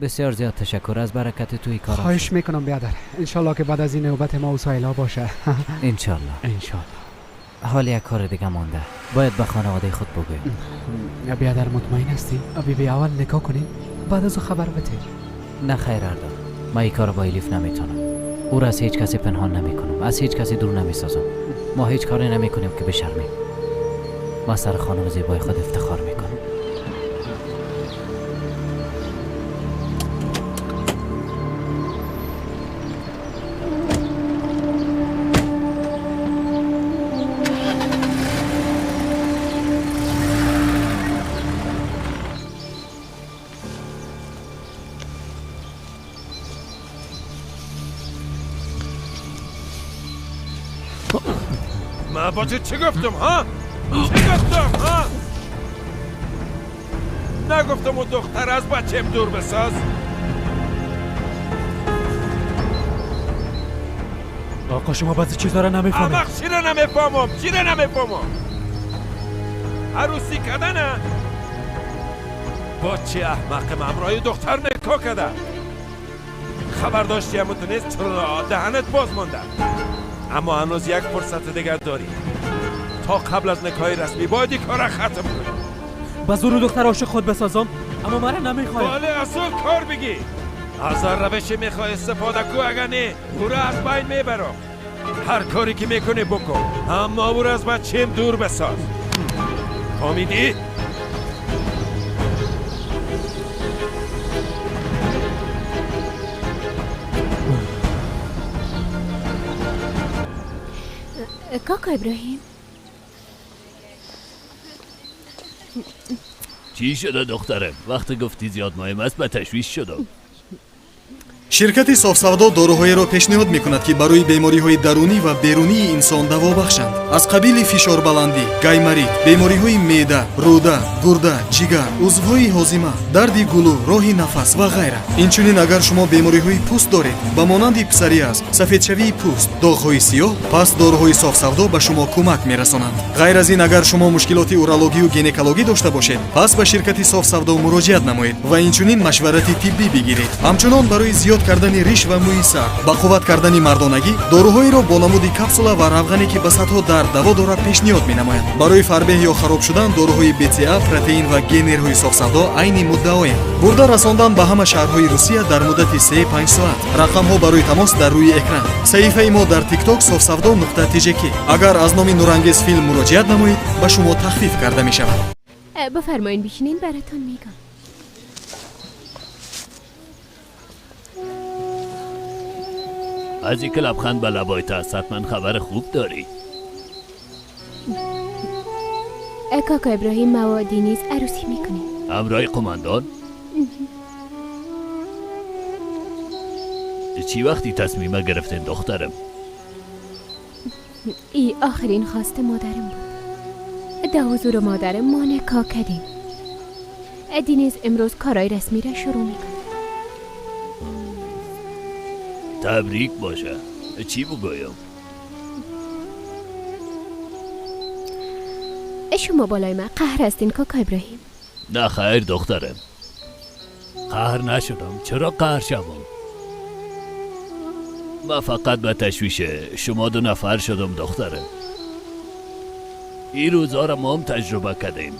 بسیار زیاد تشکر از برکت توی کارم. خواهش میکنم بیادر، انشالله که بعد از این نوبت ما و سایلا باشه. انشالله. انشالله. حال یک کار دیگه مانده، باید به خانواده خود بگویم. بیادر مطمئن هستی؟ بی اول نکاح کنیم بعد از او خبر بده. نه خیر اردال، من این کار با الیف نمیتونم. او را از هیچ کسی پنهان نمیکنم، از هیچ کسی دور نمیسازم. ما هیچ کاری نمیکنیم که بشرمیم. ما سر خانم زیبای خود افتخار میکنم. من با چی گفتم ها؟ چی گفتم ها؟ نگفتم و دختر از بچم دور بساز؟ آقا شما بعضی چیزا را نمیفهمید. احمق چی را نمیفهمم؟ چی را نمیفهمم؟ عروسی کردنه؟ با چه احمق همراه دختر نکاح کرده؟ خبر داشتی اما تو نیست چرا دهنت باز مانده؟ اما هنوز یک فرصت دیگر داری. تا قبل از نکاح رسمی باید این کار را ختم کنی. با زور دختر عاشق خود بسازم اما مرا نمیخوای. بله از اون کار بگی. از هر روشی میخوای استفاده کو، اگر نه او را از بین میبرم. هر کاری که میکنی بکن، اما او را از بچیم دور بساز. فهمیدی؟ کاکا ابراهیم چی شده دخترم؟ وقتی گفتی زیاد مهم است به تشویش شدم. Ширкати Софсавдо доруҳоеро пешниҳод мекунад, ки барои бемориҳои дарунӣ ва берунии инсон даво бахшанд. Аз қабили фишорбаландӣ, гайморит, бемориҳои меъда, рӯда, гурда, ҷигар, узвҳои ҳозима, дарди гулӯ, роҳи нафас ва ғайра. Инчунин агар шумо бемориҳои пӯст доред, ба монанди псориаз, сафедшавии пӯст, доғҳои сиёҳ, пас доруҳои Софсавдо ба шумо кӯмак мерасонанд. Ғайр аз ин, агар шумо мушкилоти урологию гинекологӣ дошта бошед, пас ба ширкати Софсавдо муроҷиат намоед ва инчунин машварати тиббӣ бигиред. Ҳамчунон барои зиёд кардани риш ва мӯи сар, ба қувват кардани мардонагӣ, доруҳоеро бо намуди капсула ва равғане ки ба садҳо дард даво дорад пешниҳод менамояд. Барои фарбеҳ ё хароб шудан доруҳои БЦА, протеин ва генерҳои Софсавдо айни муддаоянд. Бурда расондан ба ҳама шаҳрҳои Русия дар муддати 3-5 соат. Рақамҳо барои тамос дар рӯи экран. Саҳифаи мо дар TikTok sofsavdo.tjk. Агар аз номи Нурангез филм муроҷиат намоед, ба шумо тахфиф карда мешавад. بفرمایین بشینین براتون میگم. از اینکه لبخند به لبایت است حتما خبر خوب داری. کاکا ابراهیم موادی نیز عروسی میکنیم. همراه قماندان؟ چی وقتی تصمیم گرفتین دخترم؟ ای آخرین خواست مادرم بود. در حضور مادرم ما نکاح کردیم. دینیز امروز کارای رسمی را شروع میکنه. تبریک باشه. چی بگویم؟ شما بالای من قهر هستین کاکا ابراهیم؟ نه خیر دخترم، قهر نشدم. چرا قهر شوم؟ من فقط به تشویش شما دو نفر شدم دخترم. این روزا را ما هم تجربه کردیم،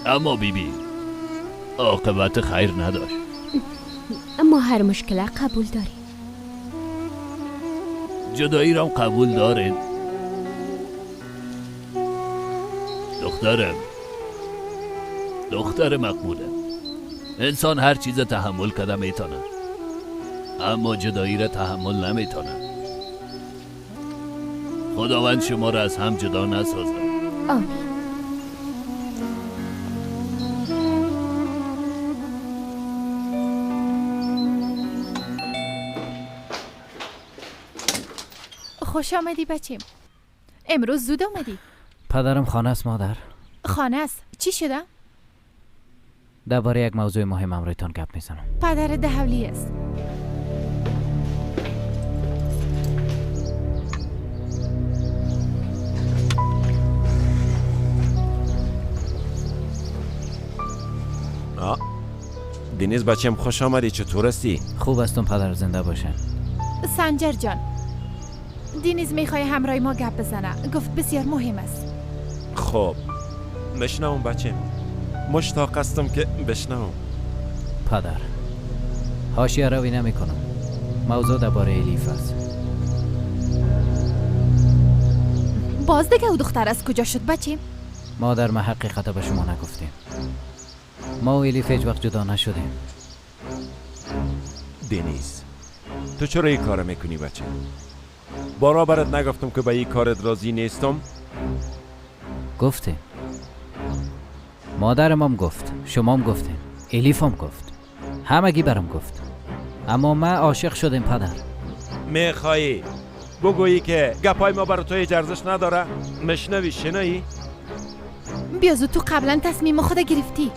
اما بی بی عاقبت خیر نداشت. اما هر مشکل قبول داریم. جدایی را قبول دارین دخترم؟ دختر مقبوله. انسان هر چیز تحمل کرده میتونه، اما جدایی را تحمل نمیتونه. خداوند شما را از هم جدا نسازد. آمین. خوش آمدی بچیم. امروز زود آمدی. پدرم خانه است مادر. خانه است. چی شده؟ درباره یک موضوع مهم امرویتان گپ میزنم. پدر دهولی است. دنیز بچم خوش آمدی. چطور هستی؟ خوب هستم پدر، زنده باشه. سنجر جان، دینیز میخوای همراه ما گپ بزنه. گفت بسیار مهم است. خب مشنوم بچم، مشتاق هستم که بشنوم. پدر حاشیه روی نمی کنم. موضوع درباره الیف است. باز دیگه او دختر از کجا شد بچیم؟ مادر ما حقیقت به شما نگفتیم. ما و الیف هیچ وقت جدا نشدیم. دنیز تو چرا این کار میکنی بچه؟ بارا برات نگفتم که به این کارت راضی نیستم؟ گفتیم. مادرم هم گفت، شما هم گفتین، الیف هم گفت، همگی برام گفت. اما من عاشق شدیم پدر. میخوایی بگویی که گپای ما برای تو هیچ ارزش نداره؟ مشنوی شنایی؟ بیا زود، تو قبلا تصمیم خود گرفتی.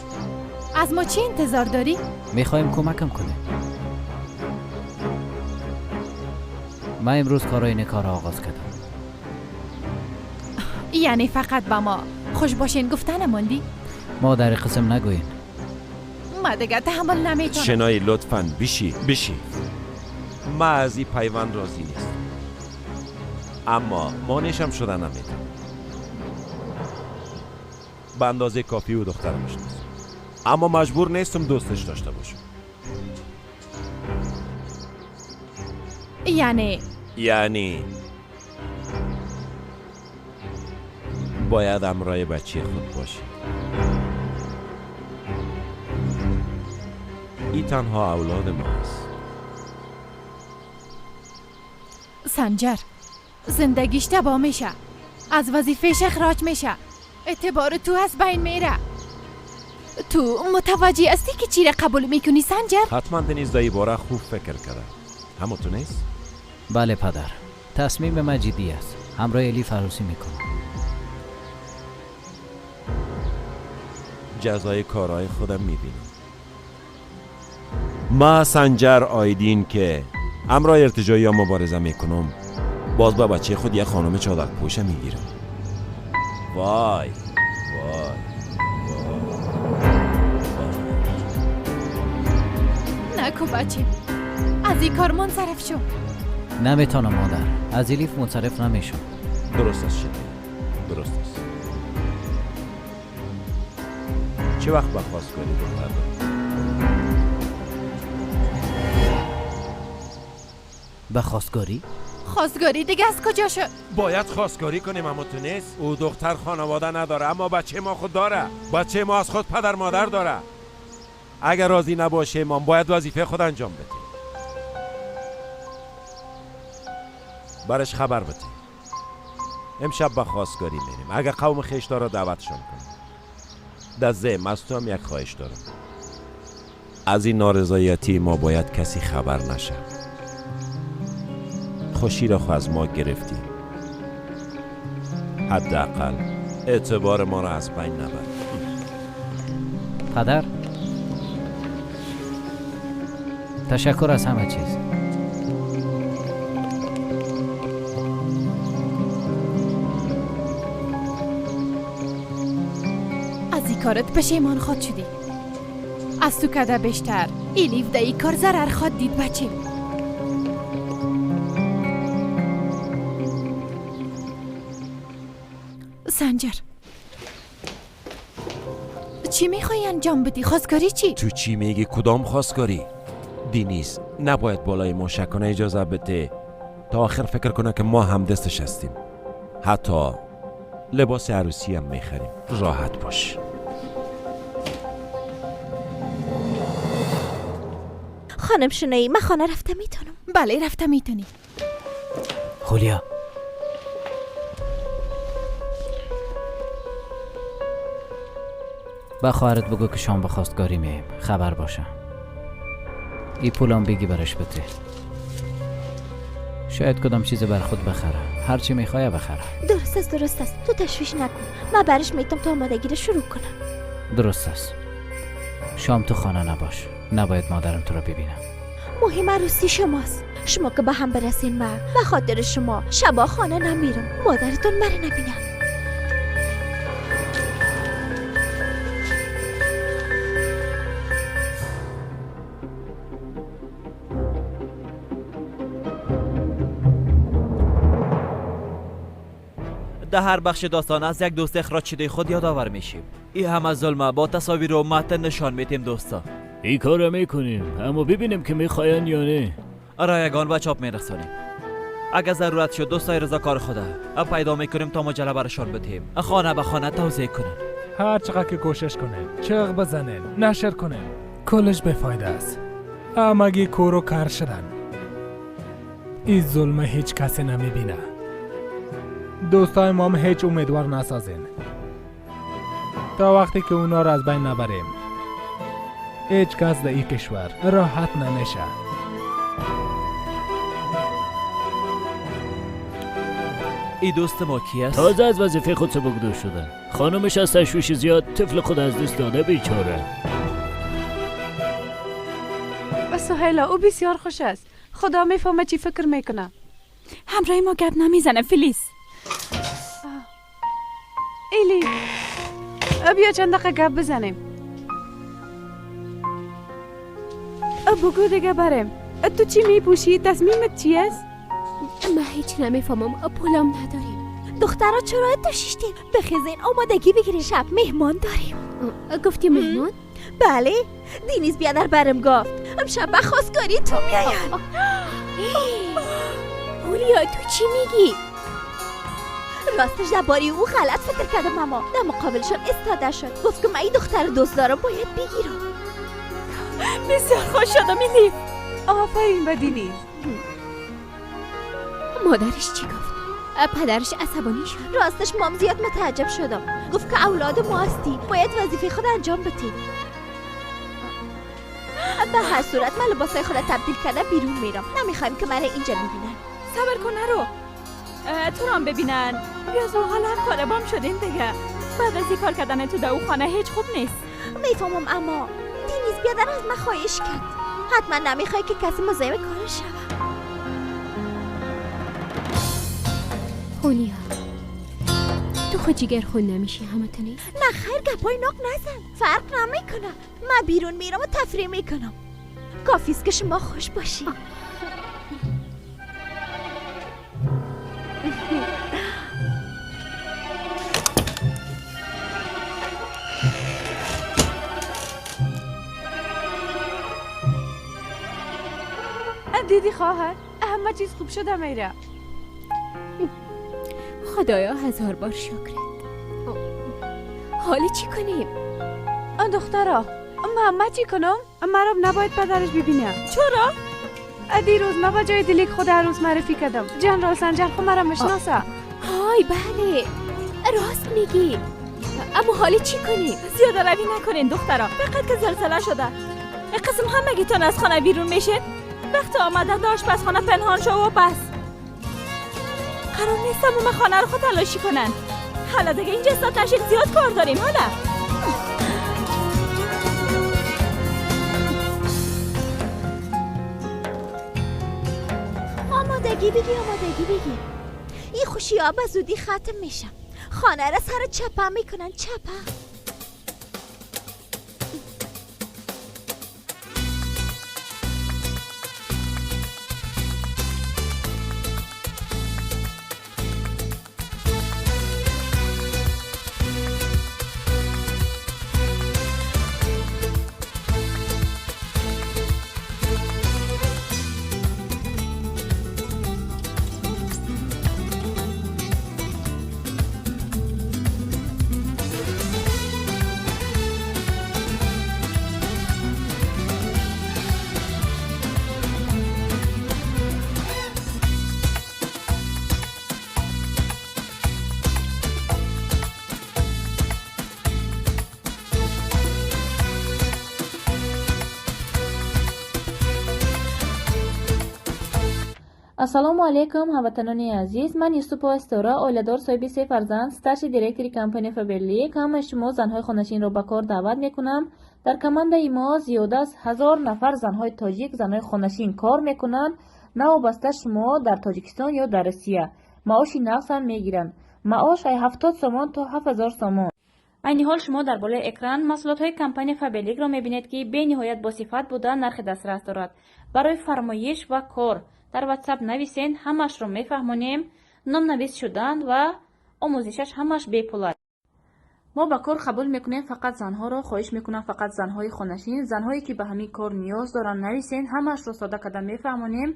از ما چی انتظار داری؟ میخوایم کمکم کنه. من امروز کارای نکار را آغاز کردم. یعنی فقط با ما خوش باشین گفتن ماندی؟ ما در قسم نگوین. ما دیگه تحمل نمیتونم. شنایی لطفاً بشی بشی. ما از این پیوند راضی نیست، اما مانعشم شده نمیتونم. به اندازه کافی و دخترم میشناسم، اما مجبور نیستم دوستش داشته باشم. یعنی باید همراه بچه خود باشی. این تنها اولاد ما است. سنجر زندگیش تباه میشه، از وظیفهش اخراج میشه، اعتبار تو از بین میره. تو متوجه هستی که چی را قبول میکنی سنجر؟ حتما دنیز دایی باره خوب فکر کرده. همون تو نیست؟ بله پدر، تصمیم من جدی است. همراه الیف عروسی میکنم. جزای کارهای خودم میبینم. ما سنجر آیدین که همراه ارتجایی ها مبارزه میکنم، باز با بچه خود یک خانم چادر پوشه میگیرم. وای وای وای. نکو بچه، از این کار منصرف شو. نمیتونم مادر، از الیف منصرف نمیشم. درست است شده، درست است. چه وقت به خواستگاری دختر داری؟ به خواستگاری؟ خواستگاری دیگه از کجا شد؟ باید خواستگاری کنیم اما تو نیست. او دختر خانواده نداره، اما بچه ما خود داره. بچه ما از خود پدر مادر داره. اگر راضی نباشه ما باید وظیفه خود انجام بدیم. برش خبر بده. امشب به خواستگاری میریم. اگر قوم خویش داره دعوتشان کنیم. در ضمن از تو هم یک خواهش دارم. از این نارضایتی ما باید کسی خبر نشه. خوشی را خو از ما گرفتی، حداقل اعتبار ما را از بین نبر. پدر تشکر از همه چیز. از این کارت پشیمان خواد شدی. از تو کده بیشتر الیف در این کار ضرر خواد دید بچه. سنجر چی میخوای انجام بدی؟ خواستگاری چی؟ تو چی میگی؟ کدام خواستگاری؟ دینیز نباید بالای ما شک کنه، اجازه بده تا آخر فکر کنه که ما هم دستش هستیم. حتی لباس عروسی هم میخریم. راحت باش. خانم شنایی من خانه رفته میتونم؟ بله رفته میتونی. خولیا به خواهرت بگو که شام به خواستگاری میایم، خبر باشه. ای پولم بگی برش بده. شاید کدام چیز بر خود بخره. هر چی میخوای بخره. درست است، درست است. تو تشویش نکن. من برش میتم تا آمادگی رو شروع کنم. درست است. شام تو خانه نباش. نباید مادرم تو رو ببینم. مهم عروسی شماست. شما که به هم برسین، من به خاطر شما شبا خانه نمیرم. مادرتون مرا نبینم. در هر بخش داستان از یک دوست اخراج شده خود یادآور میشیم. این هم از ظلمه با تصاویر و متن نشان میتیم دوستا. این کار میکنیم اما ببینیم که میخواین یا نه. رایگان به چاپ میرسانیم. اگر ضرورت شد دوستای رضاکار خدا پیدا میکنیم تا مجله برشان بدهیم. خانه به خانه توزیع کنن. هر چقدر که کوشش کنن، چغ بزنن، نشر کنن، کلش به فایده است. همگی کور و کر شدن. این ظلم هیچ کسی نمیبینه. دوستای ما هم هیچ امیدوار نسازین. تا وقتی که اونا را از بین نبریم هیچ کس در این کشور راحت نمیشه. ای دوست ما کی است؟ تازه از وظیفه خود سبکدوش شده. خانمش از تشویش زیاد طفل خود از دست داده بیچاره. سهیلا او بسیار خوش است. خدا میفهمه چی فکر میکنه. همراه ما گپ نمیزنه فلیس. ایلی بیا چند دقیقه گپ بزنیم. بگو دیگه بریم. تو چی میپوشی؟ تصمیمت چی است؟ من هیچ نمیفهمم. پولم نداریم. دخترها چرا تو شیشتین؟ بخیزین آمادگی بگیرین، شب مهمان داریم. گفتی مهمان؟ بله، دینیز بیادر برم گفت امشب به خواستگاری تو میاین. هولیا تو چی میگی؟ راستش درباره او غلط فکر کردم اما در مقابلشان استاده شد. گفت که من این دختر دوست دارم باید بگیرم. بسیار خوش شدم ایلیف. آفرین به دینیز. مادرش چی گفت؟ پدرش عصبانی شد. راستش مام زیاد متعجب شدم. گفت که اولاد ما هستی باید وظیفه خود انجام بدی. به هر صورت من لباسای خود تبدیل کرده بیرون میرم. نمیخوایم که مرا اینجا ببینن. صبر کن نرو، تو رو هم ببینن. بیا حالا هم طالبام شدین دیگه. بعد از این کار کردن تو در او خانه هیچ خوب نیست. میفهمم اما دینیز بیادر از من خواهش کرد. حتما نمیخوای که کسی مزاحم کارش شود. هولیا تو خود جیگر خون نمیشی همه تو نیست؟ نه خیر، گپای ناق نزن. فرق نمیکنه. من بیرون میرم و تفریح میکنم. کافیست که شما خوش باشی. دیدی خواهر، همه چیز خوب شده میره. خدایا هزار بار شکرت. حالا چی کنیم؟ دخترا من چی کنم؟ مرا نباید پدرش ببینه. چرا؟ دیروز من با جای دلیک خود عروس معرفی کردم. جنرال سنجر خود مرا میشناسه. های بله راست میگی. اما حالا چی کنیم؟ زیاده روی نکنین دخترا، فقط که زلزله شده. قسم همگیتون از خانه بیرون میشین. وقت آمده داشت پس خانه پنهان شو و بس. قرار نیست تمام خانه رو خود تلاشی کنن. حالا دیگه اینجا استاد نشید، زیاد کار داریم. حالا آمادگی بگی، آمادگی بگی. این خوشی ها به زودی ختم میشه. خانه را سر چپه میکنن، چپه. Ассалому алайкум, ҳамватанони азиз. Ман Юсупова Ситора, оиладор, соҳиби се фарзанд, старший директори компания Фаберлик. Ҳамаи шумо занҳои хонашинро ба кор даъват мекунам. Дар командаи мо зиёда аз 1000 нафар занҳои тоҷик, занҳои хонашин кор мекунанд. Навобаста шумо дар Тоҷикистон ё дар Россия. Маоши нағз ҳам мегиранд. Маош ай 70 сомон то 7000 сомон. Айни ҳол шумо дар болои экран маҳсулотҳои компания Фаберликро мебинед, ки бениҳоят босифат буда, нархи дастрас дорад. Барои фармоиш ва кор дар WhatsApp нависен, ҳамаашро мефаҳмонем. Номнавис шудан ва омӯзишаш ҳамааш бепул аст. Мо ба кор қабул мекунем фақат занҳоро. Хоҳиш мекунам, фақат занҳои хонашин, занҳое ки ба ҳамин кор ниёз доранд, нависен, ҳамаашро сода карда мефаҳмонем.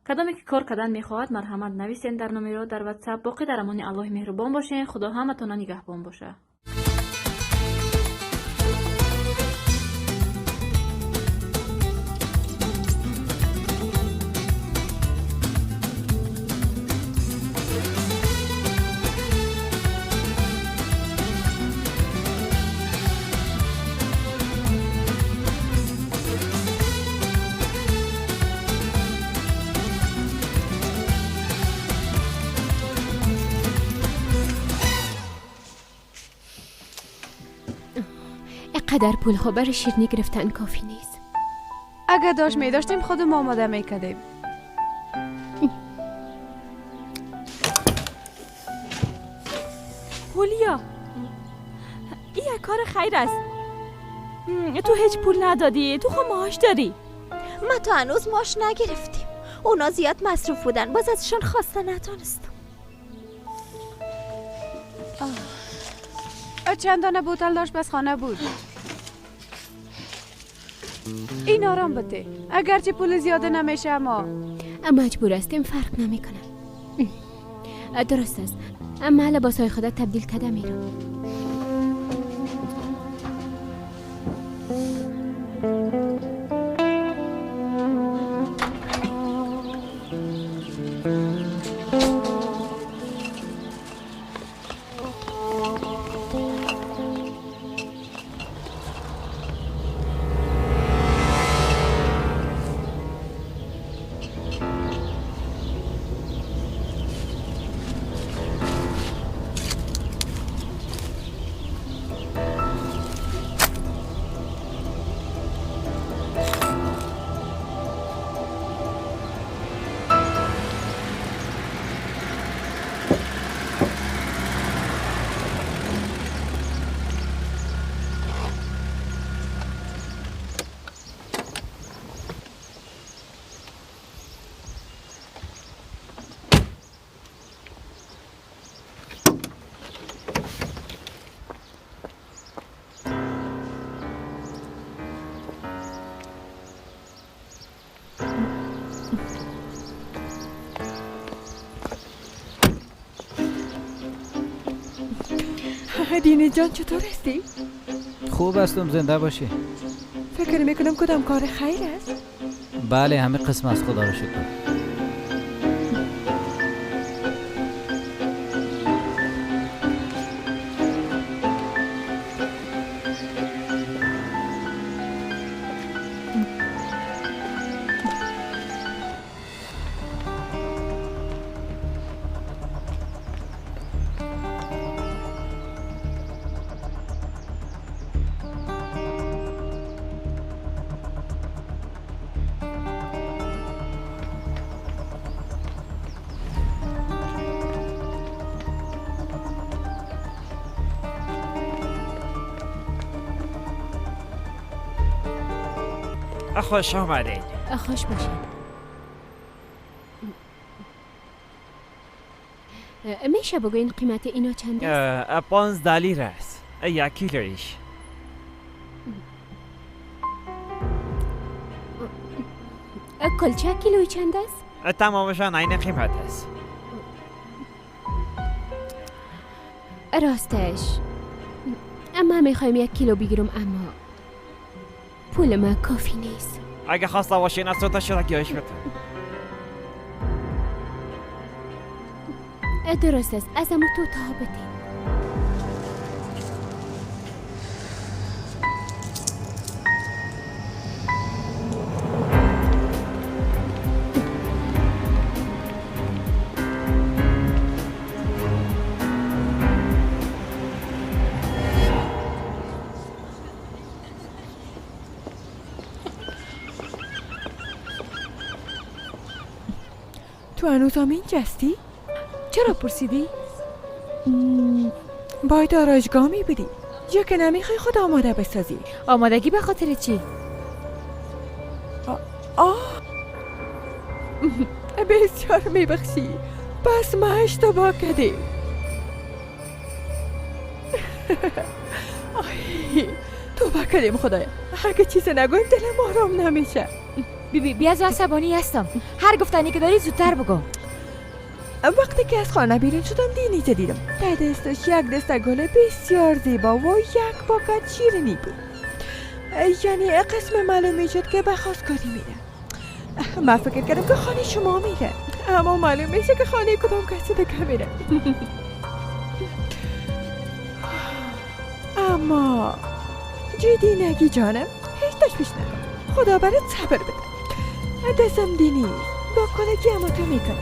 Кадоме ки кор кардан мехоҳад, марҳамат, нависен дар номеро дар WhatsApp. Боқӣ дар амони Аллоҳи меҳрубон бошен. Худо ҳаматона нигаҳбон бошад. قدر پول ها برای شیرینی گرفتن کافی نیست. اگر داشت می داشتیم خودم آماده می کردیم. هولیا، این یک کار خیر است. تو هیچ پول ندادی، تو خود معاش داری. ما تا هنوز معاش نگرفتیم. اونا زیاد مصروف بودن، باز ازشان خواسته نتانستم. چند دانه بوتل داشت بس خانه بود. این آرام بده، اگرچه پول زیاده نمیشه اما مجبور هستیم، فرق نمیکنه. درست است، اما لباسهای خدا تبدیل کرده میرم. دینی جان چطور هستی؟ خوب هستم، زنده باشی. فکر میکنم کدام کار خیر است؟ بله، همه قسم از خدا رو شکر. خوش آمدید. خوش باشید. میشه بگوین قیمت اینا چند است؟ 15 لیر است یک کیلویش. کلچه کیلوی چند است؟ تمامشان عین قیمت است. راستش اما میخوایم 1 کیلو بگیرم، اما پول ما کافی نیست. اگه خواسته باشین از تو شده بده. درست است، از امو تو تا بده. تو هنوز هم اینجا هستی؟ چرا پرسیدی؟ باید آرایشگاه می بودی یا که نمیخوای خود آماده بسازی. آمادگی به خاطر چی؟ آه بسیار میبخشی، پس ما اشتباه کردیم. توبه کردیم خدایا، اگه چیز نگویم دلم آرام نمیشه. بی بی از عصبانی هستم، هر گفتنی که داری زودتر بگو. وقتی که از خانه بیرون شدم دینیز دیدم در دستش یک دسته گل بسیار زیبا و یک پاکت شیرینی بود. یعنی قسم معلوم میشد که به خواستگاری میره. من فکر کردم که خانه شما میره، اما معلوم میشه که خانه کدام کسی دیگه میره. اما جدی نگی جانم، هیچ تشویش نکن، خدا برات صبر بده. دستم دینی با کلگی اما تو میکنم.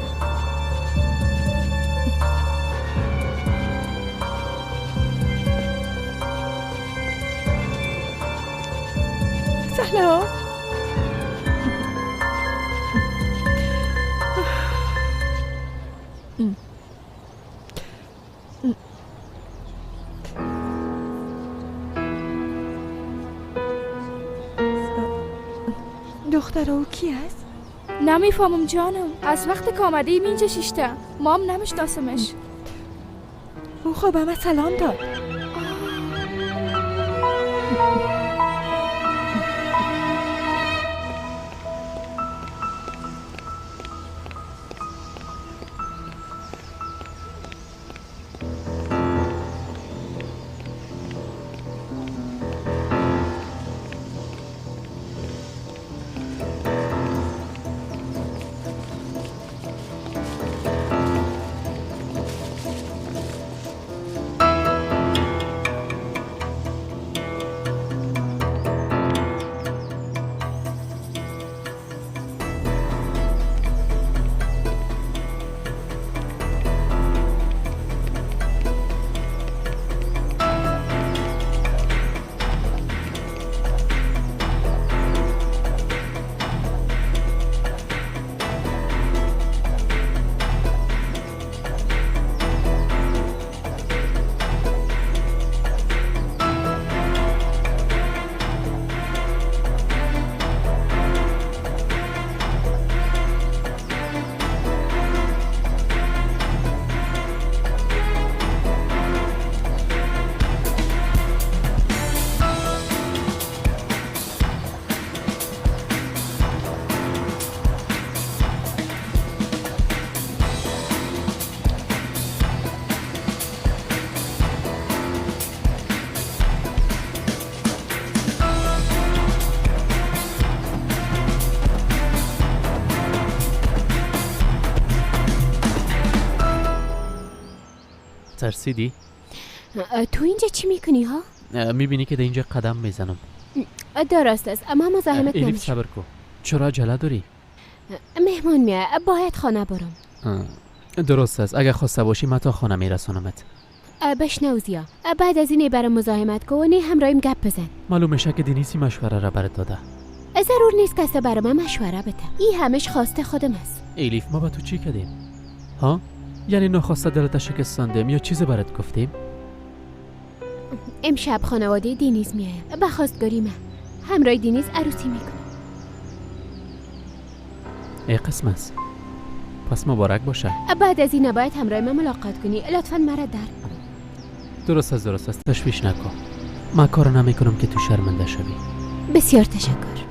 سلام. دختر او کی است؟ نمیفهمم جانم، از وقت که آمده ایم اینجا شیشته، ما هم نمیشناسمش. او خب همه سلام داد. ترسیدی؟ تو اینجا چی میکنی ها؟ میبینی که در اینجا قدم میزنم. درست است، اما مزاحمت نمیشم. الیف صبر کو، چرا عجله داری؟ مهمان میاد، باید خانه برم. درست است، اگر خواسته باشی من تا خانه میرسانمت. بشنو زیا، بعد از این برام مزاحمت کو و نه همراهیم گپ بزن. معلوم میشه که دنیسی مشوره را برات داده. ضرور نیست کسی برام مشوره بده، این همش خواسته خودم است. الیف ما با تو چی کردیم؟ ها؟ یعنی ناخواسته دلت شکستاندیم یا چیزی برات گفتیم؟ امشب خانواده دینیز میایم به خواستگاری من، همراه دینیز عروسی میکنم. ای قسم است، پس مبارک باشه. بعد از این باید همراه من ملاقات کنی، لطفا مرا درک کن. درست است درست است، تشویش نکن، من کار نمیکنم که تو شرمنده شوی. بسیار تشکر.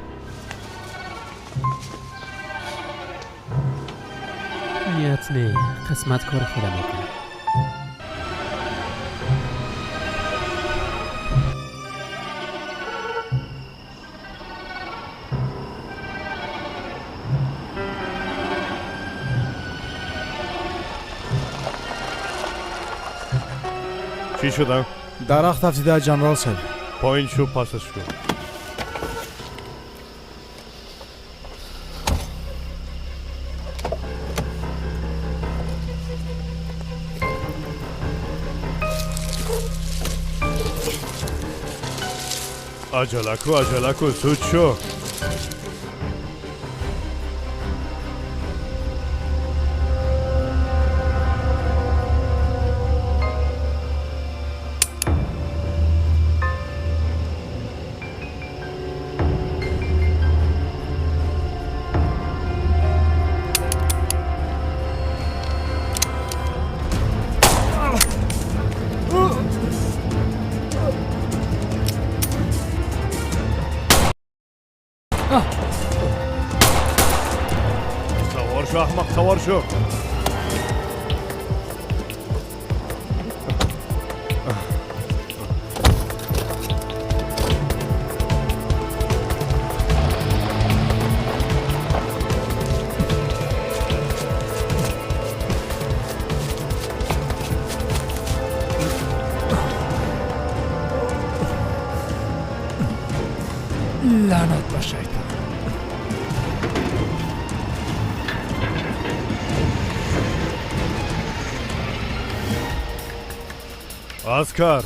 نیت نه، قسمت کار خودم میکنه. چی شدم؟ درخت افزیده جنرال صاحب. پایین شو، پسش کن. عجله کو، عجله کو، زود شو. شو احمق، سوار شو. لعنت به شیطان. عسکر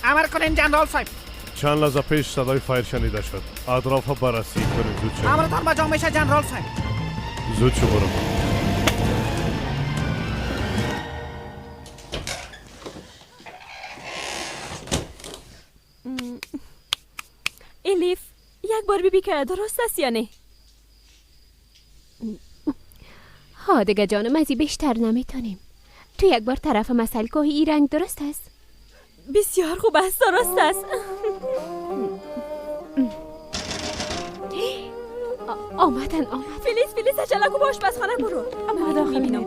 امر کنین جنرال صاحب. چند لحظه پیش صدای فایر شنیده شد. اطراف بررسی کنین. زود شو. امرتان بجا میشه جنرال صاحب. زود شو برو. الیف یک بار ببین که درست است یا نه. ها دیگه جانم، از این بیشتر نمیتونیم. تو یک بار طرف مسئله که این رنگ درست است. بسیار خوب است، درست است. آمدن آمدن. فلیز فلیز عجله کو باش، بس خانه برو. اما داخل میرم.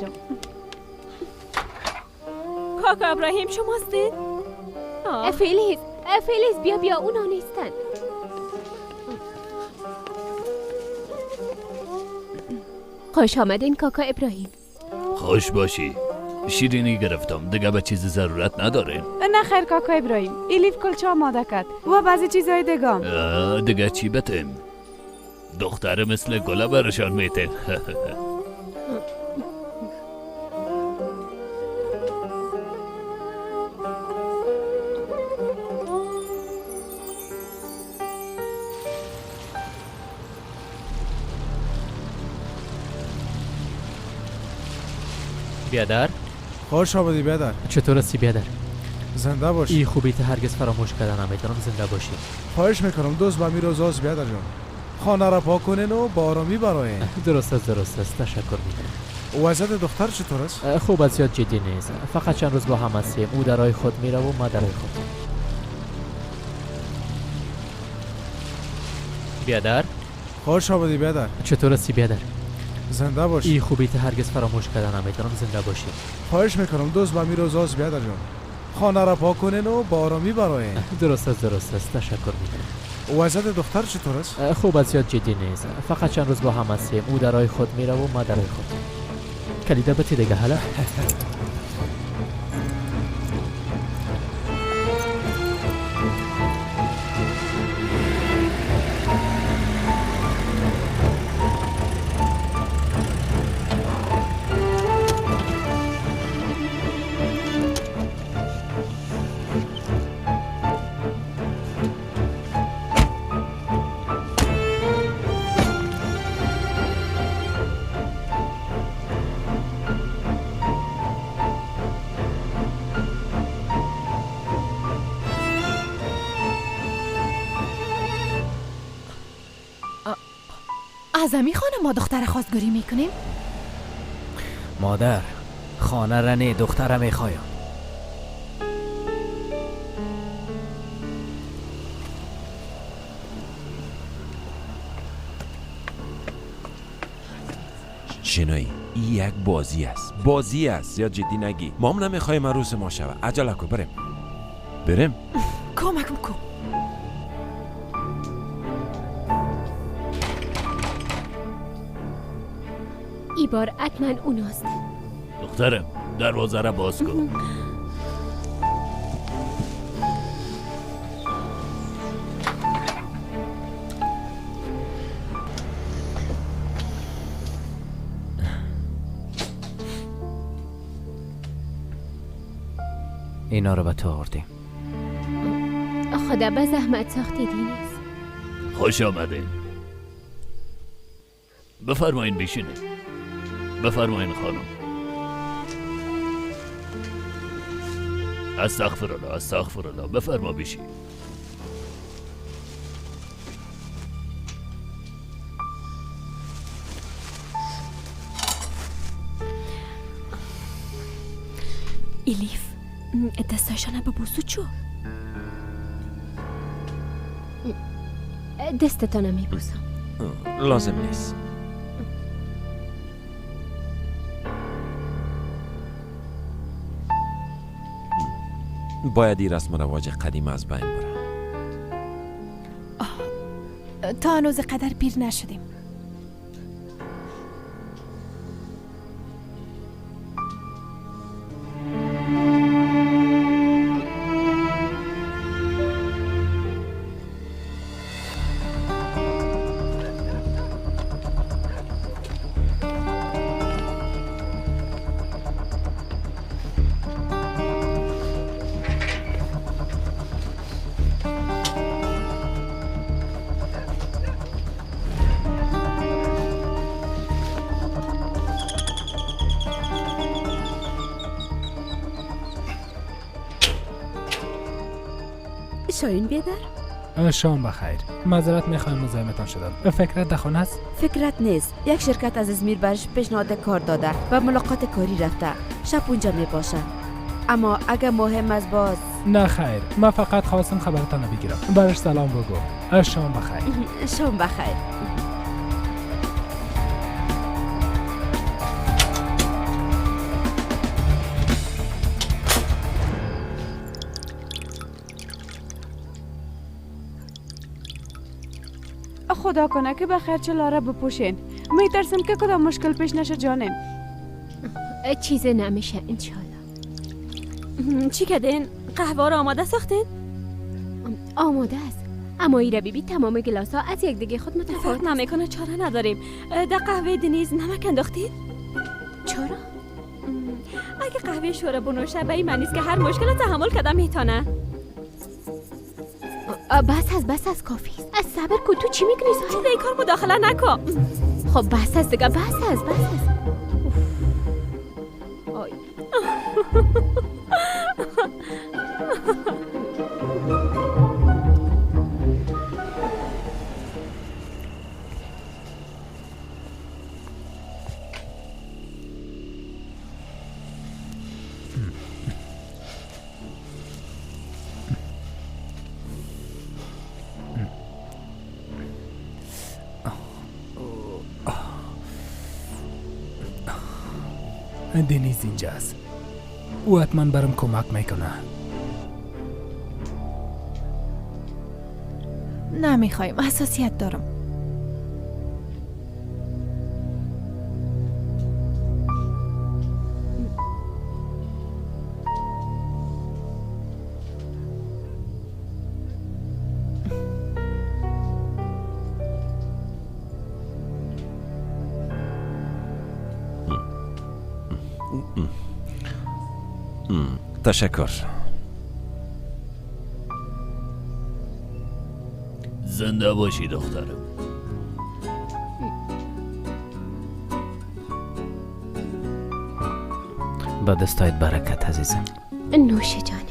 کاکا ابراهیم شماستید؟ فلیز فلیز بیا بیا، اونا نیستن. خوش آمدین کاکا ابراهیم. خوش باشی. شیرینی گرفتم دیگه، به چیز ضرورت ندارین. نه خیر کاکا ابراهیم، الیف کلچه آماده کرد و بعضی چیزای دیگه. دیگه چی بتیم؟ دختر مثل گله برشان میتیم. بیادر خوش آمدی بیادر. چطور هستی بیادر؟ زنده باشی. این خوبی ته هرگز فراموش کردن نمیتونم. زنده باشی. خواهش میکنم دوست به می روزاست بیادر جان. خانه را پاک کنین و با آرامی براین. درست است درست است، تشکر میکنم. وضعیت دختر چطور است؟ خوب است، زیاد جدی نیست. فقط چند روز با هم هستیم. او در راه خود میره و ما در راه خود. بیادر خوش آمدی بیادر. چطور هستی بیادر؟ زنده باشی. این خوبی ته هرگز فراموش کردن نمیتونم. زنده باشی. خواهش میکنم دوست به می روزاست بیادر جان. خانه را پاک کنین و با آرامی براین. درست است درست است، تشکر میکنم. وضعیت دختر چطور است؟ خوب است، زیاد جدی نیست. فقط چند روز با هم هستیم. او در راه خود میره و ما در راه خود. کلیده بتی دیگه حالا. از امی خانه ما دختر خواستگاری میکنیم؟ مادر خانه را نه، دختر میخوایم. شنایی این یک بازی است، بازی است، زیاد جدی نگی. ما هم نمیخوایم عروس ما شوه. عجله کو بریم بریم. کمکم کو. ای بار حتما اوناست. دخترم دروازه را باز کن. اینا رو به تو آوردیم. خدا به زحمت ساختی دینیز. خوش آمدین. بفرمایین بشینید. بفرمایین خانم. استغفر الله استغفر الله. بفرما بشین. الیف دستایشان ببوسو چو. دستتان میبوسم. لازم نیست. باید این رسم و رواج قدیم از بین بره. تا هنوز قدر پیر نشدیم. شاهین بیادر؟ شام بخیر. معذرت میخوایم مزاحمتان شدم. فکرت در خانه است؟ فکرت نیست. یک شرکت از ازمیر برش پیشنهاد کار داده و ملاقات کاری رفته. شب اونجا میباشه. اما اگه مهم از باز نه خیر، من فقط خواستم خبرتان بگیرم. برش سلام بگو. شام بخیر. شام بخیر. خدا کنه که بخیر چلاره بپوشین. میترسم که کدام مشکل پیش نشه جانم. چیز نمیشه انشالله. چی کردین؟ قهوه رو آماده ساختین؟ آماده است. اما ایره بیبی تمام گلاس ها از یکدیگه خود متفاوت نمیکنه. چاره نداریم. در قهوه دنیز نمک انداختین؟ چرا؟ اگه قهوه شوره بنوشه به این معنی است که هر مشکل تحمل کرده میتونه. بس از بس از کافی است. از صبر کن. تو چی میکنی ساحل؟ تو به این کار مداخله نکن. خب بس از دیگه، بس از بس از. آی. دنیز اینجاست. او حتما برام کمک میکنه. نمیخوایم، حساسیت دارم. تشکر. زنده باشی دخترم. با دستایت برکت عزیزم. نوش جانم.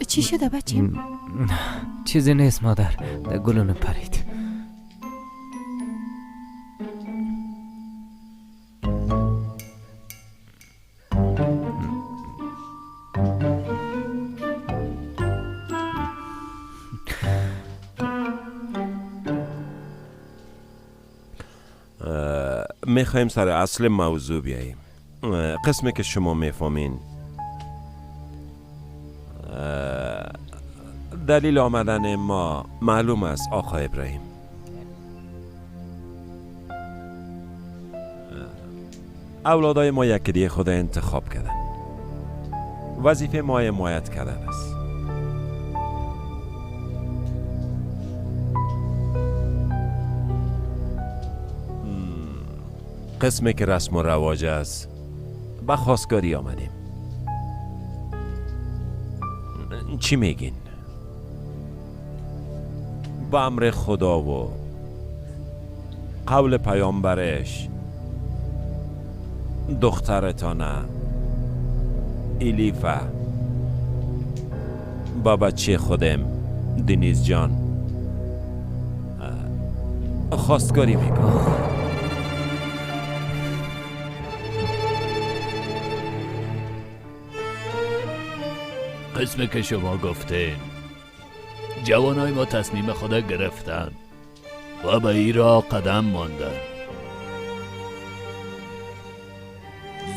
چی شده بچیم؟ چیزی نیست مادر، در گلونه پرید. میخوایم سر اصل موضوع بیاییم. قسمی که شما میفهمین دلیل آمدن ما معلوم است آقا ابراهیم. اولادای ما یکی دیگه خدا انتخاب کردن. وظیفه ما حمایت کردن است. قسمی که رسم و رواج است به خواستگاری آمدیم. چی میگین؟ با امر خدا و قول پیامبرش دخترتانه ایلیفه با بچه خودم دنیز جان خواستگاری میکنه. قسمه که شما گفتین جوانای ما تصمیم خود گرفتن و به ای را قدم ماندن.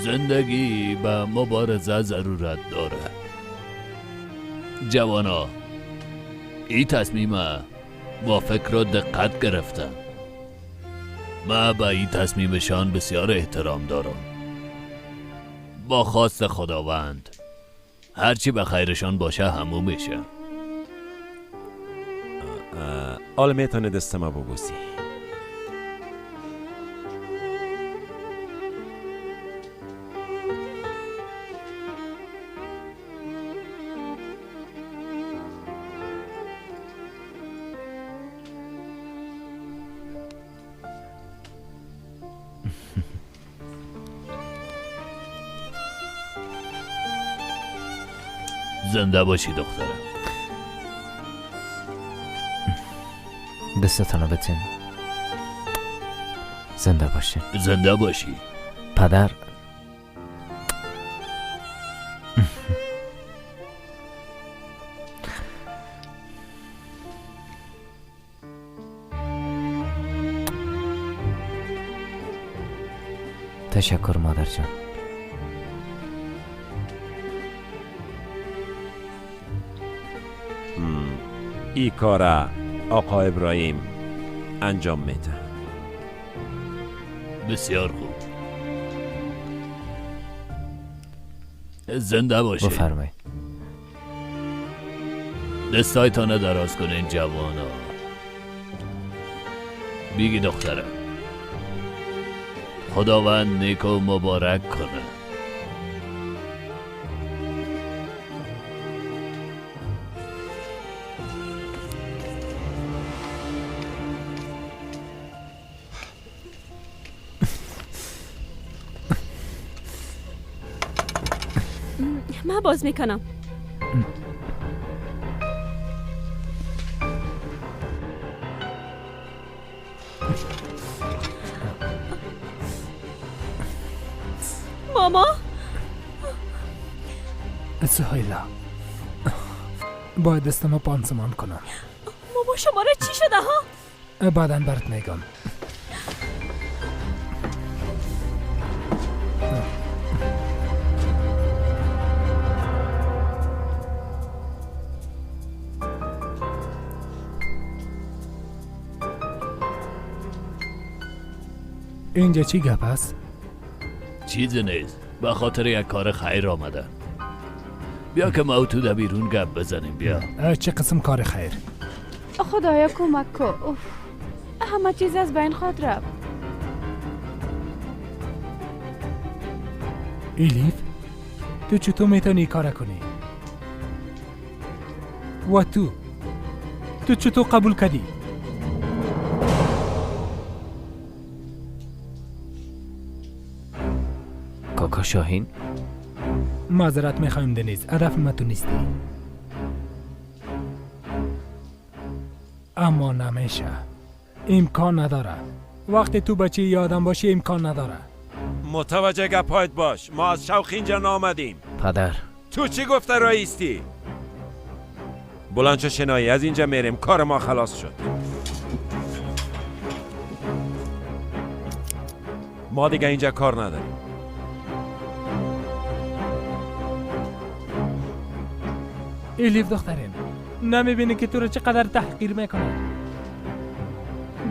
زندگی به مبارزه ضرورت داره. جوانا این تصمیم با فکر و دقت گرفتن. ما به این تصمیمشان بسیار احترام دارم. با خواست خداوند هرچی به خیرشان باشه همو میشه. حالا میتونه دست ما ببوسی. زنده باشی دخترم. دستتان رو بتین. زنده باشی. زنده باشی پدر. تشکر مادر جان. ای کار آقا ابراهیم انجام میده. بسیار خوب. زنده باشی. بفرمایید. دستایتان دراز کنین جوانا. بیگی دخترم خداوند نیک و مبارک کنه. من باز میکنم. ماما. سهیلا باید دستمو پانسمان کنم. ماما شما را چی شده ها؟ بعدا برات میگم. اینجا چی گپ است؟ چیزی نیست. به خاطر یک کار خیر آمدن. بیا که ما تو در بیرون گپ بزنیم. بیا. چه قسم کار خیر؟ خدایا کمک کو. همه چیز از بین خود رفت. ایلیف تو چطور میتونی کار کنی؟ و تو چطور قبول کردی؟ کاکا شاهین معذرت میخوایم دنیز، هدف ما تو نیستی. اما نمیشه، امکان نداره. وقتی تو بچه یادم باشی امکان نداره. متوجه گپایت باش، ما از شوق اینجا نامدیم. پدر تو چی گفته رئیستی؟ بلند شو شنایی، از اینجا میریم، کار ما خلاص شد. ما دیگه اینجا کار نداریم. ایلیف دخترم، نمیبینی که تو رو چقدر تحقیر میکنن؟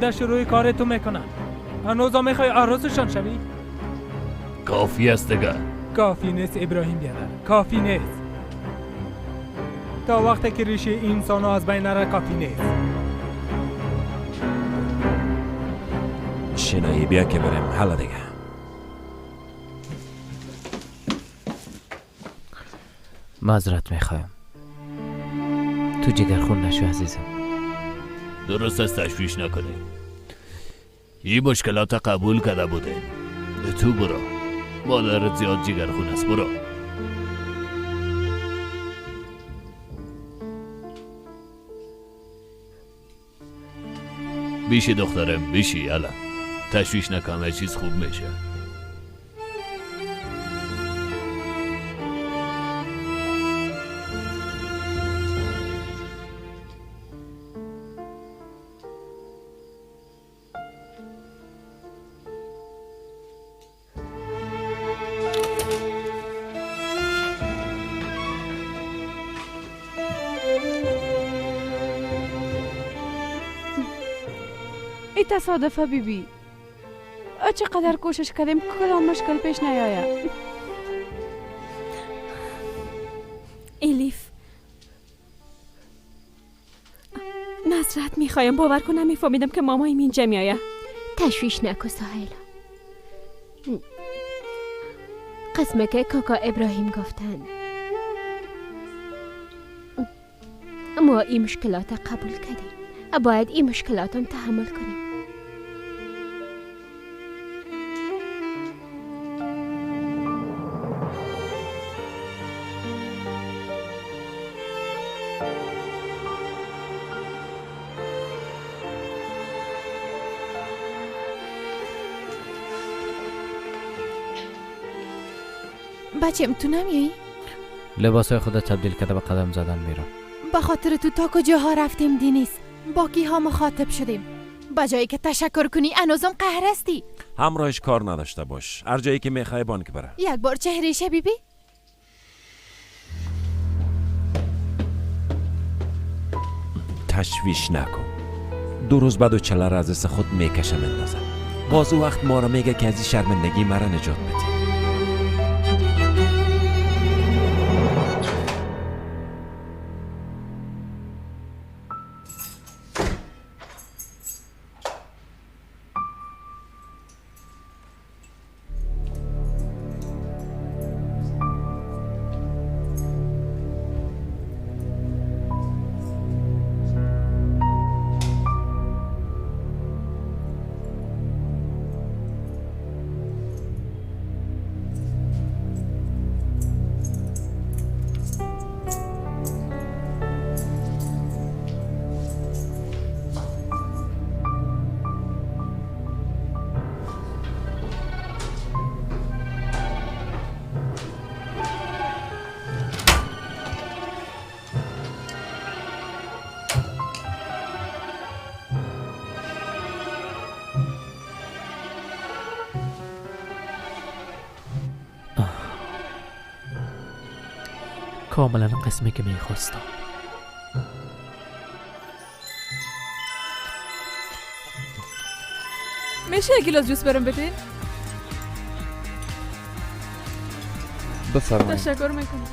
در شروع کار تو میکنن. هنوز هم میخوای عروسشان شوی؟ کافی است دیگه. کافی نیست ابراهیم بیادر، کافی نیست. تا وقتی که ریشه انسان از بین نره کافی نیست. شنایی بیا که بریم. حالا دیگه معذرت میخوایم. تو جگرخون نشو عزیزم. درست است، تشویش نکنی. این مشکلات قبول کرده بوده. تو برو، مادرت زیاد جگرخون است. برو. بیشی دخترم بیشی، یالا تشویش نکن، همه چیز خوب میشه. ای تصادفه بیبی، چقدر کوشش کردیم کدام مشکل پیش نیاید. الیف، معذرت میخوایم، باور کنم نمیفهمیدم که مامایم اینجا میآید. تشویش نکن سهیلا. قسمه که کاکا ابراهیم گفتن ما این مشکلات قبول کردیم، باید این مشکلات هم تحمل کنیم. بچم تو نمیایی؟ لباسای خود تبدیل کرده به قدم زدن میرم. به خاطر تو تا کجاها رفتیم دینیس، با کیها مخاطب شدیم. با جایی که تشکر کنی هنوزم قهر هستی. همراهش کار نداشته باش، هر جایی که میخوای بانک بره. یک بار چهرهش بیبی. تشویش نکن، 2 روز بعد و چله را از دست خود میکشم اندازم. باز او وقت ما را میگه که از این شرمندگی مرا نجات بده. کاملا قسمی که میخواستم. میشه یک گیلاس جوس برم بدین؟ بفرمایید. تشکر میکنم.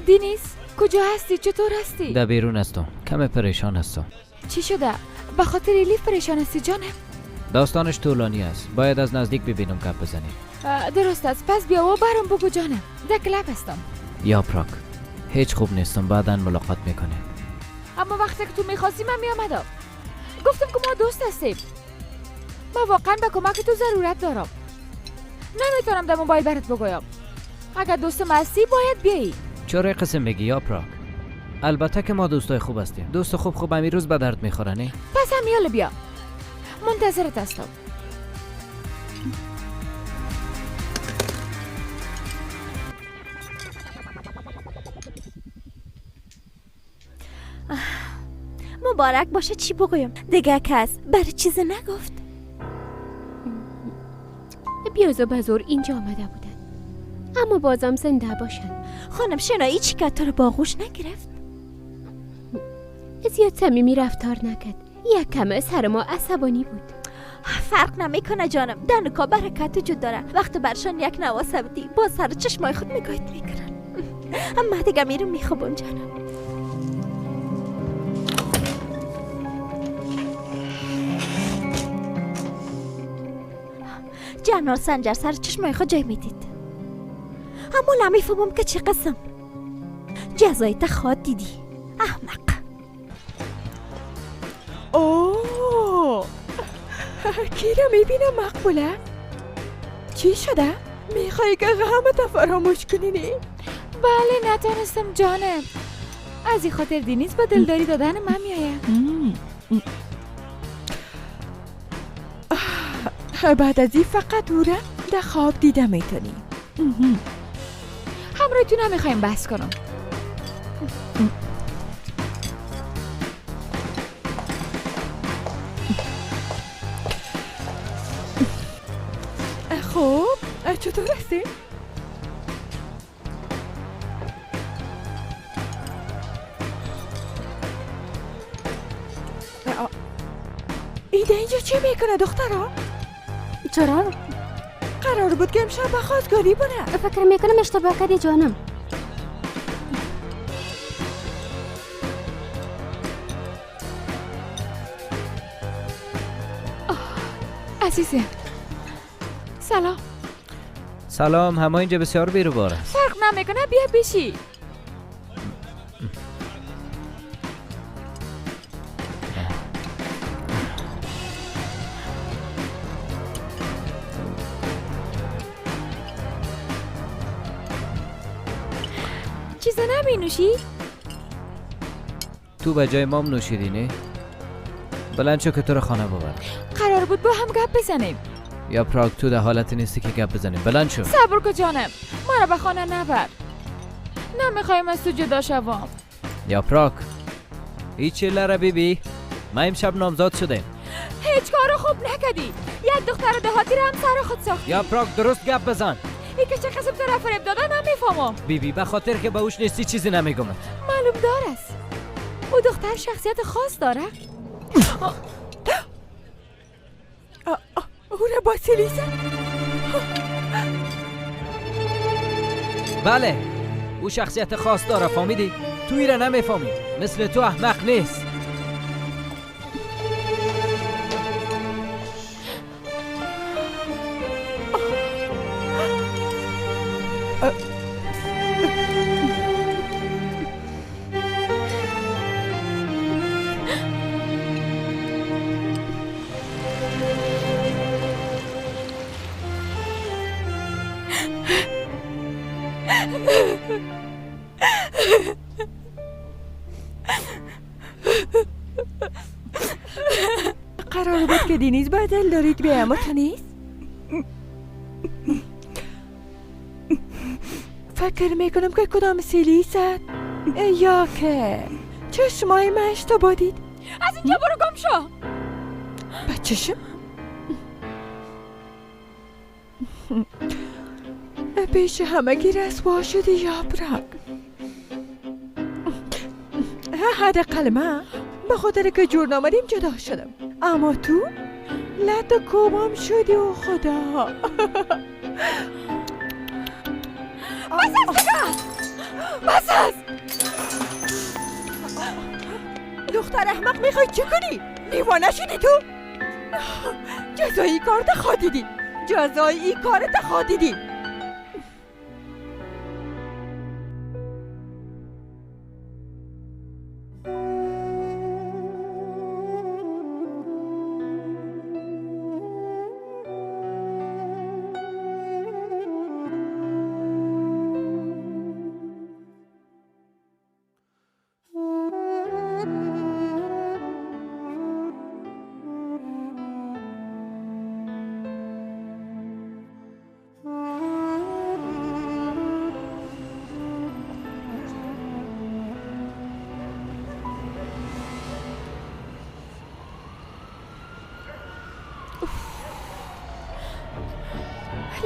دینیس کجا هستی؟ چطور هستی؟ در بیرون هستم، کم پریشان هستم. چی شده؟ به خاطر الیف پریشان هستی جانم؟ داستانش طولانی است، باید از نزدیک ببینم گپ بزنیم. درست است، پس بیا و برام بگو جانم. در کلاب هستم. یا پراک، هیچ خوب نیستم، بعدا ملاقات میکنیم. اما وقتی که تو میخواستی من میامدم. گفتم که ما دوست هستیم. من واقعا به کمک تو ضرورت دارم. نمیتونم در موبایل برات بگویم. اگر دوست ما هستی باید بیایی. چرا قسم میگی یا پراک؟ البته که ما دوستای خوب هستیم. دوست خوب خوب امروز روز به درد میخوره نه؟ پس همیال بیا. منتظرت هستم. مبارک باشه. چی بگویم دیگه؟ کس برای چیز نگفت. بیاز و بزور اینجا آمده بودن، اما بازم زنده باشن. خانم شنایی چی که تو رو باغوش نگرفت؟ زیاد صمیمی رفتار نکرد، یک کم سر ما عصبانی بود. فرق نمیکنه جانم، دنکا برکت وجود داره. وقت برشان یک نواسه بدی با سر چشمای خود نگاهت میکنن. اما دیگه میرم میخوابم جانم. جنرال سنجر سر چشمای خود جای میدید، اما نمیفهمم که چه قسم جزای تا خواد دیدی احمق. اوه کی را میبینم مقبوله؟ چی شده؟ میخوای که غمت فراموش کنی؟ نه؟ بله نتانستم جانم. از این خاطر دینیز با دلداری دادن من میآید. بعد از این فقط او را در خواب دیده میتونی. همراه تو نمیخوایم بحث کنم. خب چطور هستی؟ ایده اینجا چه میکنه دخترا؟ چرا؟ قرار بود که امشب به خواستگاری بره. فکر میکنم اشتباه کردی جانم. عزیزم سلام. سلام. همه اینجا بسیار بیروبار است. فرق نمیکنه، بیا بشی. چیزا نمی نوشی؟ تو به جای مام نوشیدی نه؟ بلند شو که تو رو خانه ببرم. قرار بود با هم گپ بزنیم. یا پراگ تو در حالت نیستی که گپ بزنیم. بلند شو. صبر کن جانم، ما را به خانه نبر. نمیخوایم از تو جدا شوم. یا پراگ هیچ لره بیبی، ما امشب نامزاد شدیم. هیچ کارو خوب نکردی. یک دختر دهاتی را هم سر خود ساختی. یا پراگ درست گپ بزن. ای که چه قسم تو را فریب دادن نمیفهمم. بیبی به خاطر که به هوش نیستی چیزی نمیگم. معلوم دار است او دختر شخصیت خاص داره. او را با سلیسه؟ بله او شخصیت خاص داره، فهمیدی؟ تو ایره نمیفهمی، مثل تو احمق نیست. قرار بود که دینیز بدل دارید به اما تو نیست. فکر میکنم که کدام سیلی زد یا که چشمای من اشتباه دید. از اینجا برو گم شو. بچشم پیش همگی رسوا شدی یا براک. حداقل من به خاطر که جور نامدیم جدا شدم، اما تو لط کوبم شدی و خدا. بس است دیگه، بس است. دختر احمق میخوای چه کنی؟ دیوانه شدی تو؟ جزای کارت خواهی، جزای کارت خواهی.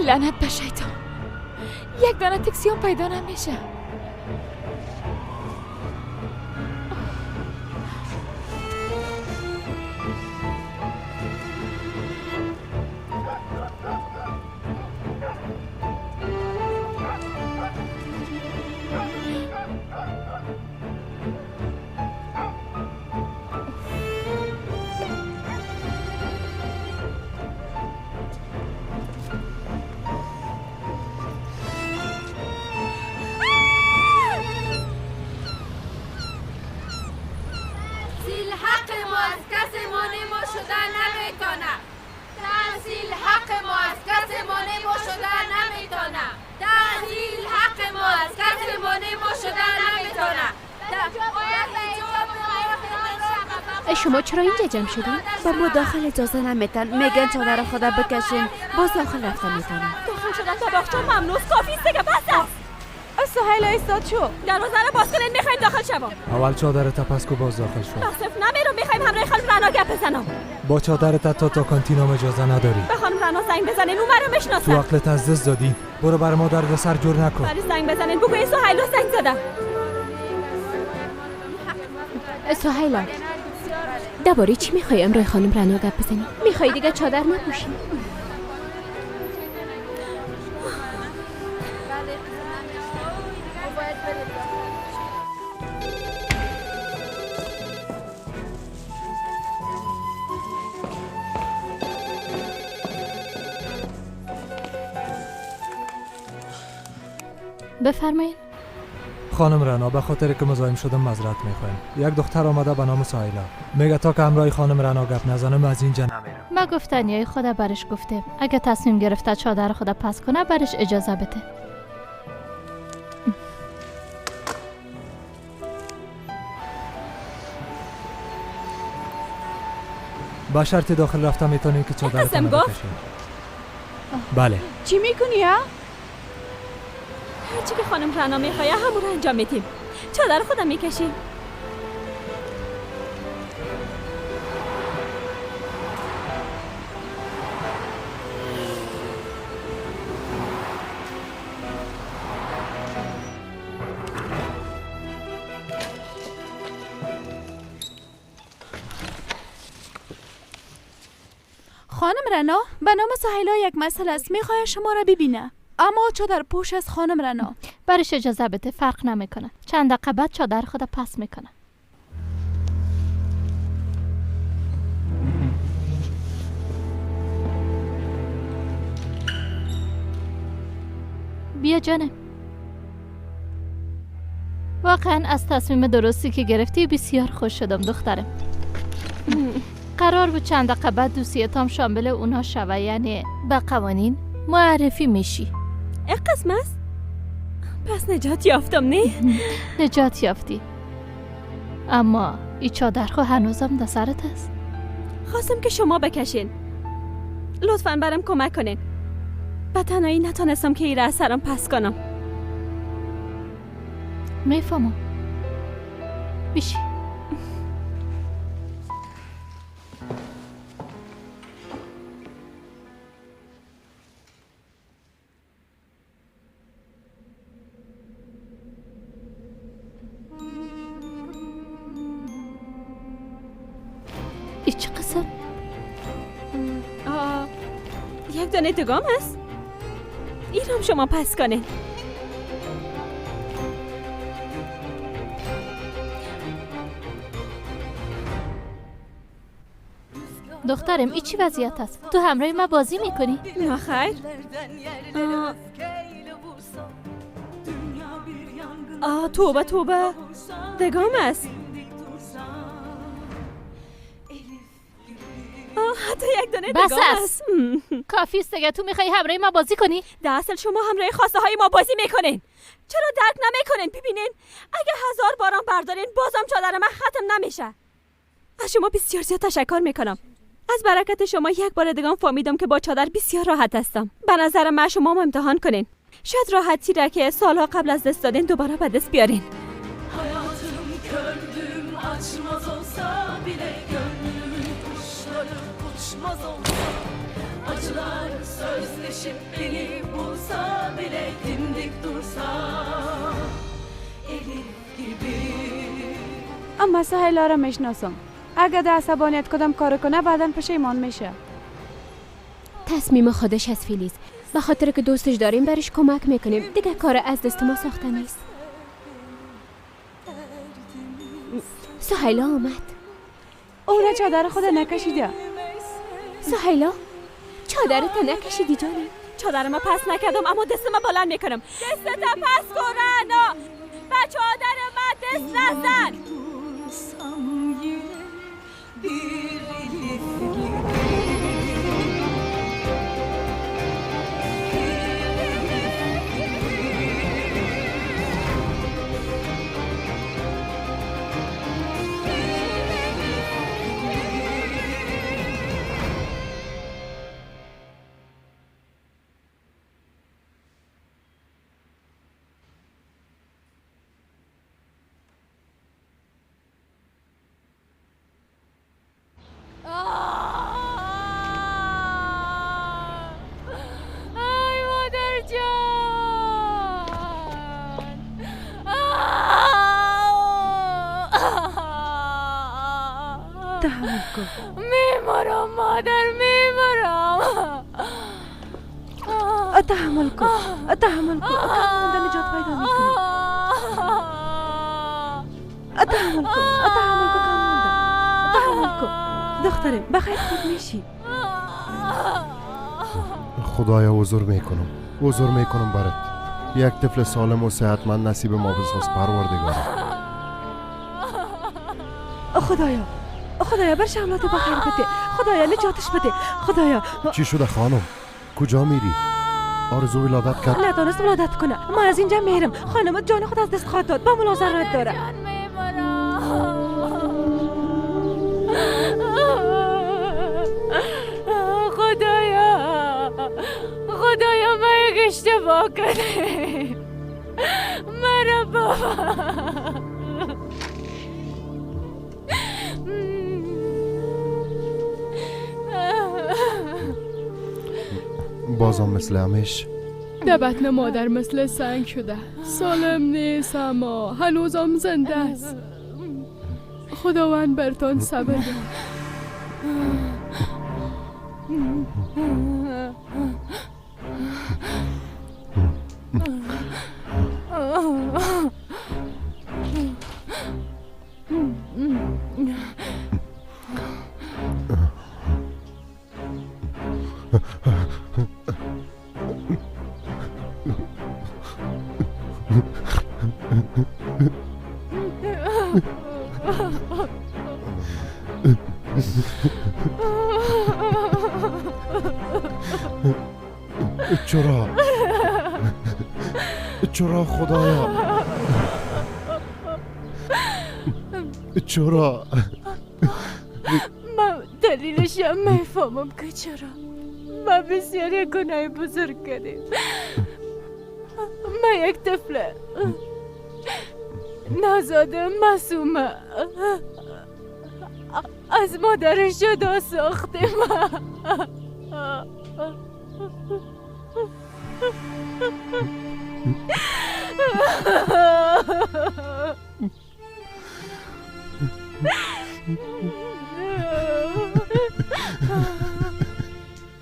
لعنت به شیطان، یک دانه تاکسی هم پیدا نمیشه. شما چرا اینجا جمع شدین؟ به ما داخل اجازه نمیتن، میگن چادر خدا بکشین باز داخل رفته میتونن. داخل شدن تا باغچه ممنوع، کافی است دیگه، بس است. سهیلا ایستاد شو، دروازه رو باز کنین، میخوایم داخل شوم. اول چادرت پس کو باز داخل شو. آصف نمیرم، میخوایم همراه خانم رنا گپ بزنم. با چادرت تا کانتینام اجازه نداری. به خانم رنا زنگ بزنین، اون مرا میشناسه. تو عقلت از دست دادی، برو بر ما درد سر جور نکن. برای زنگ بزنین بگوی سهیلا زنگ زده. سهیلا درباره چی میخوای امرای خانم رنا گپ بزنی؟ میخوای دیگه چادر نپوشی؟ بفرمایید. خانم رنا، به خاطر که مزاحم شدم معذرت میخوایم. یک دختر آمده به نام سهیلا، میگه تا که همراه خانم رنا گپ نزنم از اینجا نمیرم. ما گفتنیای خدا برش گفتم، اگه تصمیم گرفته چادر خدا پس کنه برش اجازه بده. با شرط داخل رفته میتونین که چادرتون بکشین. بله. چی میکنی ها؟ هرچی که خانم رنا میخواه همون رو انجام میدیم. چادر خودم میکشیم. خانم رنا، به نام سهیلا یک مسئله است، میخواه شما را ببینه، اما چادر پوش از خانم رنا. برش اجازه بده، فرق نمیکنه. چند دقیقه بعد چادر خود پس میکنه. بیا جانم. واقعا از تصمیم درستی که گرفتی بسیار خوش شدم دخترم. قرار بود چند دقیقه بعد دوسیتام شامل اونا شوه، یعنی به قوانین معرفی میشی. یک قسم است؟ پس نجات یافتم نه؟ نجات یافتی، اما ای چادر خو هنوزم در سرت است. خواستم که شما بکشین، لطفاً برام کمک کنین. به تنهایی نتانستم که ایره از سرم پس کنم. میفهمم. بشی. چه قسم؟ یک دانه دگام هست؟ ایرام شما پس کنه. دخترم ای چی وضعیت است؟ تو همراه ما بازی میکنی؟ نه خیر. توبه توبه، دگام است. حتی یک دانه بس است. کافی است دیگه. تو میخوای همراه ما بازی کنی؟ در اصل شما همراه خواسته های ما بازی میکنین. چرا درک نمیکنین؟ ببینین اگه 1000 بارم بردارین بازم چادر من ختم نمیشه. از شما بسیار زیاد تشکر میکنم. از برکت شما یک بار دیگه فهمیدم که با چادر بسیار راحت هستم. به نظر من شما هم امتحان کنین. شاید راحتی را که سالها قبل از دست دادین دوباره به دست بیارین. Acılar sözleşip beni bulsa bile dimdik dursa Elif gibi. اما سهیلا را میشناسم. اگه در عصبانیت کدام کار کنه بعداً پشیمان میشه. تصمیم خودش از فیلیز. به خاطر که دوستش داریم برش کمک میکنیم. دیگه کار از دست ما ساخته نیست. سهیلا آمد. اون چادر خود نکشیده. سهیلا چادرت نکشیدی جانم؟ چادر ما پس نکردم، اما دست ما بلند میکنم. دستت پس کن رنا، به چادر ما دست نزن. کن. میمرم مادر، میمرم. تحمل کن، تحمل کن، کم مونده نجات پیدا میکنی. تحمل کن، تحمل کن، کم مونده، تحمل کن دخترم، بخیر خوب میشی. خدایا عذر میکنم، عذر میکنم برات. یک طفل سالم و صحتمند نصیب ما بساز پروردگارا. خدایا، خدایا برش اولاد بخیر بده، خدایا نجاتش بده، خدایا. چی شده خانم؟ کجا میری؟ آرزو ولادت کرد؟ نتونست ولادت کنه. ما از اینجا میرم. خانم جان خود از دست خواهد داد. با ملا ضرورت داره. خدایا، خدایا ما یک اشتباه کردیم، مرا بابا. بازم مثل همیش در بطن مادر مثل سنگ شده، سالم نیست اما هنوزم زنده است. خداوند برتان صبر داد. چرا؟ چرا خدایا؟ چرا؟ من دلیلش هم میفهمم که چرا. ما بسیار یک گناه بزرگ کردیم. ما یک طفل نازاده معصومه از مادرش جدا ساختیم.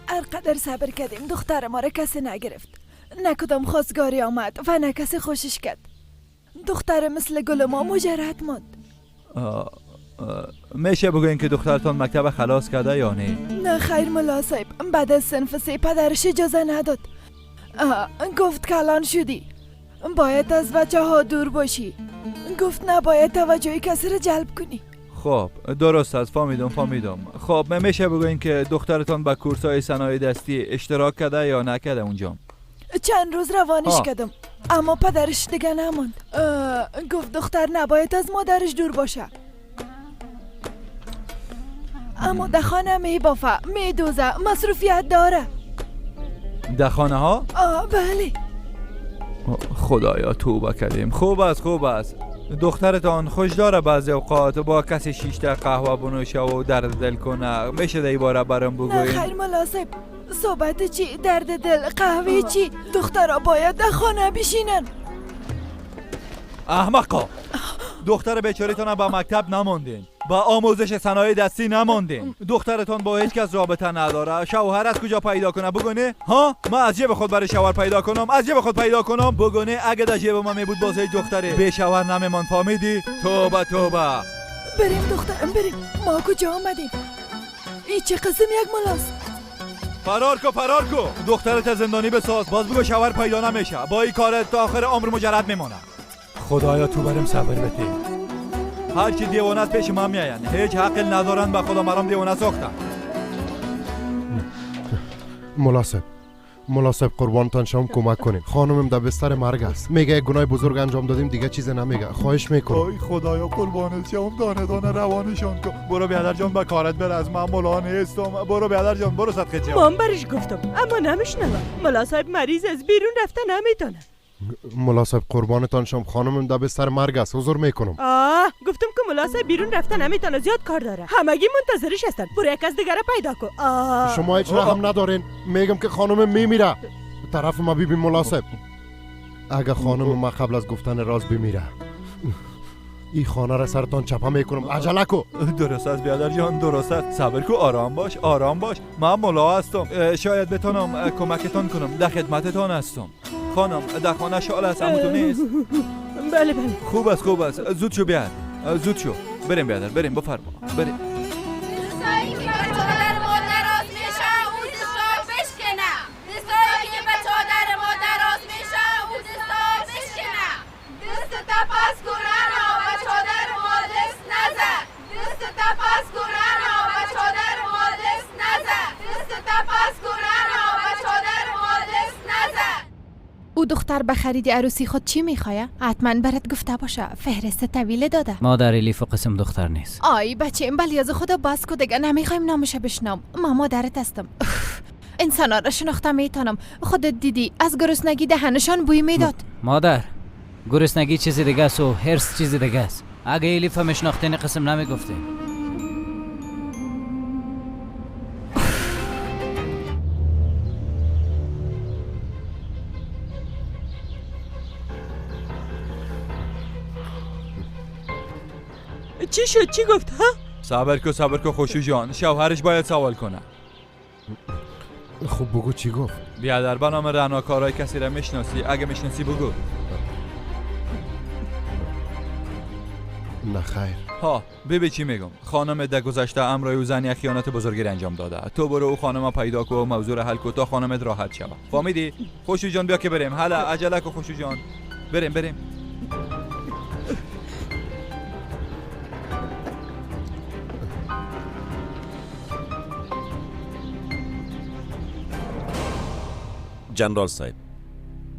هر قدر صبر کردیم دختر ما را کسی نگرفت. نه کدام خواستگاری آمد و نه کسی خوشش کرد. دختر مثل گل ما مجرد ماند. میشه بگوین که دخترتان مکتب خلاص کرده یا نه؟ نه خیر ملا صاحب، بعد از صنف 3 پدرش اجازه نداد. گفت کلان شدی، باید از بچه ها دور باشی. گفت نباید توجه کسی را جلب کنی. خب درست است، فهمیدم. خب میشه بگوین که دخترتان به کورس‌های صنایع دستی اشتراک کرده یا نکرده اونجا؟ چند روز روانش کردم اما پدرش دیگه نماند. گفت دختر نباید از مادرش دور باشه. اما در خانه می بافه، می دوزه، مصروفیت داره. در خانه ها؟ بله. خدایا توبه کردیم. خوب است. دخترتان خوش داره بعضی اوقات با کسی شیشته قهوه بنوشه و درد دل کنه. میشه در باره برام بگوین؟ نه خیر ملا صاحب، صحبت چی؟ درد دل، قهوه چی؟ دخترها باید در خانه بشینن. احمقا، دختر بیچاره‌تان به مکتب نماندین، با آموزش صنایع دستی نماندین. دخترتان با هیچ کس رابطه نداره. شوهر از کجا پیدا کنه بگونه؟ ها؟ ما از جیب خود برای شوهر پیدا کنم؟ از جیب خود پیدا کنم؟ بگونه اگه در جیب ما می بود باز هیچ دختره به شوهر نمیمان. فهمیدی؟ توبه توبه. بریم دخترم بریم. ما کجا آمدیم؟ این چه قسم یک ملاست؟ فرار کو. دخترت زندانی بساز، باز بگو شوهر پیدا نمیشه. با این کارت تا آخر عمر مجرد میمونه. خدایا تو برم صبر بده. هر چی دیوانه است پیش ما میآیند، هیچ حق ندارن به خدا مرام دیوانه ساختن. ملا صاحب قربانتان شام کمک کنین. خانمم در بستر مرگ است. میگه یک گناه بزرگ انجام دادیم، دیگه چیز نمیگه. خواهش میکنم. ای خدایا قربانت شام، دانه دانه روانشان کن. برو بیادر جان به کارت بر، از من ملا نیستم. برو بیادر جان، برو صدقه جان. من برش گفتم اما نمیشنوم. ملا صاحب مریض از بیرون رفته نمیتونه. ملا صاحب قربانتان شام، خانمم در بستر مرگ است. حضور میکنم. گفتم که ملا صاحب بیرون رفته نمیتونه، زیاد کار داره. همگی منتظرش هستن. برو یک از دیگه پیدا کو. شما هیچ رحم ندارین. میگم که خانمم میمیره. طرف ما ببین ملا صاحب، اگه خانم ما قبل از گفتن راز بمیره، این خانه را سرتان چپه میکنم. عجله کو. درست است بیادر جان، درست است. صبر کو، آرام باش، آرام باش. من ملا هستم، شاید بتونم کمکتان کنم. در خدمتتان هستم. خانم در خانه شال است، عمو تو نیست؟ بله بله. خوب است، خوب است. زود شو بیاد، زود شو. بریم بیادر، بریم. بفرما، بریم. او دختر به خرید عروسی خود چی میخواه؟ حتما برات گفته باشه. فهرست طویله داده. مادر الیف قسم دختر نیست. آی بچه این بلیاز خدا باز کو، دیگه نمیخوایم نامش بشنام. ما مادرت هستم. انسانا را شناخته میتونم. خودت دیدی از گرسنگی دهنشان بوی میداد. مادر گرسنگی چیز دیگه است و هرس چیز دیگه است. اگه الیف میشناختین قسم نمیگفتین. چی شد؟ چی گفت؟ ها؟ صبر کو، صبر کو خوشو جان، شوهرش باید سوال کنه. خب بگو چی گفت؟ بیادر به نام رعنا کارای کسی را میشناسی؟ اگه میشناسی بگو. نه خیر. ها ببین چی میگم. خانم در گذشته امرای او زن یک خیانت بزرگی را انجام داده. تو برو او خانم پیدا کو و موضوع را حل کو تا خانمت راحت شود. فهمیدی؟ خوشو جان بیا که بریم. حالا عجله کو خوشو جان. بریم بریم. جنرال صاحب،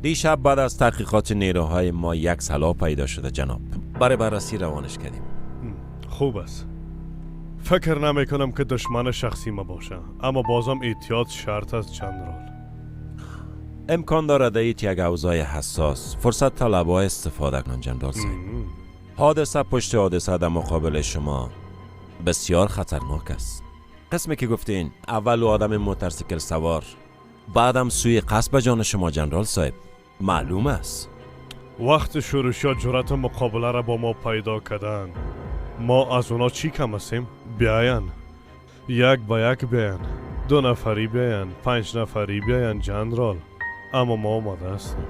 دیشب بعد از تحقیقات نیروهای ما یک سلاح پیدا شده جناب. برای بررسی روانش کردیم. خوب است. فکر نمی کنم که دشمن شخصی ما باشه، اما بازم احتیاط شرط است جنرال. امکان دارد ایت یک اوضاع حساس فرصت طلبها استفاده کنند جنرال صاحب. حادثه پشت حادثه در مقابل شما بسیار خطرناک است. قسمی که گفتین اول آدم موتورسیکل سوار، بعدم سوی قصد جان شما جنرال صاحب. معلوم است وقت شورشیا جرأت مقابله را با ما پیدا کردن، ما از اونا چی کم هستیم؟ بیاین یک با یک بیاین، 2 نفری بیاین، 5 نفری بیاین جنرال، اما ما آماده هستیم.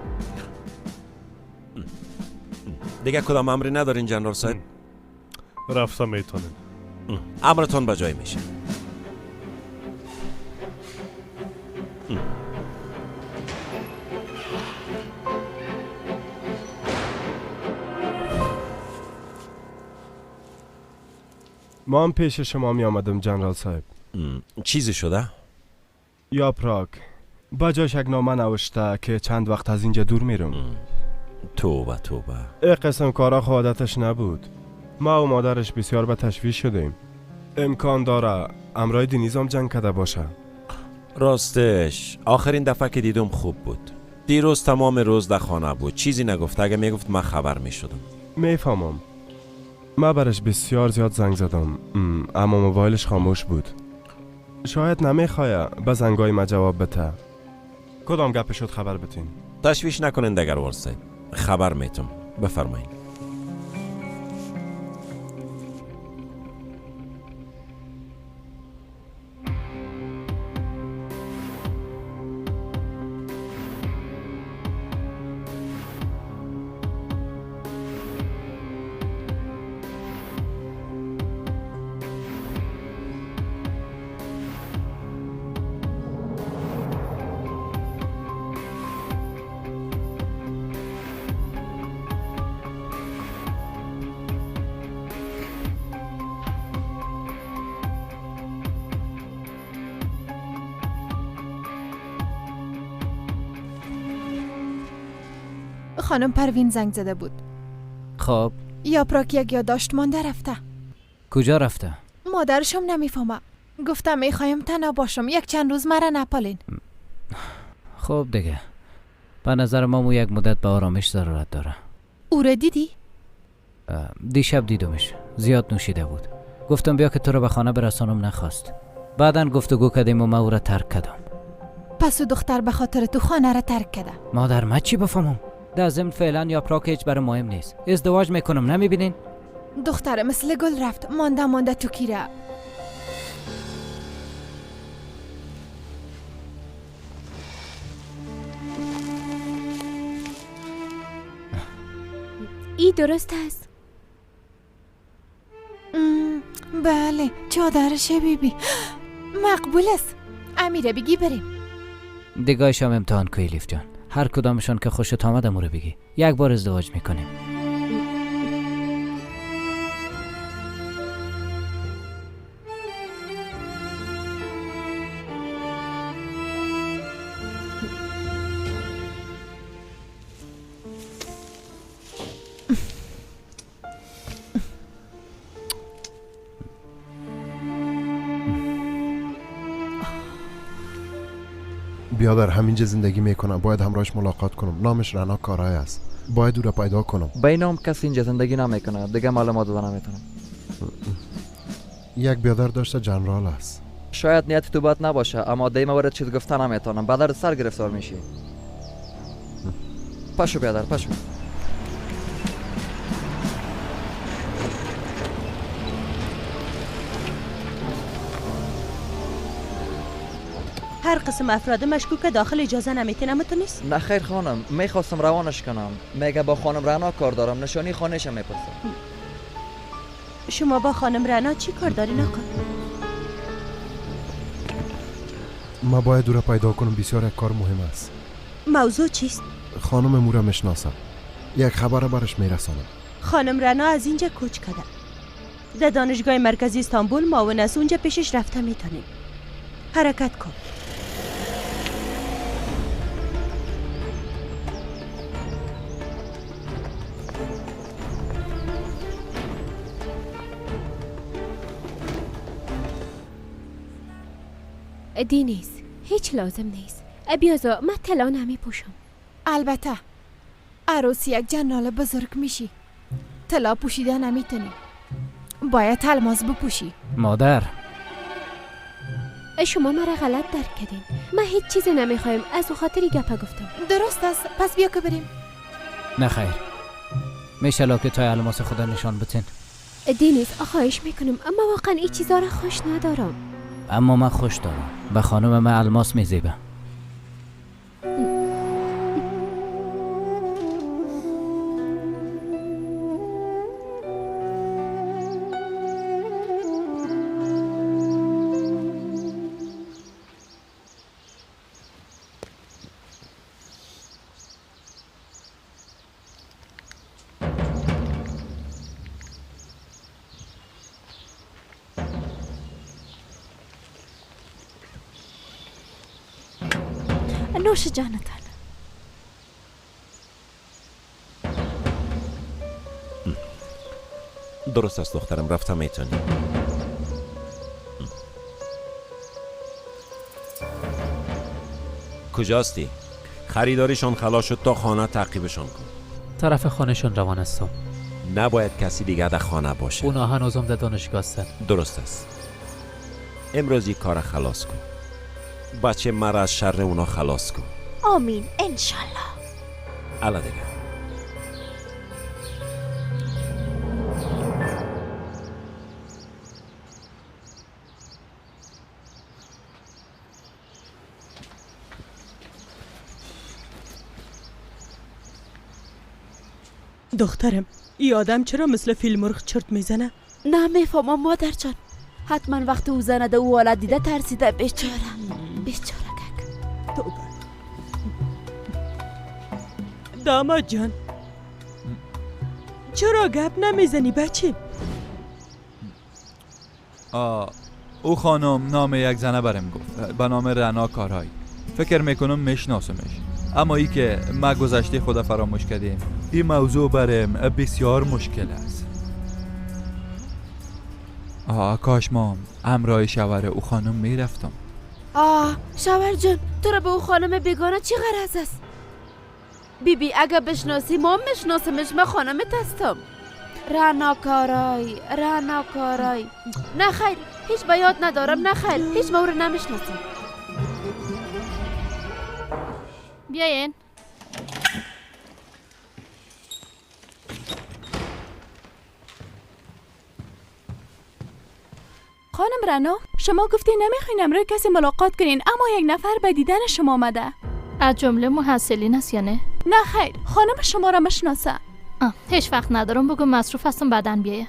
دیگه کدام امری ندارین جنرال صاحب؟ رفته میتونین. امرتون به جای میشه. ما هم پیش شما می آمدم جنرال صاحب. چیزی شده؟ یاپراک با جاش یک نامه نوشته که چند وقت از اینجا دور میرم. توبه توبه. ای قسم کارا خو عادتش نبود. ما و مادرش بسیار به تشویش شدیم. امکان داره امرای دینیزم جنگ کرده باشه. راستش آخرین دفعه که دیدم خوب بود. دیروز تمام روز در خانه بود، چیزی نگفت. اگه میگفت من خبر میشدم. میفهمم. من برش بسیار زیاد زنگ زدم، اما موبایلش خاموش بود. شاید نمیخواه به زنگای ما جواب بده. کدام گپ شد خبر بتین؟ تشویش نکنین دگر ورسه، خبر میتم. بفرمایید. خانم پروین زنگ زده بود. خب یاپراک یک یادداشت مانده رفته. کجا رفته؟ مادرشم نمیفهمه. گفتم میخوایم تنها باشم، یک چند روز مرا نپالین. خب دیگه به نظر ما یک مدت به آرامش ضرورت داره. او را دیدی؟ دیشب دیدمش، زیاد نوشیده بود. گفتم بیا که تو رو به خانه برسانم، نخواست. بعدا گفتگو کردیم و من او را ترک کردم. پس او دختر به خاطر تو خانه را ترک کرده. مادر من چی بفهمم؟ در ضمن فعلا یاپراک هیچ برای مهم نیست. ازدواج میکنم، نمیبینین؟ دختر مثل گل رفت، مانده مانده تو کیره. ای درست است. بله، چادرشه بیبی مقبول است. امیره بگی بریم. دیگایش هم امتحان کو الیف جان. هر کدامشان که خوشت آمد امورو بگی. یک بار ازدواج میکنیم. بیادر همینجا زندگی میکنم، باید همراهش ملاقات کنم. نامش رنا کارای است، باید او را پیدا کنم. به نام کسی اینجا زندگی نمیکنه دیگه، معلومات داده نمیتونم. یک بیادر داشته جنرال است. شاید نیت تو بد نباشه، اما دیمه وارد چیز گفته نمیتونم، بعد سر گرفتار میشی. پاشو بیادر، پاشو. هر قسم افراد مشکوک داخل اجازه نمیتونم. نمیتونیست؟ نه خیر خانم، میخواستم روانش کنم. میگه با خانم رنا کار دارم، نشانی خانه‌ش میپرسم. شما با خانم رنا چی کار دارین آقا؟ ما باید او را پیدا کنم، بسیار یک کار مهم است. موضوع چیست؟ خانم مو را میشناسم، یک خبر برش میرسانم. خانم رنا از اینجا کوچ کرده. در دانشگاه مرکزی استانبول معاون است، اونجا پیشش رفته میتونیم. حرکت کن. دینیز هیچ لازم نیست. بیازا من طلا نمی پوشم. البته عروسی یک جنرال بزرگ میشی، طلا پوشیده نمیتونی، باید الماس بپوشی. مادر شما مرا غلط درک کردین. من هیچ چیزی نمیخوایم، از او خاطری گپه گفتم. درست است، پس بیا که بریم. نه خیر، میشه لاک تای الماس خدا نشان بتین. دینیز خواهش میکنم، اما واقعا این چیزا را خوش ندارم. اما من خوش دارم، به خانم من الماس میزیبه. نوش جانتان. درست است دخترم، رفتم میتونی. کجاستی؟ خریداریشان خلاص شد، تا خانه تعقیبشان کن. طرف خانهشان روان هستم. نباید کسی دیگر در خانه باشه. اونا هنوزم در دانشگاه هستن. درست است. امروز این کار خلاص کن. بچه مرا از شر اونا خلاص کن. آمین انشالله. الا دیگه. دخترم، ای آدم چرا مثل فیل مرغ چرت میزنه؟ نه میفهمم مادر جان، حتما وقت او زنده او حالت دیده ترسیده. بیچاره بیچاره کک. توبه. داماد جان چرا گپ نمیزنی بچه؟ او خانم نام یک زنه برم گفت به نام رنا کارهای. فکر میکنم میشناسمش، اما ای که ما گذشته خدا فراموش کردیم، این موضوع برم بسیار مشکل است. کاش ما همراه شوهر او خانم میرفتم. شوهر جان تو را به او خانم بیگانه چی غرض است؟ بی بی اگه بشناسی ما میشناسمش، من خانمت هستم. رنا کارای، رنا کارای. نه خیر هیچ به یاد ندارم. نه خیر هیچ ما او را نمیشناسم. بیاین. خانم رنا، شما گفتی نمیخواین امروز کسی ملاقات کنین، اما یک نفر به دیدن شما آمده. از جمله محصلین است یا نه؟ نه خیر، خانم شما را مشناسه. هیچ وقت ندارم، بگو مصروف هستم بعدن بیایه.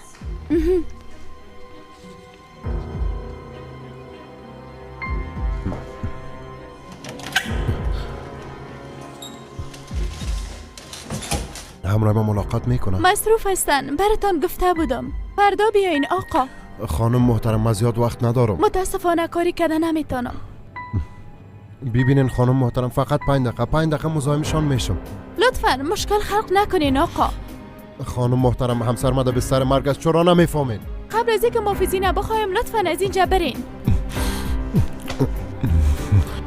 همراه ما ملاقات میکنم. مصروف هستن، براتان گفته بودم فردا بیاین آقا. خانم محترم، من زیاد وقت ندارم. متاسفانه کاری کردن نمیتونم. ببینین خانم محترم، فقط 5 دقیقه، 5 دقیقه مزاحمشان میشم. لطفا مشکل خلق نکنین آقا. خانم محترم، همسر ما در بستر مرگ است، چرا نمیفهمین؟ قبل از اینکه محافظین بخوایم لطفا از اینجا برین.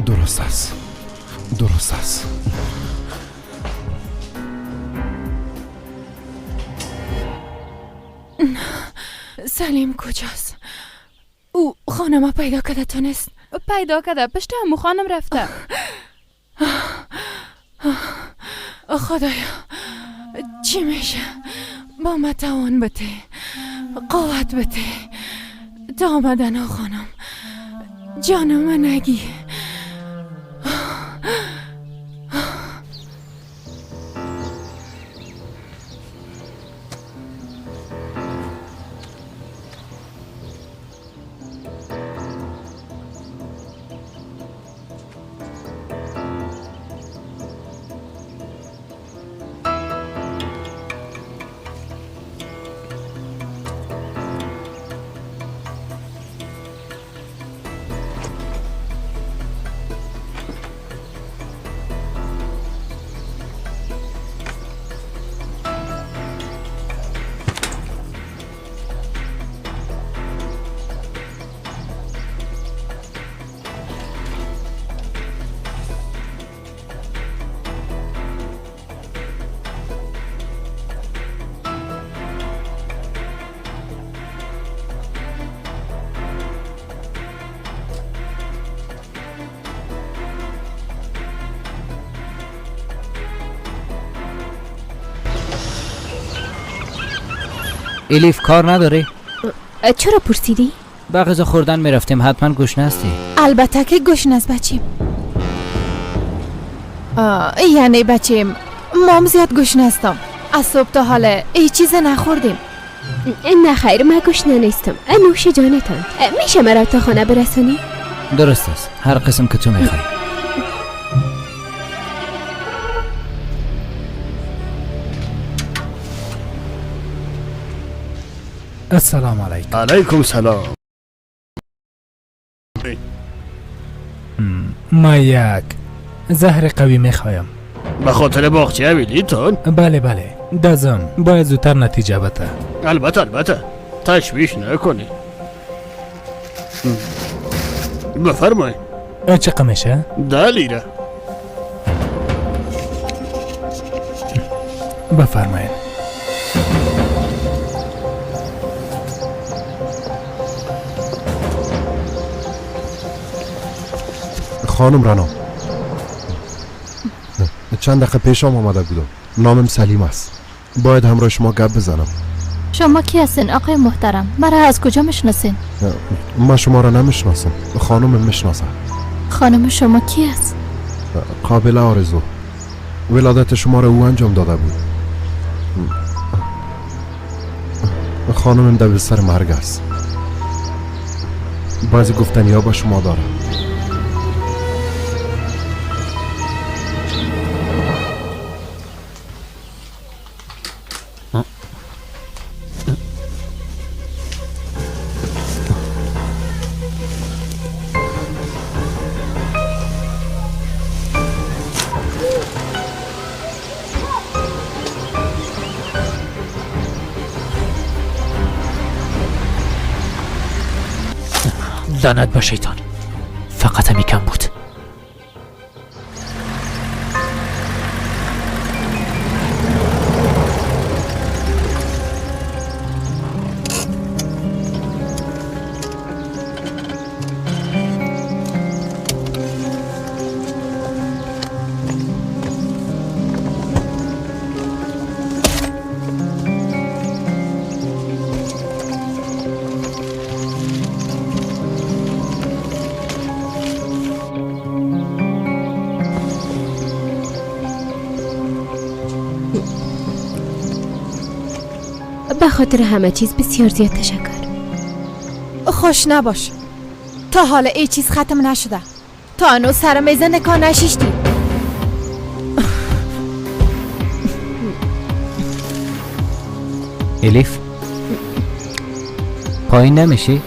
درست است، درست است. سلیم کجاست؟ او خانم پیدا کرده تونست؟ پیدا کرده، پشت همو خانم رفته. خدایا چی میشه؟ با ما توان بده، قوت بده تا آمدن خانم. جان من نگی. الیف کار نداری؟ چرا پرسیدی؟ با غذا خوردن میرفتیم، حتما گشنه هستی. البته که گشنه است بچیم. یعنی بچیم مام زیاد گشنه هستم، از صبح تا حالا هیچ چیز نخوردیم. نه خیر، من گشنه نیستم. نوش جانتان. میشه مرا تا خانه برسانی؟ درست است، هر قسم که تو میخوای. السلام علیکم. علیکم سلام. ما یک زهر قوی میخوایم. به خاطر باغچه ویلیتون؟ بله بله، دزم باید زودتر نتیجه بده. البته البته، تشویش نکنی. بفرمایید. چقدر میشه؟ 10 لیره. بفرمایید. خانم رنا، چند دقیقه پیشم آمده بودم. نامم سلیم است. باید همراه شما گپ بزنم. شما کی هستین آقای محترم؟ مرا از کجا میشناسین؟ من شما را نمیشناسم، خانم میشناسم. خانم شما کی است؟ قابل آرزو. ولادت شما را او انجام داده بود. خانمم در بستر مرگ است. بعضی گفتنی ها با شما دارم. لعنت به شیطان، فقط همی کم بود. به خاطر همه چیز بسیار زیاد تشکر. خوش نباش، تا حالا ای چیز ختم نشده. تا هنوز سر میز نکاح نشیشتی. الیف پایین نمیشی؟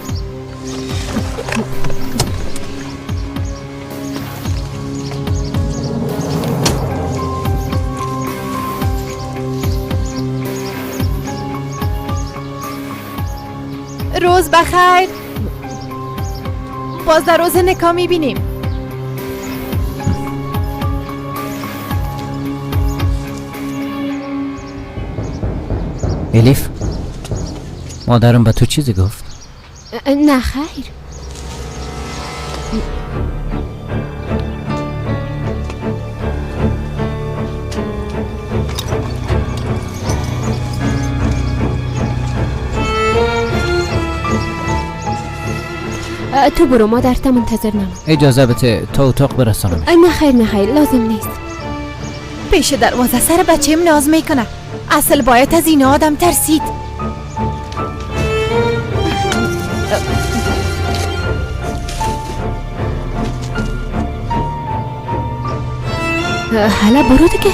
روز بخیر. باز در روز نکاح میبینیم. الیف مادرم به تو چیزی گفت؟ نه خیر. تو برو، مادرت منتظر نمان. اجازه بده تا اتاق برسانم. نه خیر نه خیر، لازم نیست. پیش دروازه سر بچه‌م ناز میکنه. اصل باید از این آدم ترسید. حالا برو دیگه.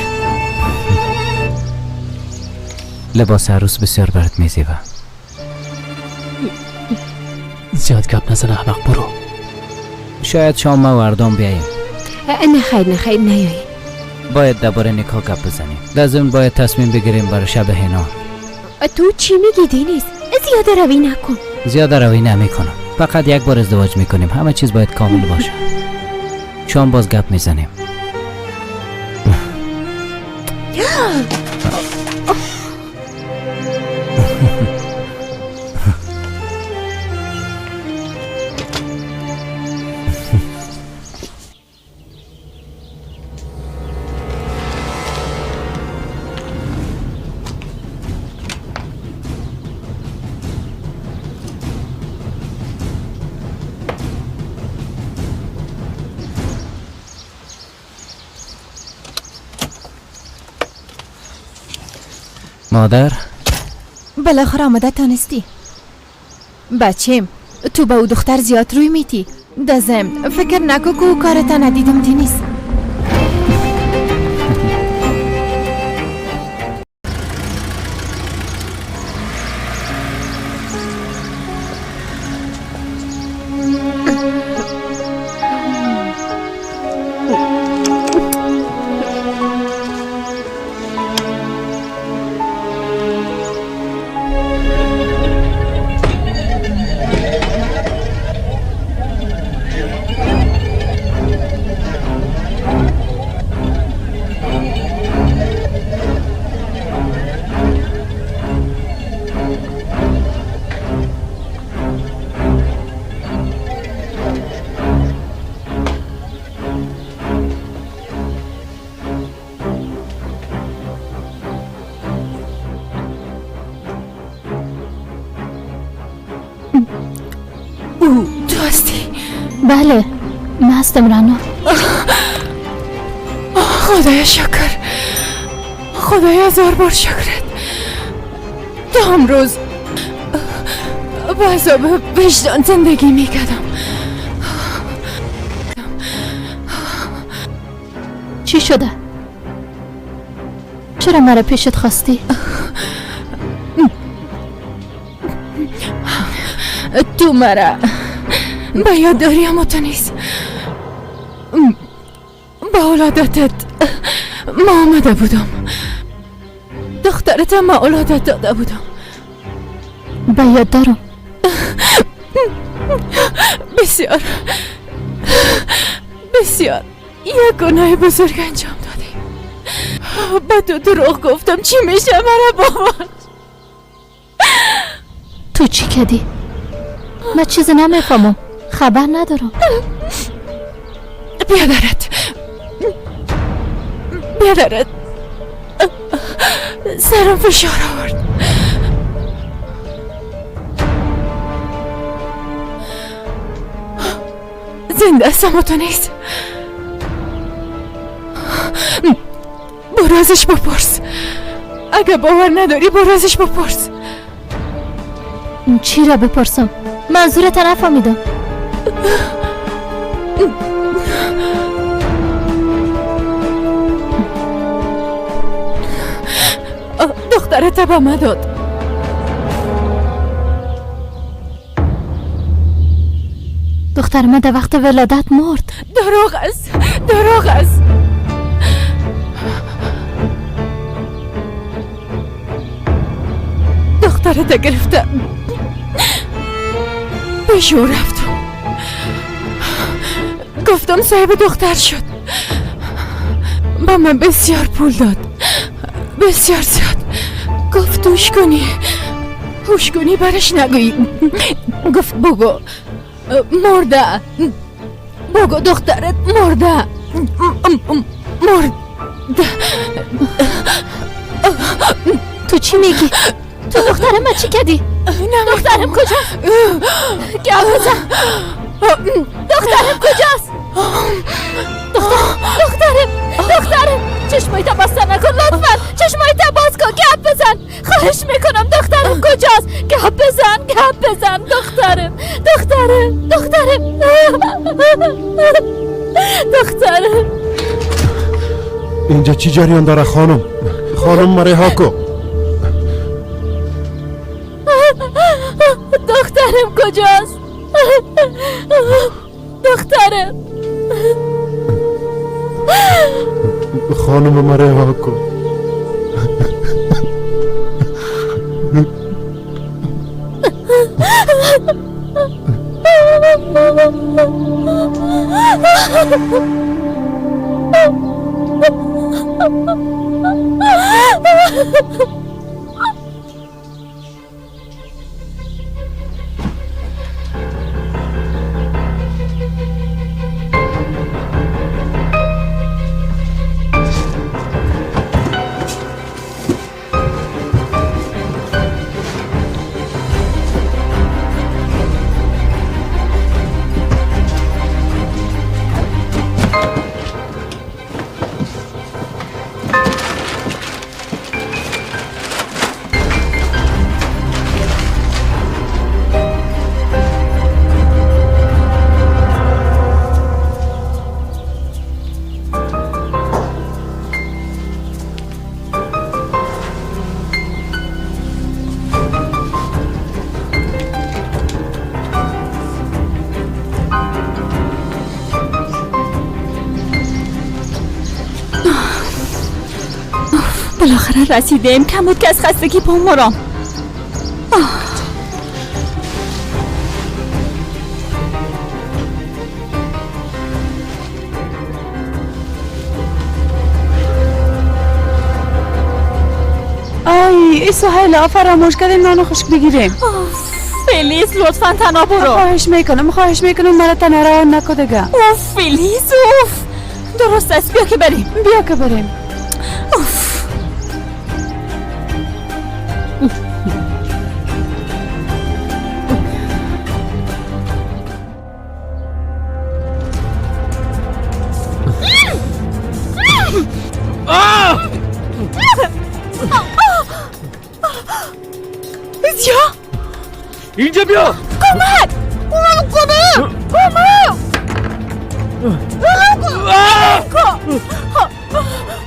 لباس عروس بسیار برات میزیبه. زیاد گپ نزن احمق، برو. شاید شام ما وردام بیاییم. نه خیر نه خیر، نیاییم. باید درباره نکاح گپ بزنیم. لازم باید تصمیم بگیریم برای شب حنا. تو چی میگی دینیز؟ زیاده روی نکن. زیاده روی نمیکنم، فقط یک بار ازدواج میکنیم. همه چیز باید کامل باشه. شام باز گپ میزنیم. مادر بالاخره آمده تانستی. بچیم تو به او دختر زیاد روی میتی. دزم فکر نکو که او کارتا ندیدم دینیز. بله من هستم رعنا. خدایا شکر، خدایا هزار بار شکرت. تا امروز با عذاب وجدان زندگی میکردم. چی شده؟ چرا مرا پیشت خواستی؟ تو مرا به یاد داری اما تو نیست. با ولادتت ما آمده بودم، دخترت ما ولادت داده بودم. به یاد دارم. بسیار بسیار یک گناه بزرگ انجام دادیم. به تو دروغ گفتم. چی میشه مرا بابا؟ تو چی کردی؟ من چیزی نمیفهمم، خبر ندارم. بیادرت بیادرت سرم فشار آورد. زنده هستم و تو نیست. برو برو ازش بپرس. اگه باور نداری برو ازش بپرس. چی را بپرسم؟ منظورت نفهمیدم. دخترت به من داد. دختر من در وقت ولادت مرد. دروغ است، دروغ است. دخترت گرفته پیش او رفتم، گفتم صاحب دختر شد. با من بسیار پول داد، بسیار زیاد. گفت هوش کنی، هوش کنی برش نگویی. گفت بگو مرده، بگو دخترت مرده، مرده. تو چی میگی؟ تو دخترم من چی کردی؟ دخترم کجاست؟ گپ بزن. دخترم کجاست؟ دخترم، دخترم، چشمایت بسته نکن لطفا، چشمایت باز کن، گپ بزن، خواهش میکنم. دخترم کجاست؟ گپ بزن، گپ بزن. دخترم، دخترم، دخترم، دخترم. اینجا چی جریان داره خانم؟ خانم مریهاکو، دخترم کجاست؟ دخترم، خانم مریهاکو. بالاخره رسیدیم. کم بود که از خستگی بمیرم. آی ای سهیلا، فراموش کردیم نان خشک بگیریم. فلیز لطفا تنها برو. خواهش میکنم، خواهش میکنم مرا تنها روان نکن دیگه. اوف فلیز، اوف. درست است، بیا که بریم، بیا که بریم. اوف. زیا، اینجا بیا. کمک، کمک، کمک،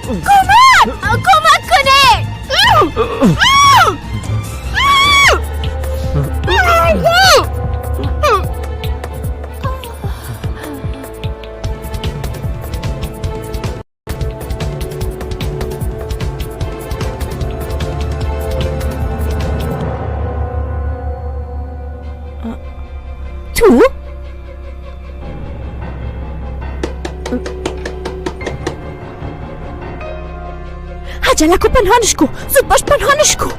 کمک، کمک کنه. تو؟ عجله کو، پنهانش کو، زود باش پنهانش کو.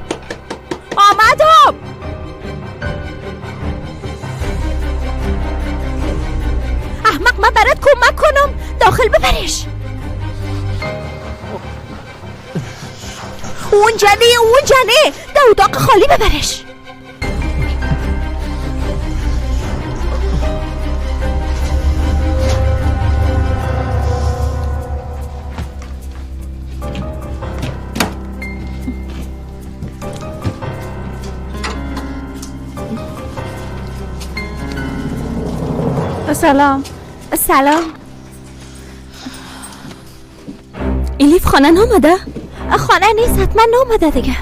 آمدم. احمق، من برات کمک کنم، داخل ببرش. اونجا نه، اونجا نه، در اتاق خالی ببرش. سلام. سلام. الیف خانه نامده؟ خانه نیست، حتما نامده دیگه.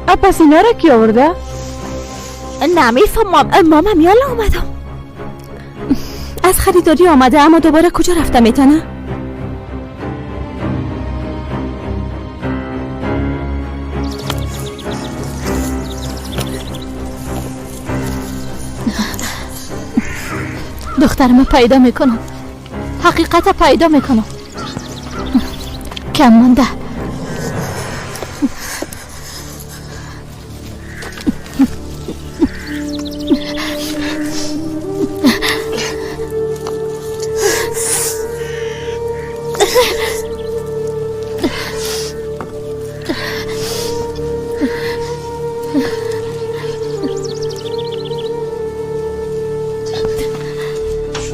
آه پس اینا را کی آورده؟ نمیفهمم مامم یالا آمدم. از خریداری آمده، اما دوباره کجا رفته میتونه؟ دخترم پیدا میکنم، حقیقت پیدا میکنم. کم مانده.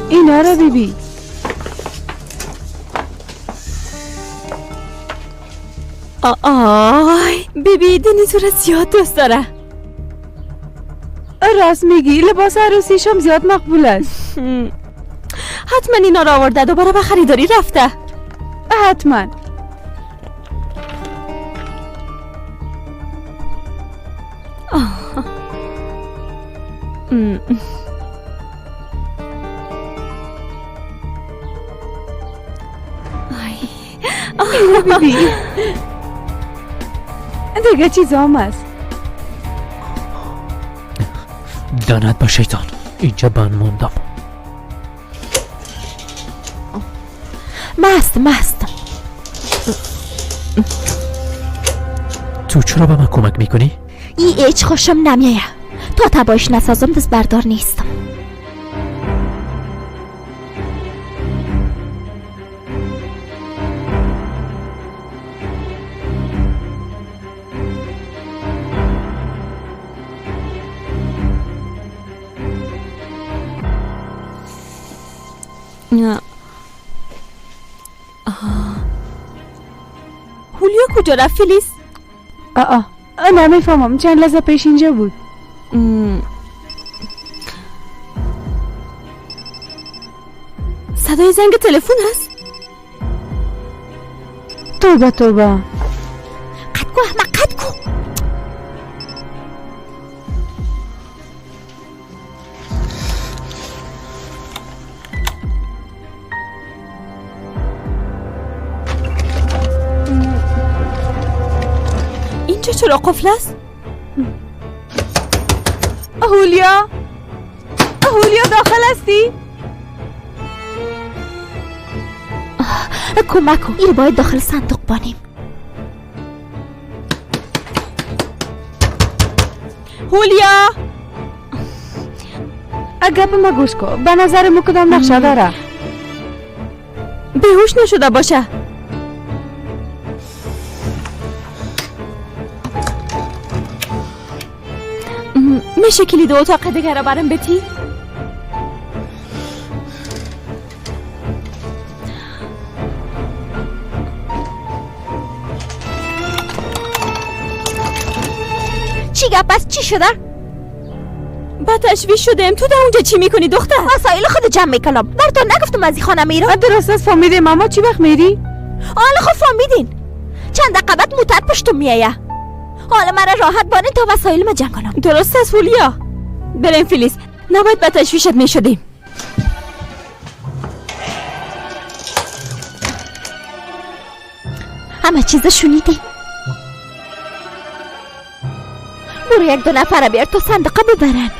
اینا رو بیبی. آی بیبی، دنیز رو زیاد دوست داره. راست میگی، لباس عروسیشم زیاد مقبول است. حتما اینا رو آورده، دوباره به خریداری رفته. حتما. اینو بیبی دیگه چیز هم هست. دانت با شیطان، اینجا بند موندم. مست. تو چرا به من کمک میکنی؟ ای هیچ خوشم نمیایه. تا تبایش نسازم دست بردار نیستم. هولیا کجا رفت فیلیس؟ آه نمیفهمم، چند لحظه پیش اینجا بود. صدای زنگ تلفن هست؟ توبه توبه. قد کو احمق، قد کو. اینجا چرا قفل است؟ هولیا، هولیا داخل هستی؟ کمک کن، این باید داخل صندوق بانیم. هولیا گپ ما گوش کن، به نظر مو کدام نقشه داره؟ بیهوش نشده باشه. میشه کلید اتاق دیگه را برام بتی؟ چی گپ است؟ چی شده؟ با تشویش شدم. تو در اونجا چی میکنی دختر؟ وسایل خود جمع میکنم. براتون نگفتم از این خانه میرم؟ درست است، فهمیدیم. اما چی وقت میری؟ حالا خب فهمیدین. چند دقیقه بعد موتر پشتم میایه. حالا مرا راحت بانین تا وسایل ما جمع کنم. درست است هولیا. بریم فیلیس، نباید به تشویشت میشدیم. همه چیز شنیدی؟ برو یک دو نفر بیار تا صندوقه ببرن.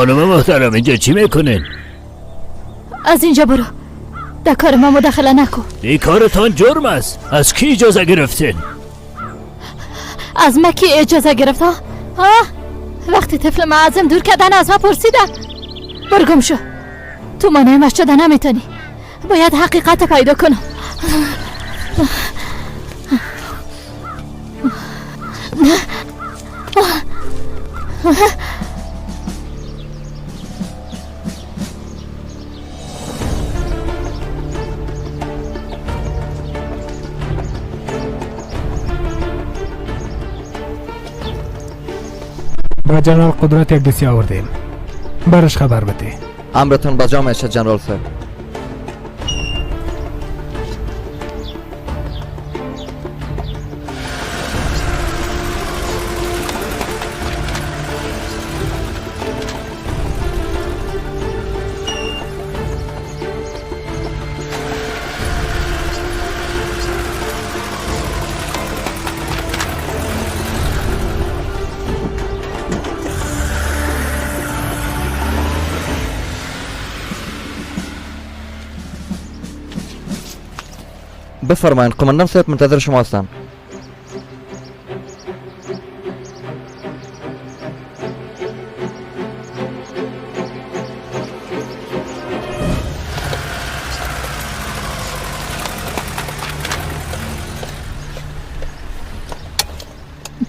خانم محترم اینجا چی میکنین؟ از اینجا برو، در کار ما مداخله نکن. این کارتان جرم است. از کی اجازه گرفتین؟ از ما کی اجازه گرفت؟ ها؟ وقتی طفل ما ازم دور کردن از ما پرسیدن. برو گم شو، تو مانع ما شده نمیتونی. باید حقیقت پیدا کنم. با جنرال قدرت یک دستی آوردیم، برش خبر بده. امرتون بجا میشه جنرال صاحب. بفرمایید قماندان صاحب منتظر شما هستم.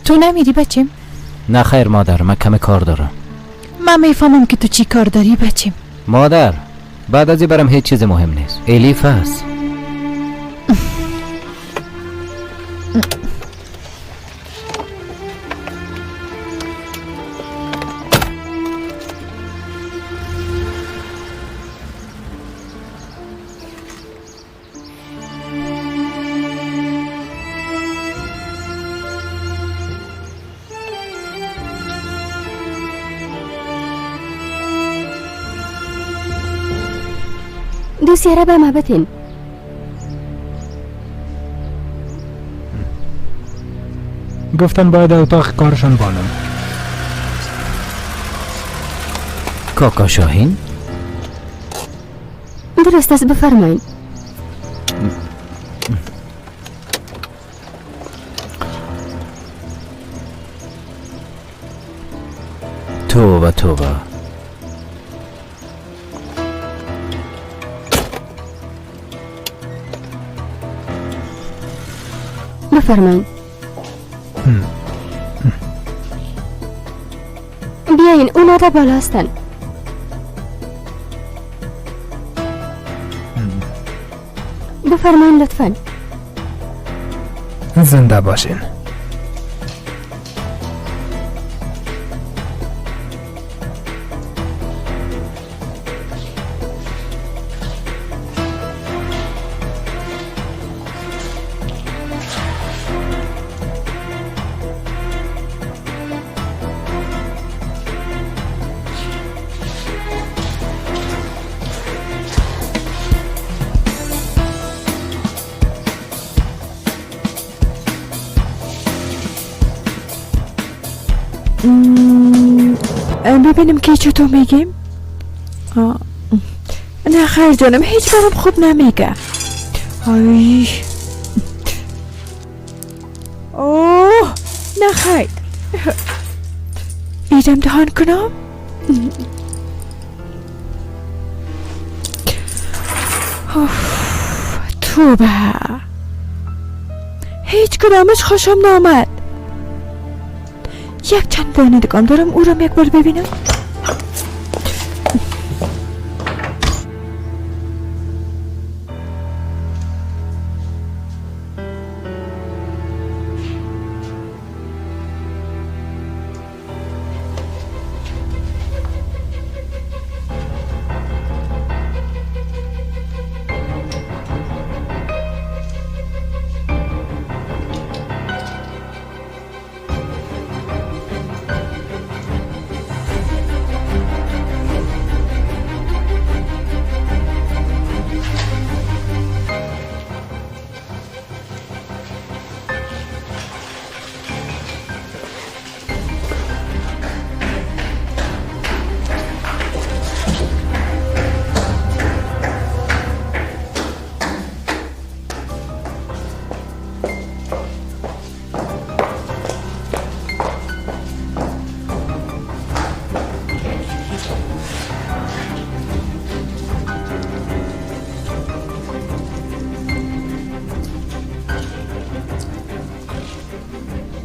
تو نمیری بچیم؟ نه خیر مادر، من کم کار دارم. من میفهمم که تو چی کار داری بچیم. مادر بعد از این برم هیچ چیز مهم نیست. الیف هست. دوسیه را به ما بتین. گفتن باید اتاق کارشان بانم. کاکا شاهین؟ درست است، بفرمایید. توبه توبه. بفرمایید. بیاین، اونا در بالا هستن. بفرمایین لطفاً. زنده باشین. ببینیم که چطور میگیم. نه خیر جانم، هیچ برام خوب نمیگه. آی اوه نه خیر، اید امتحان کنم. توبه، هیچ کدامش خوشم نامد. یک چند دانه دکان دارم، او را یک بار ببینم.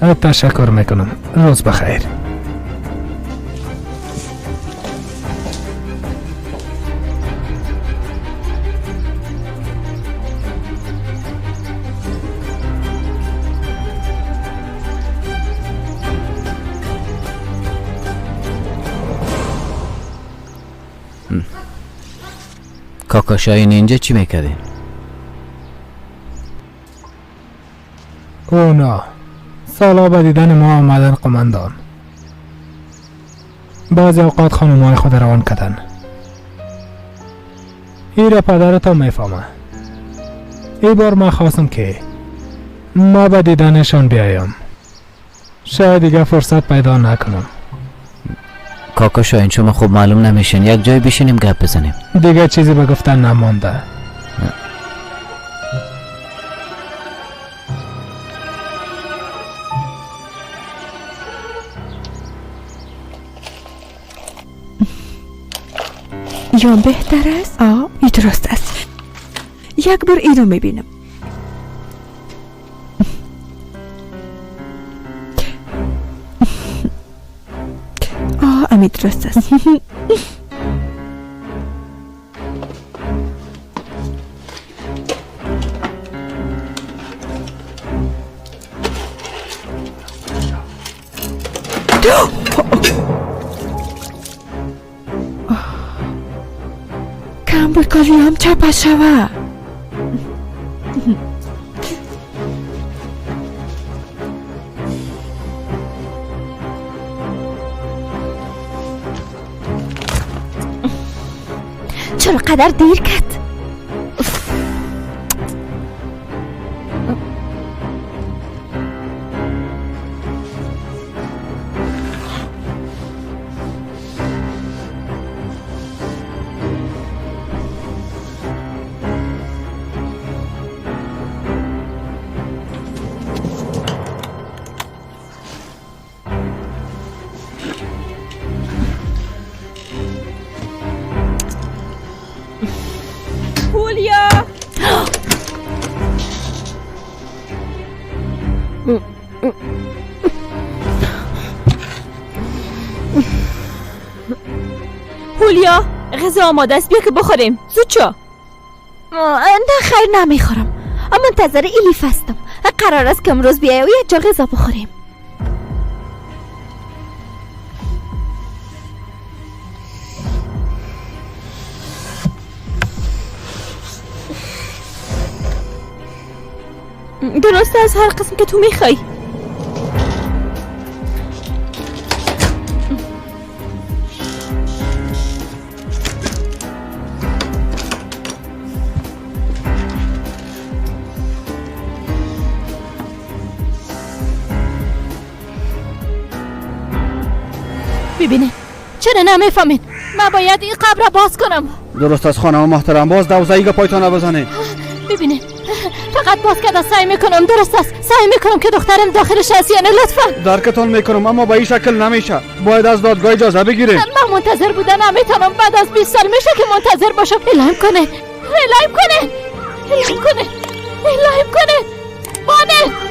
تشکر میکنم. روز بخیر. کاکا شاهین اینجا چی میکردین؟ اونا سالا به دیدن ما آمدن قماندان. بعضی اوقات خانمای خود روان کردن. ای را پدرتا میفهمه. ای بار ما خواستم که ما به دیدنشان بیایم. شاید دیگه فرصت پیدا نکنم. کاکا شاهین شما خوب معلوم نمیشین. یک جای بشینیم گپ بزنیم. دیگه چیزی به گفتن نمانده. یا بهتر است؟ آه این درست است. یک بار اینو میبینم. آه امی درست است. کم بود کالی هم چپه شوه. چرا قدر دیر کرد؟ هولیا غذا آماده است، بیا که بخوریم. زود شو. نه خیر نمیخورم. منتظر الیف هستم. قرار است که امروز بیای و یک جا غذا بخوریم. درست از هر قسم که تو میخوای. ببینه چرا نمیفهمین؟ من باید این قبر را باز کنم. درست از خانم محترم، باز دوزایی پایتان بزنه. ببینه فقط باز کرده سعی میکنم. درست است، سعی میکنم که دخترم داخلش هست یا نه. لطفا. درکتان میکنم اما به این شکل نمیشه. باید از دادگاه اجازه بگیریم. من منتظر بودن نمیتونم. بعد از 20 سال میشه که منتظر باشم. اعلام کنه، اعلام کنه، اعلام کنه، اعلام کنه. بانه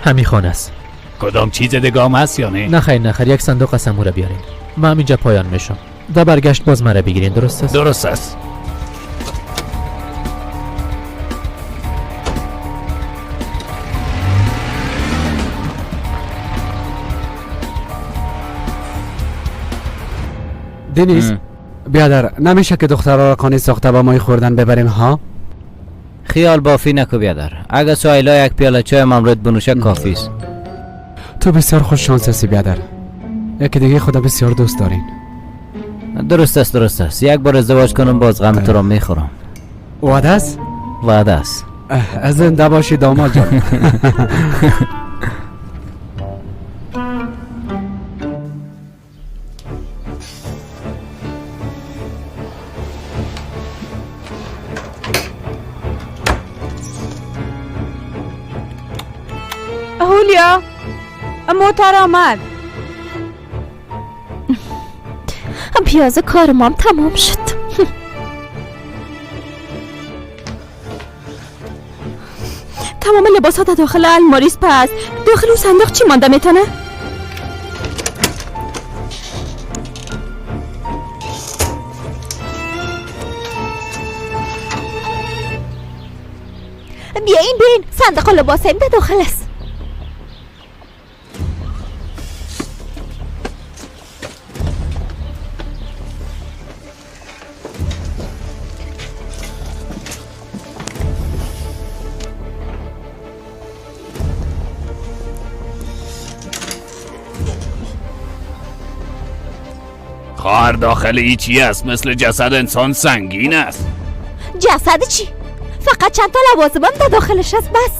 همین خانه است. کدام چیز دیگه هست یا نه؟ نه خیر نه خیر، یک صندوق سموره بیارین. من اینجا پایان میشم. در برگشت باز مرا بگیرین. درست است؟ درست است. دنیز بیادر، نمیشه که دخترها را قانع ساخته با مای خوردن ببریم ها؟ خیال بافی نکو بیادر. اگه سایلا یک پیاله چای ممرد بنوشه کافی است. تو بسیار خوش شانس هستی بیادر. یکی دیگه خدا بسیار دوست دارین. درست است، درست است. یک بار ازدواج کنم باز غم تو را میخورم. وعده است؟ وعده است. زنده باشی داماد جان. هولیا، موتر آمد. پیاز کار مام تمام شد. تمام لباس ها داخل الماریس. پس داخل اون صندوق چی مانده میتونه؟ بیاین بیاین، صندوق لباس این داخل است. خواهر داخل ای چی است؟ مثل جسد انسان سنگین است. جسد چی؟ فقط چند تا لوازمم در داخلش است بس.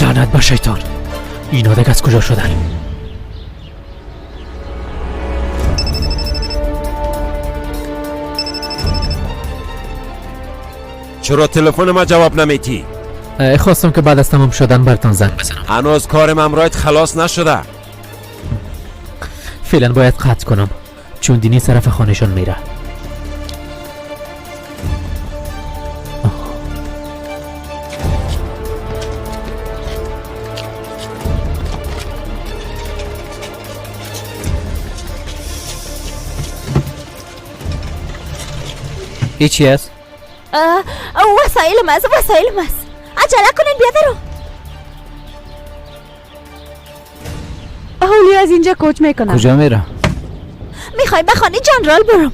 لعنت به شیطان، اینا دیگه از کجا شدن؟ چرا تلفن ما جواب نمیتی؟ خواستم که بعد از تمام شدن برتان زنگ بزنم. هنوز کار ممرایت خلاص نشده. فعلا باید قطع کنم چون دینی طرف خانهشان میره. ای چی است؟ وسایل ماست، وسایل ماست. عجله کنین بیادرو. هولیا از اینجا کوچ میکنم. کجا میره؟ میخوایم به خانه جنرال برم.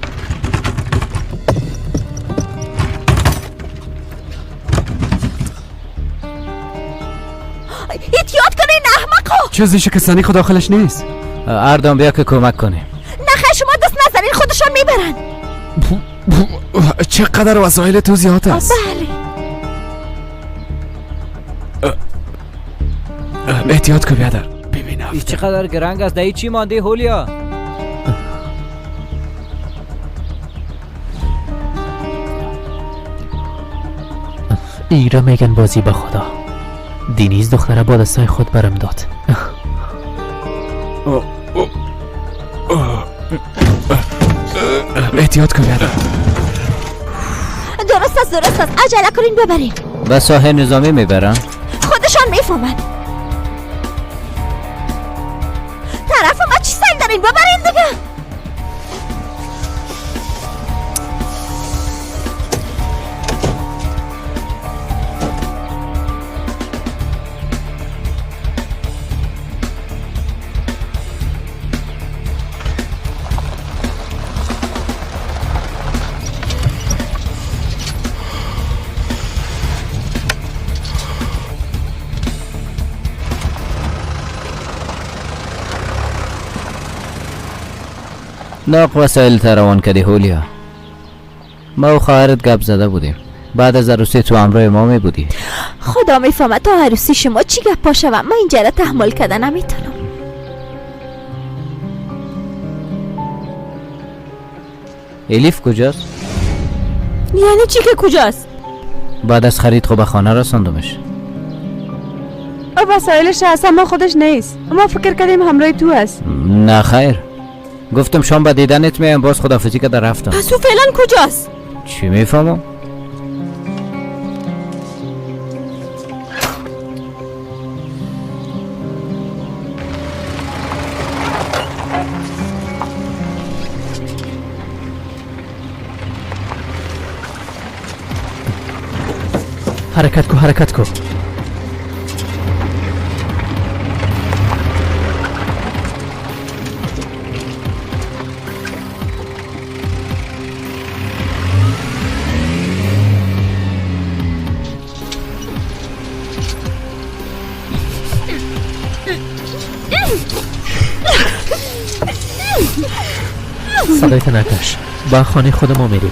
احتیاط کنین احمقو. چیزی شکستنی خود داخلش نیست. اردم بیا که کمک کنیم. نه شما دست نزنین، خودشان میبرن. چقدر وسایل تو زیاد است. بله. احتیاط کن بیادر. ببینم این چقدر گرنگ است. دایی چی مانده هولیا؟ ایرا میگن بازی به خدا. دینیز دختره با دستای خود برم داد. احتیاط کن بیادر. درست است، درست است. عجله کنین ببرین. به ساحه نظامی میبرن؟ خودشان میفهمن. طرف ما چی سعی دارین؟ ببرین دیگه. ناق وسایل روان کردی هولیا. ما و خواهرت گپ زده بودیم. بعد از عروسی تو همراه ما می بودی. خدا میفهمه تا عروسی شما چی گپ پا شوم. من اینجا را تحمل کردن نمیتونم. الیف کجاست؟ یعنی چی که کجاست؟ بعد از خرید خب به خانه رساندمش. او وسایلش اصلا ما خودش نیست. ما فکر کردیم همراه تو است. نه خیر، گفتم شام به دیدنت میایم، باز خدافزی که در رفتم. پس او فعلا کجاست؟ چی میفهمم؟ Ҳаракат ку, ҳаракат ку. صدایت نکش. با خانه خود ما میریم.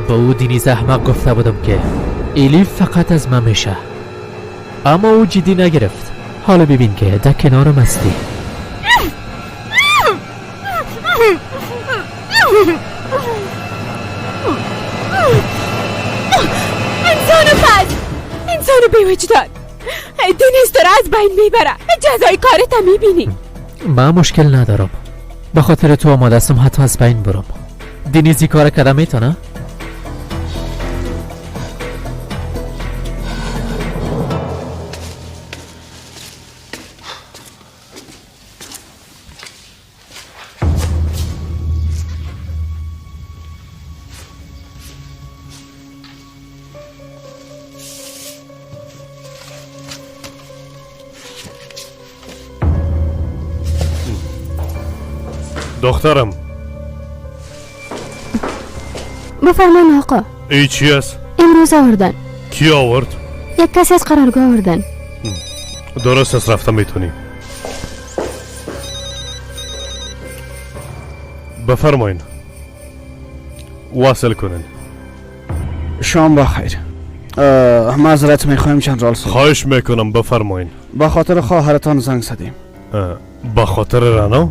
با او دینیز احمق گفته بودم که الیف فقط از من میشه، اما او جدی نگرفت. حالا ببین که در کنارم هستی. انسان پس، انسان بی وجدان، دینیز تو را از بین میبره. جزای کارت میبینی. من مشکل ندارم، به خاطر تو آماده هستم حتی از بین برم. دینیزی کار کرده میتونه؟ دخترم. بفرمایید آقا. ای چی است؟ امروز آوردن. کی آورد؟ یک کسی از قرارگاه آوردن. درست است، رفتم میتونی. بفرمایین، وصل کنین. شام بخیر. معذرت میخوایم جنرال صاحب. خواهش میکنم بفرمایین. به خاطر خواهرتان زنگ زدیم. به خاطر رنا؟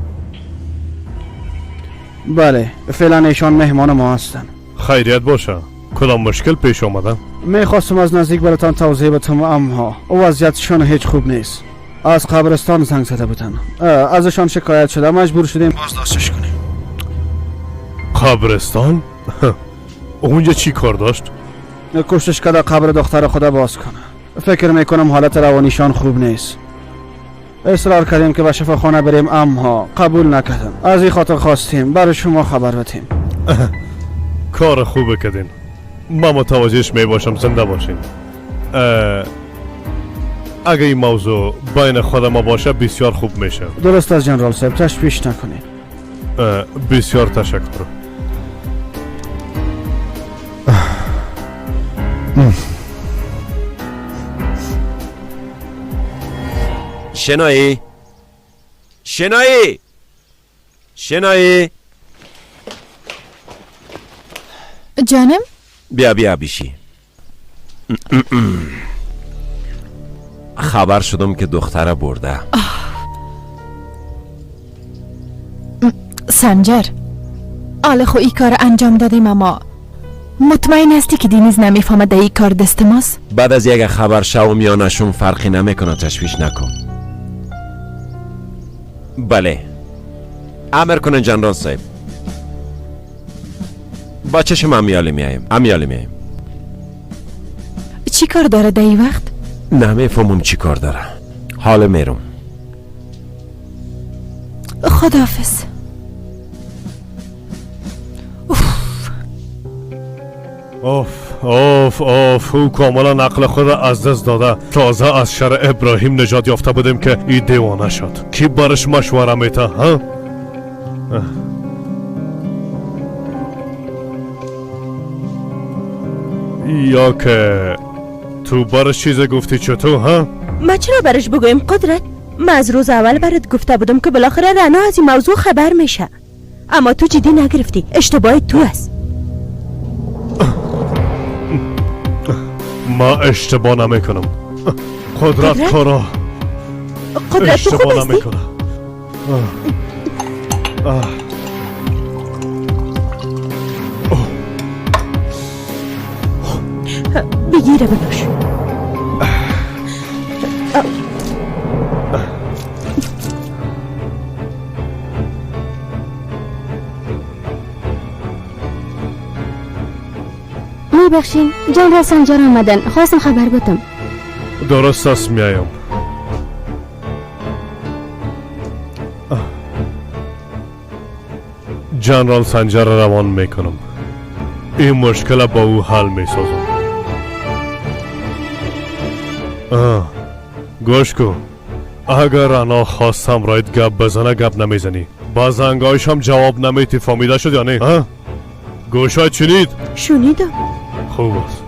بله، فعلا ایشان مهمان ما هستند. خیریت باشه. کدام مشکل پیش آمده؟ میخواستم از نزدیک براتان توضیح بدم، اما وضعیتشان هیچ خوب نیست. از قبرستان زنگ زده بودن، ازشان شکایت شده، مجبور شدیم بازداشتش کنیم. قبرستان؟ اونجا چی کار داشت؟ کوشش کرده قبر دختر خدا باز کنه. فکر میکنم حالت روانیشان خوب نیست. اصرار کردیم که به شفاخانه بریم، اما قبول نکردن. از این خاطر خواستیم برای شما خبر بدیم. کار خوبه کردین. ما متوجهش می باشم. زنده باشین. اگه این موضوع بین خود ما باشه بسیار خوب میشه. درست از جنرال صاحب، تشویش نکنید. بسیار تشکر. شنایی، شنایی، شنایی. جانم؟ بیا بیا بیشی. خبر شدم که دختره برده. سنجر، آله خو ای کار انجام دادیم، اما مطمئن هستی که دینیز نمیفهمد در ای کار دست ماست؟ بعد از یک خبر شوم یا نشون فرقی نمیکنه، تشویش نکن. بله، امر کنن جنرال صاحب. با چشم امیالی میایم، امیالی میایم. چی کار داره در این وقت؟ نمیفهمم چی کار داره. حال میرم. خداحافظ. اوف اوف اوف، او کاملا عقل خود از دست داده. تازه از شر ابراهیم نجات یافته بودیم که ای دیوانه شد. کی برش مشوره میته؟ ها؟ یا که تو برش چیز گفتی چطور؟ ها؟ ما چرا برش بگویم قدرت؟ ما از روز اول برات گفته بودم که بالاخره رنا از این موضوع خبر میشه. اما تو جدی نگرفتی. اشتباه تو است. ما اشتباه نمیکنم. قدرت کارا قدرت تو خوب اشتباه هستی؟ نمیکنه. بگیره بنوش. میبخشین جنرال سنجر آمدن، خواستم خبر بدم. درست است، میایم. جنرال سنجر روان میکنم. این مشکل با او حل میسازم. گوش کن، اگر انا خواستم رایت گپ بزنه گپ نمیزنی، با زنگایش هم جواب نمیتی. فهمیده شد یا نه؟ گوشای چنید؟ شنیدم. خوب است.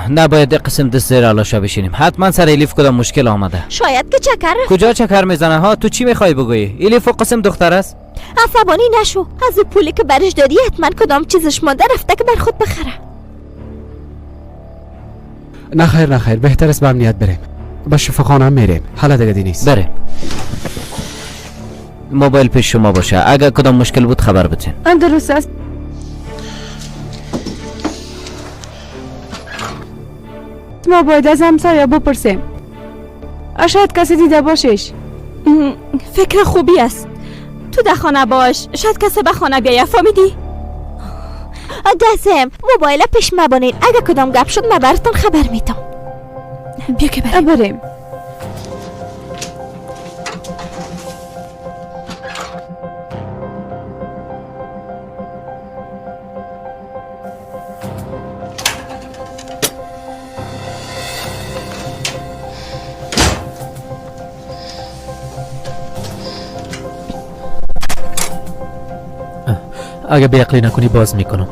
نباید قسم دست زیر آلاشا بشینیم. حتما سر الیف کدام مشکل آمده. شاید که چکر. کجا چکر میزنه ها؟ تو چی میخوای بگویی؟ الیف و قسم دختر است. عصبانی نشو، از او پولی که برش دادی حتما کدام چیزش مانده رفته که بر خود بخره. نه خیر نه خیر، بهتر است به امنیت بریم. به شفاخانه هم میریم. حالا دیگه دی نیست. بریم. موبایل پیش شما باشه، اگر کدام مشکل بود خبر بدین. درست است. ما باید از همسایه بپرسیم، شاید کسی دیده باشش. فکر خوبی است. تو در خانه باش، شاید کسی به خانه بیایه. فهمیدی؟ دزم موبایل پیش مبانید، اگه کدام گپ شد من براتون خبر میدم. بیا که بریم. بریم. اگه بیعقلی نکنی باز میکنم.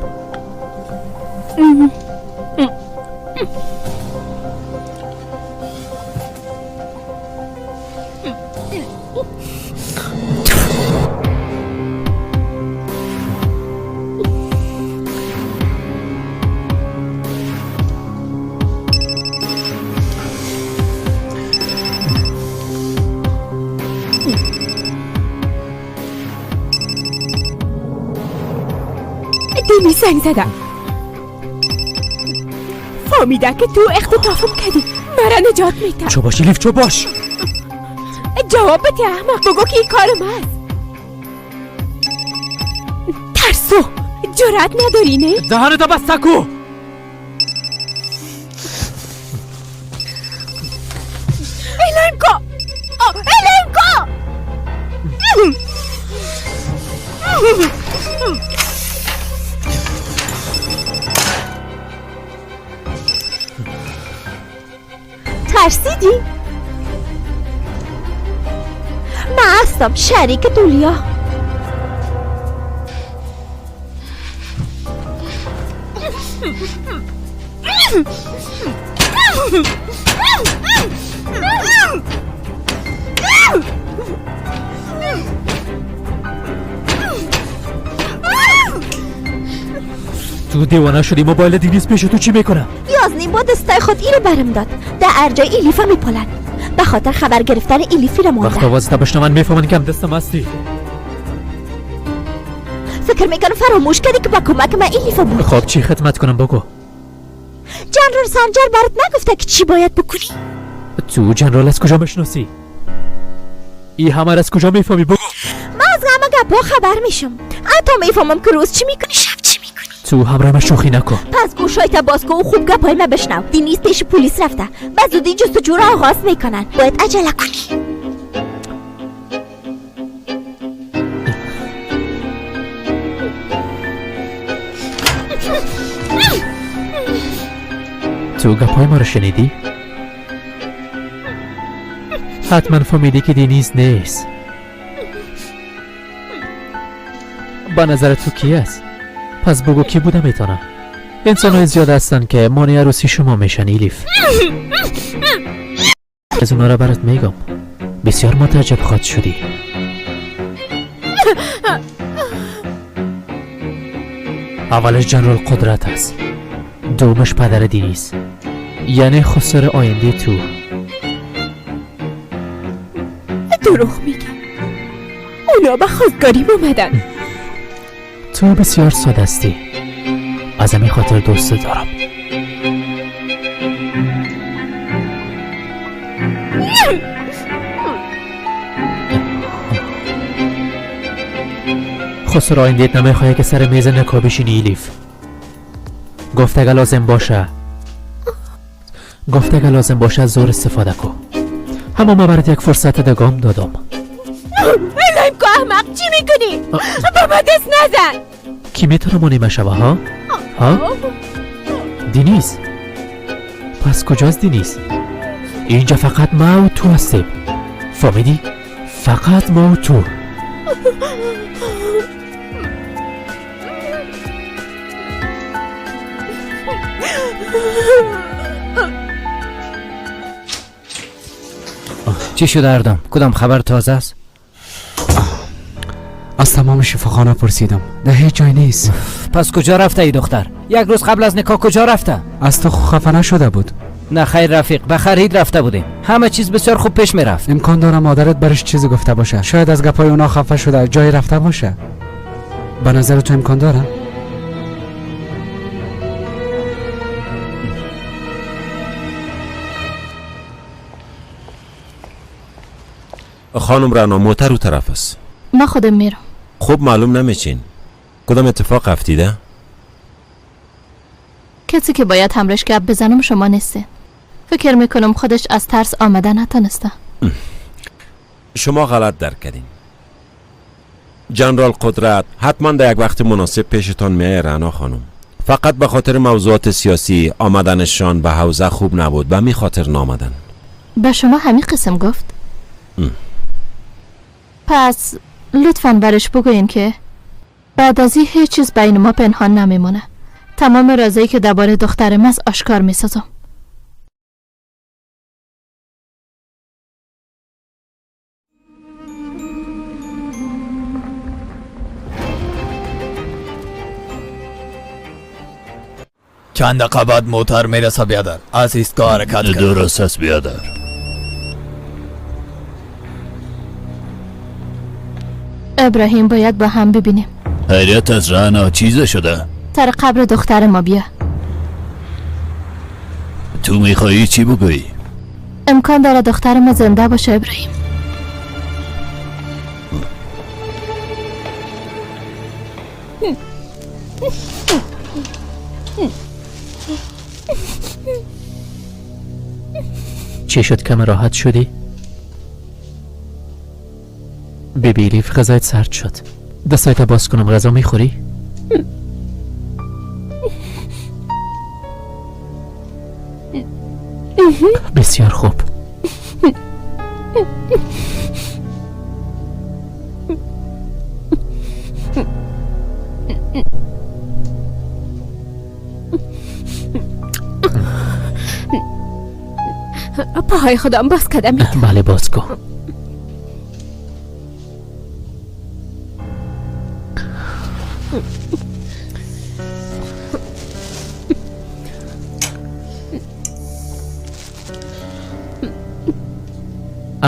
دینی زنگ زدم، فهمیده که تو اختطافم کردی، مرا نجات میده. چو باش الیف، چو باش. جواب بده احمق، بگو که این کار من. ترسو، جرأت نداری نه؟ دهنتو بسته کو. الانکا، الانکا. ترسیدی؟ من هستم شریک دولیا. تو دیوانه شدی، موبایل دینیز پیش تو چی میکنه؟ یازنین با دستای خود اینو برم داد. در ارجای ایلیفا میپالن، به خاطر خبر گرفتن ایلیفی را وقت مانده. آواز بشنون میفهمن که هم دستم هستی. فکر میکنم فراموش کردی که با کمک من ایلیفا بود. خب چی خدمت کنم بگو؟ جنرال سنجر برات نگفته که چی باید بکنی؟ تو جنرال از کجا میشناسی؟ ای همه از کجا میفهمی بگو؟ من از همه گپا خبر میشم. حتی میفهمم که روز چی میکنی شب چی میکنی. تو همراه من شوخی نکن. پس گوشایت باز کن و خوب گپای من بشنو. دینیز پیش پلیس رفته، به زودی جستجو را آغاز میکنن. باید عجله کنی. تو گپای ما رو شنیدی؟ ҳатман фаҳмидӣ ки Дениз нест. Ба назари ту ки аст? Пас бугӯ ки буда метавона? Инсонҳои зиёд ҳастанд ки монеи арӯси шумо мешан, Элиф. Аз онҳоро барат мегӯм. Бисёр мутааҷҷаб хоҳад шудӣ. Аввалаш ҷанрал Қудрат аст, дуввумаш падари Дениз, яъне хусури ояндаи ту. Дурӯғ мегӣ. Оно ба хостгорим омаданд. Ту бисёр сода ҳастӣ, аз ҳамин хотир дӯстат дорам. Хусур ояндаат намехоҳад ки сари мези никоҳ бишинӣ, Элиф. Гуфт агар лозим боша, гуфт агар лозим боша аз зӯр истифода кун. Аммо ман барат як фурсати дигам додам. Элоҳим ку, аҳмақ, чӣ мекунӣ? Ба ман даст назан. Ки метавона монеъ машава, ҳа? Ҳа? Дениз. Пас куҷост Дениз? Инҷа фақат ман ва ту ҳастем. Фаҳмидӣ? Фақат мо ва ту. Чӣ шуда Ардам? Кудом хабар тоза аст? Аз тамоми шифохона пурсидам, дар ҳеҷ ҷой нест. Пас куҷо рафта эй духтар? Як рӯз қабл аз никоҳ куҷо рафта? Аз ту хафа нашуда буд? На хайр рафиқ, ба харид рафта будем. Ҳама чиз бисёр хуб пеш мерафт. Имкон дорам модарат бараш чизе гуфта боша. Шояд аз гапҳои оно хафа шуда ҷое рафта боша. Ба назари ту имкон дорам? Хонум Рано, мотар ӯ тараф аст. Ман худам мерам. Хуб маълум намечин. Кудом иттифоқ афтида? Касе ки бояд ҳамроҳш гап бизанам шумо нестед. Фикр мекунам худаш аз тарс омада натониста. Шумо ғалат дарк кардин. Ҷанрал Қудрат ҳатман дар як вақти муносиб пешатон меояд, Рано хонум. Фақат ба хотири мавзӯоти сиёсӣ омаданашон ба ҳавза хуб набуд, ба ҳамин хотир наомаданд. Ба шумо ҳамин қисм гуфт? Пас лутфан бараш бигӯед ки баъд аз ин ҳеҷ чиз байни мо пинҳон намемонад. Тамоми розое ки дар бораи духтарам аст ошкор месозам. Чанд дақиқа баъд мотар мераса, биадар. Аз истгоҳ ҳаракат кард. Дуруст аст, биадар. Иброҳим, бояд бо ҳам бибинем. Ҳайрат аз Рано, чизе шуда? Сари қабри духтари мо бия. Ту мехоҳӣ чӣ бигӯӣ? Имкон дорад духтари мо зинда боша, Иброҳим. Чӣ шуд, каме роҳат шудӣ? Биби Элиф, ғизоят сард шуд. Дастҳоятро боз кунам, ғизо мехӯрӣ? Бисёр хуб. Поҳои худам боз кардам. Бале, боз кун.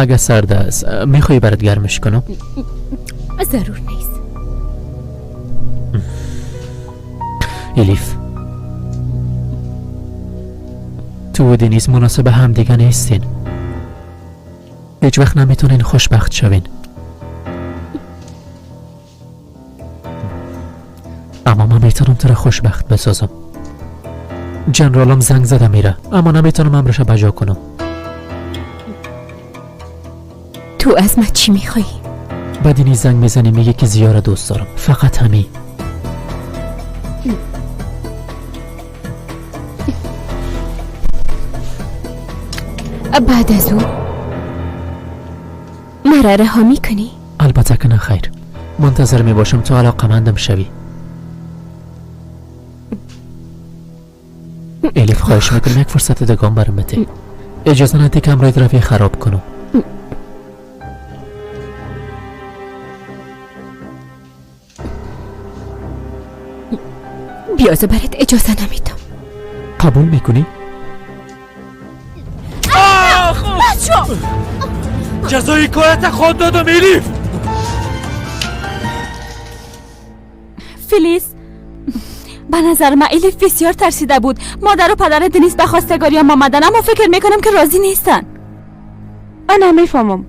Агар сард аст, мехоҳӣ барат гармиш кунам? Зарур нест. Элиф, ту ва Дениз муносиби ҳамдига нестин. Ҳеҷ вақт наметавонен хушбахт шавен. Аммо ман метавонам туро хушбахт бисозам. Ҷанралам занг зада мера, аммо наметавонам амрашро ба ҷо кунам. Ту аз ман чӣ мехоҳӣ? Ба Дениз занг мезанӣ, мегӣ ки Зиёра дӯст дорам. Фақат ҳамин. Баъд аз ӯ مرا رها میکنی؟ البته که نه خیر. منتظر می باشم تو علاقمندم شوی. الیف خواهش میکنم یک فرصت دگان برم بده. اجازه نده که امرایت روی خراب کنم. بیازه برات اجازه نمیدم. قبول میکنی؟ بچه جزای کارت خود دادم الیف. فیلیس، به نظر من الیف بسیار ترسیده بود. مادر و پدر دنیز به خواستگاری هم آمدن، اما فکر میکنم که راضی نیستن. انا میفهمم.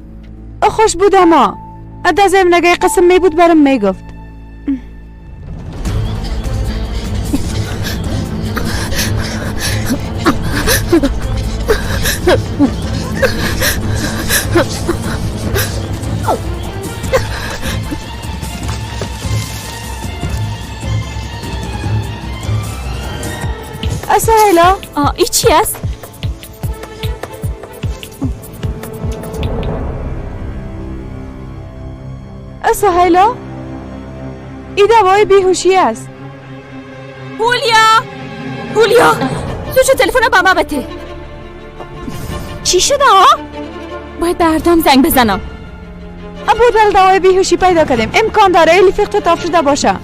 خوش بود اما از نگاه قسم می بود برم میگفت. سهیلا، ای چی است؟ سهیلا، ای دوای بیهوشی است. هولیا، هولیا، تو چه تلفن به ما بده؟ چی شده ها؟ باید به اردام زنگ بزنم. بودل دوای بیهوشی پیدا کردیم. امکان داره الیف اختطاف شده باشه.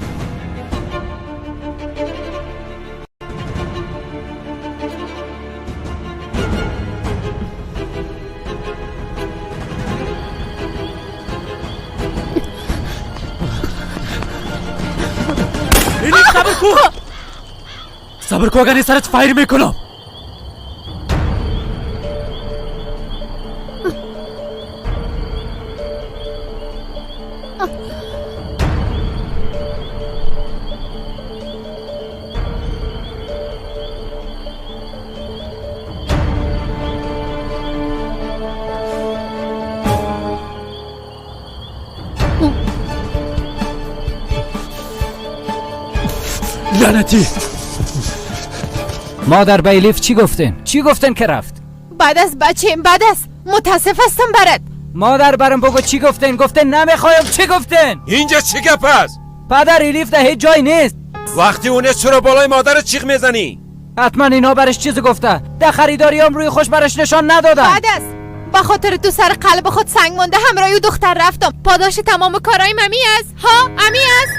صبر کو، اگر سرت فایر میکنم. لعنتی. مادر به الیف چی گفتن؟ چی گفتن که رفت؟ بعد از بچه‌م، بعد از متاسف هستم برات. مادر برام بگو چی گفتن؟ گفتن نمیخوایم. چی گفتن؟ اینجا چی گپ است؟ پدر الیف در هیچ جای نیست. وقتی اونه چرا بالای مادر چیغ میزنی؟ حتما اینا برش چیز گفته. در خریداریام روی خوش برش نشان ندادن. بعد از با خاطر تو سر قلب خود سنگ مونده همراه او دختر رفتم. پاداش تمام کارای ممی است. ها امی است.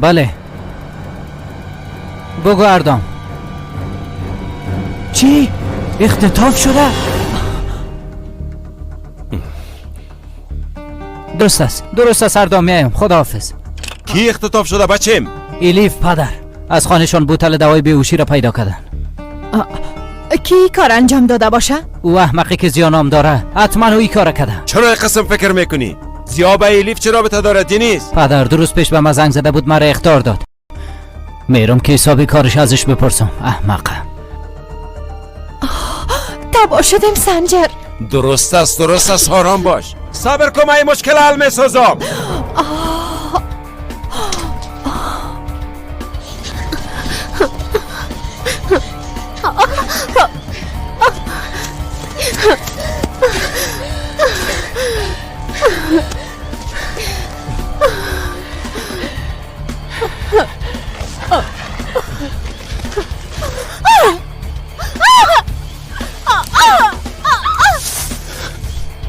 بله بگو اردام. چی؟ اختطاف شده؟ درست است، درست است اردام، میایم. خداحافظ. کی اختطاف شده بچم؟ الیف پدر. از خانهشان بوتل دوای بیهوشی را پیدا کردن. کی کار انجام داده باشه؟ او احمقی که زیا نام داره حتما او این کار کرده. چرا قسم فکر میکنی؟ زیا به الیف چه رابطه داره دنیز؟ پدر درست پیش به ما زنگ زده بود، مرا اخطار داد. میرم که حسابی کارش ازش بپرسم. احمقه. تباه شدیم سنجر. درست است، درست است، آرام باش. صبر کن، من این مشکل حل میسازم.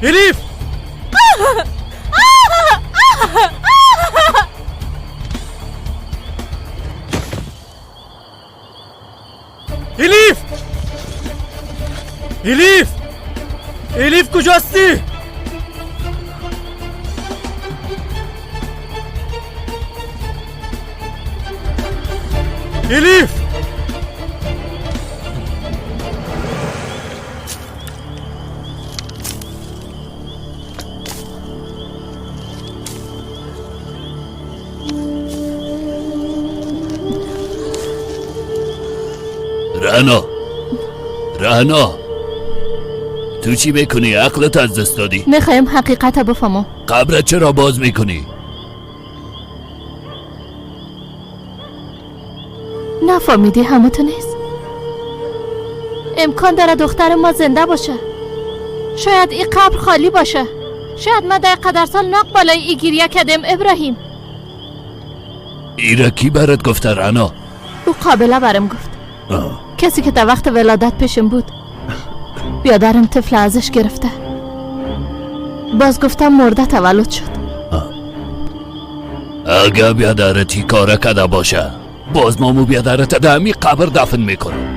الیف! الیف! الیف! الیف کجاستی؟ الیف! رعنا، رعنا، تو چی میکنی؟ عقلت از دست دادی. میخوایم حقیقت بفهمم. قبرت چرا باز میکنی؟ نفهمیدی همو تو نیست. امکان داره دختر ما زنده باشه. شاید این قبر خالی باشه. شاید ما در قدر سال نق بالای ای گریه کردیم ابراهیم. ایره کی برات گفته رعنا؟ او قابله برم گفت. کسی که در وقت ولادت پیشم بود. بیادرم طفل ازش گرفته. باز گفتم مرده تولد شد. اگه بیادرت ای کاره کده باشه باز مامو بیادرت در همی قبر دفن میکنم.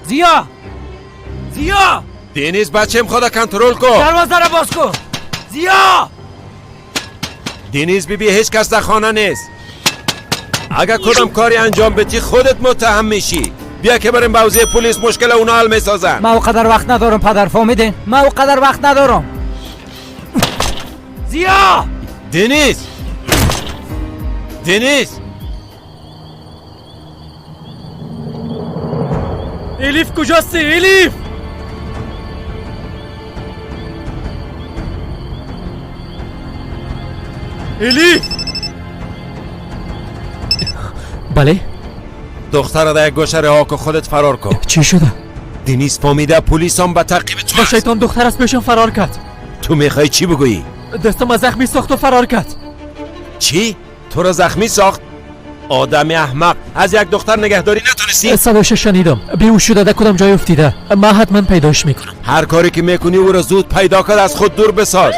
زیا، زیا، دنیز بچم خدا کنترل کن. دروازه را باز کن. زیا، دنیز بی بی هیچ کس در خانه نیست. اگر کدام کاری انجام بدی خودت متهم میشی. بیا که بریم به حوزه پلیس، مشکل اونا حل میسازن. من اوقدر وقت ندارم پدر، فهمیدین؟ من اوقدر وقت ندارم. زیا، دنیز، دنیز، الیف کجاستی؟ الیف، الیف. بله دختر در یک گوشه رها کن، خودت فرار کن. چی شده؟ دنیز فهمیده پلیس هم به تعقیب تو. با شیطان دختر از پیشم فرار کرد. تو میخوای چی بگویی؟ دستم از زخمی ساخت و فرار کرد. چی؟ تو را زخمی ساخت؟ آدم احمق، از یک دختر نگهداری نتونستی؟ صدایش شنیدم، بیهوش شده در کدام جای افتیده. من حتما پیداش میکنم. هر کاری که میکنی او را زود پیدا کن، از خود دور بساز.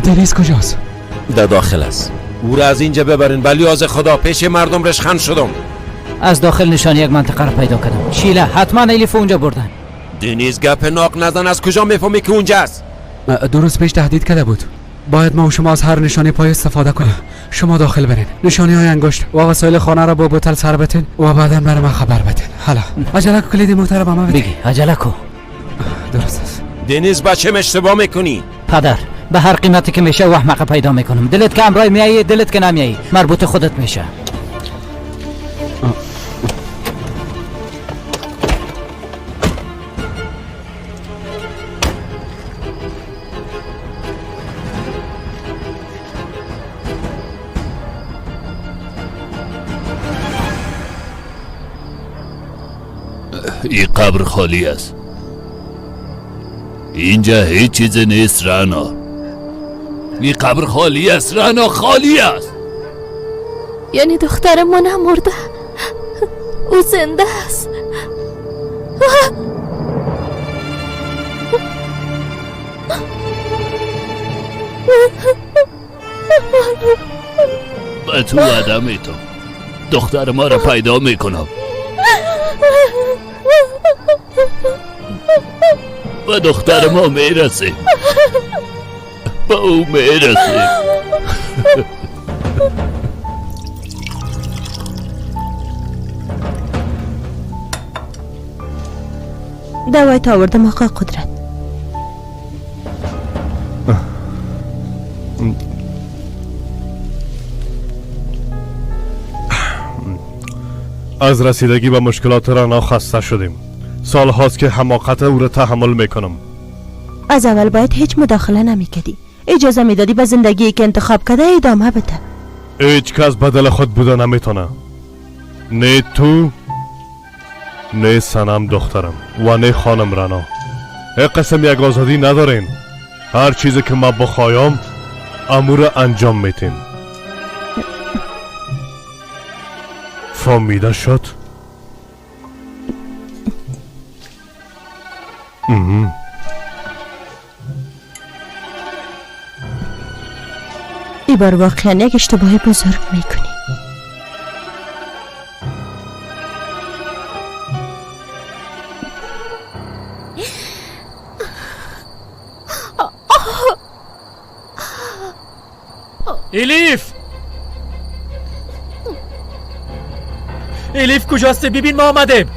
دنیز کجاست؟ در داخل است. او را از اینجا ببرین، بلیاز خدا پیش مردم رشخند شدم. از داخل نشان یک منطقه را پیدا کردم. شیله حتما الیف اونجا بردن. دنیز گپ ناق نزن، از کجا میفهمی که اونجاست؟ دو روز پیش تهدید کرده بود. باید ما و شما از هر نشانی پای استفاده کنیم. شما داخل برین، نشانی های انگشت و وسایل خانه را با بوتل سر بتین و بعدا برای من خبر بدین. حالا عجله کو، کلید موتر به من بده. بگی عجله کو. درست است. دنیز بچم اشتباه میکنی. پدر به هر قیمتی که میشه و احمقه پیدا میکنم. دلت که امرای میایی، دلت که نمیایی، مربوط خودت میشه. این قبر خالی است. اینجا هیچ چیز نیست رعنا. این قبر خالی است رعنا، خالی است. یعنی دختر ما نمرده، او زنده است. به تو وعده میتم دختر ما را پیدا میکنم. به دختر ما میرسیم، به او میرسیم. دوای تا آوردم آقا قدرت. از رسیدگی به مشکلات رعنا خسته شدیم. سال هاست که حماقت او را تحمل میکنم. از اول باید هیچ مداخله نمیکردی. اجازه میدادی به زندگی که انتخاب کرده ادامه بده. هیچ کس بدل خود بوده نمیتونه. نه تو، نه سنم دخترم و نه خانم رعنا. یک قسم یک آزادی ندارین. هر چیزی که ما بخوایم امور انجام میتیم. فهمیده شد؟ ای بار واقعا یک اشتباه بزرگ میکنی. الیف، Элиф куҷости? Бибин, мо омадем.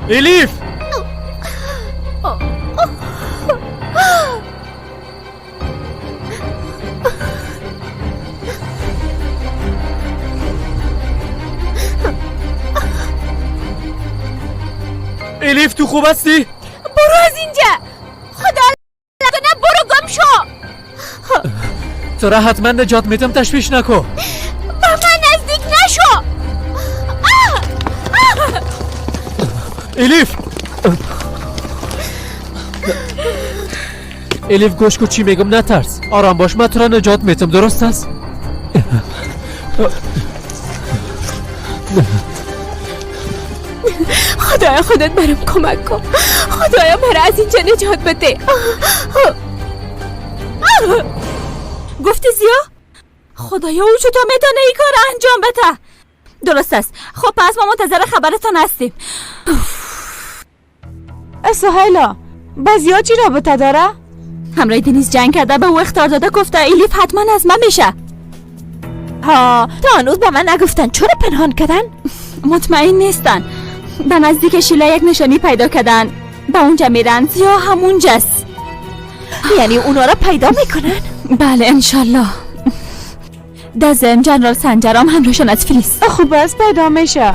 Элиф! Элиф, ту хуб ҳастӣ? Буру аз инҷа! Худо лаънат, буру гум шо! Тура ҳатман наҷот медам, ташвиш накун. Ба ман наздик нашо! Элиф! Элиф, гӯш кун чӣ мегӯм, натарс. Ором бош, ман тура наҷот медам, дуруст аст? Худоя, худат барам кӯмак кун. Худоя, маро аз инҷа наҷот бده. Гуфти Зиё? Худоё, ӯ чутор метавона ин корро анҷом бده? Дуруст аст. Хуб, пас мо мунтазири хабаратон ҳастем. Суҳайла, ба Зиё чӣ робита дора? ҳамроҳи Дениз ҷанг карда, ба ӯ ихтиёр дода, гуфта Элиф ҳатман аз ман меша. Ҳа, то ҳанӯз ба ман нагуфтанд. Чаро пинҳон карданд? Мутмаин нестанд. Ба наздики Шила як нишонӣ пайдо карданд. Ба унҷа меранд. Зиё ҳамунҷаст. Яъне онҳоро пайдо мекунанд? Бале, иншаллоҳ. Дазм ҷанрал Санҷарам ҳамроҳшон аз Филис. Хуб аст, пайдо меша.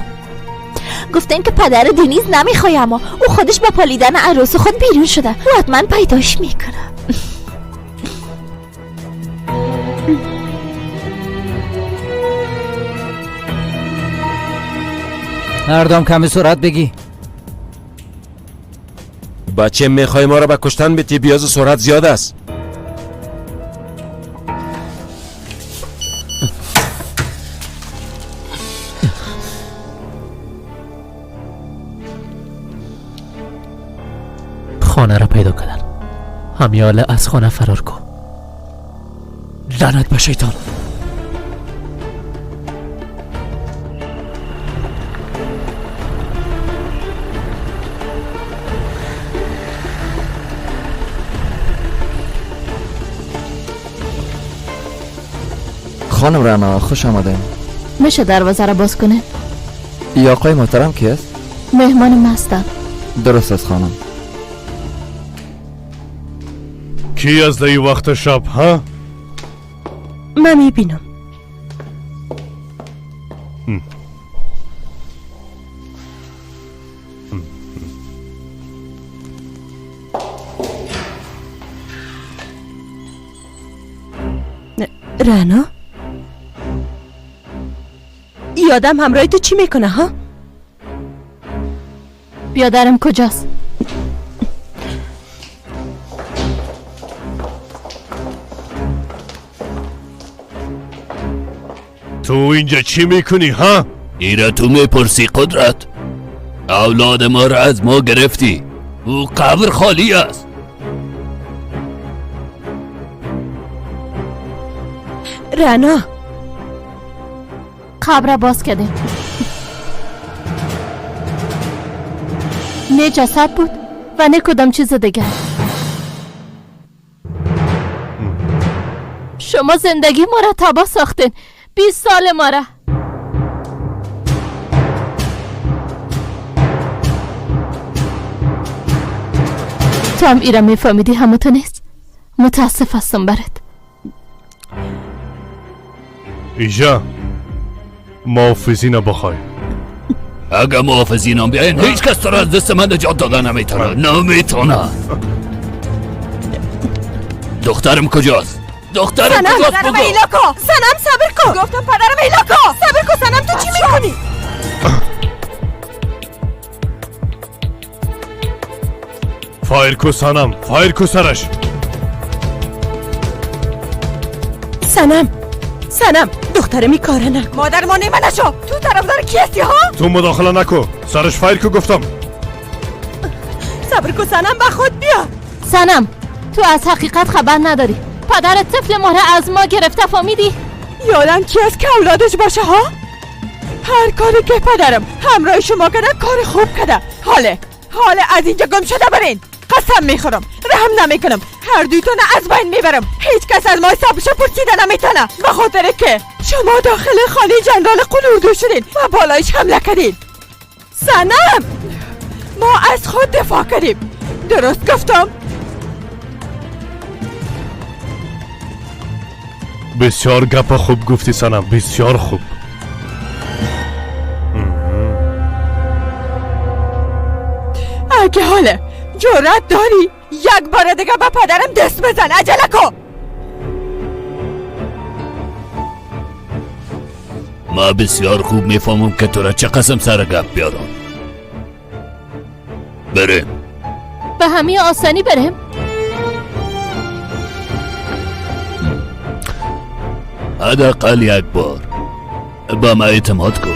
Гуфтем ки падари Дениз намехоҳад, аммо ӯ худаш ба палидани арӯси худ берун шуда. Ӯ ҳатман пайдош мекунад. Ҳардам ками суръат бигӣ. Баче, мехоҳӣ моро ба куштан битӣ? Биёзу суръат зиёд аст. Хонаро пайдо кардан. Ҳамёла аз хона фарор кун. Лаънат ба шайтон. خانم رعنا، خوش آمدین. میشه دروازه را باز کنه؟ ای آقای محترم کی است؟ مهمان ما هستن. درست است خانم. کی از در وقت شب ها؟ من میبینم. رعنا، ای آدم همراه تو چی میکنه ها؟ بیادرم کجاست؟ تو اینجا چی میکنی ها؟ ایره تو میپرسی قدرت؟ اولاد ما را از ما گرفتی. او قبر خالی است. رعنا، قبر باز کردیم. نه جسد بود و نه کدام چیز دیگر. شما زندگی ما را تباه ساختین. 20 سال ما را. تو هم ایرا میفهمیدی همو تو نیست. متاسف هستم برات. ایجا محافظین بخوای. اگه محافظینم بیاین هیچ کس تو را از دست من نجات داده نمیتونه. نمیتونه. دخترم کجاست؟ دخترم کجاست؟ پدرم ایلاکو. سنم صبر کن. گفتم پدرم ایلاکو. صبر کن سنم، تو چی میکنی؟ فایر کو سنم، فایر کو سرش. سنم، سنم، دخترم این کاره نکن. مادر ما نیمه نشو. تو طرفدار کی هستی ها؟ تو مداخله نکن. سرش فایر کو گفتم. صبر کن سنم، به خود بیا. سنم، تو از حقیقت خبر نداری. پدر طفل ما را از ما گرفته، فهمیدی؟ یادم کی از که اولادش باشه ها؟ هر کاری که پدرم همراه شما کرده کار خوب کرده. حاله حاله از اینجا گم شده برین. قسم میخورم رحم نمیکنم، هر دویتون از بین میبرم. هیچ کس از ما حسابش پرسیده نمیتونه، به خاطر که شما داخل خانه جنرال قلوردو شدین و بالایش حمله کردین. سنم، ما از خود دفاع کردیم. درست گفتم؟ بسیار گپ خوب گفتی سنم، بسیار خوب. اگه حاله جرأت داری یک بار دیگه به پدرم دست بزن. عجله کن. ما بسیار خوب میفهمم که تو را چه قسم سر گپ بیارم. بریم. به همه آسانی بریم. حداقل یک بار به ما اعتماد کن.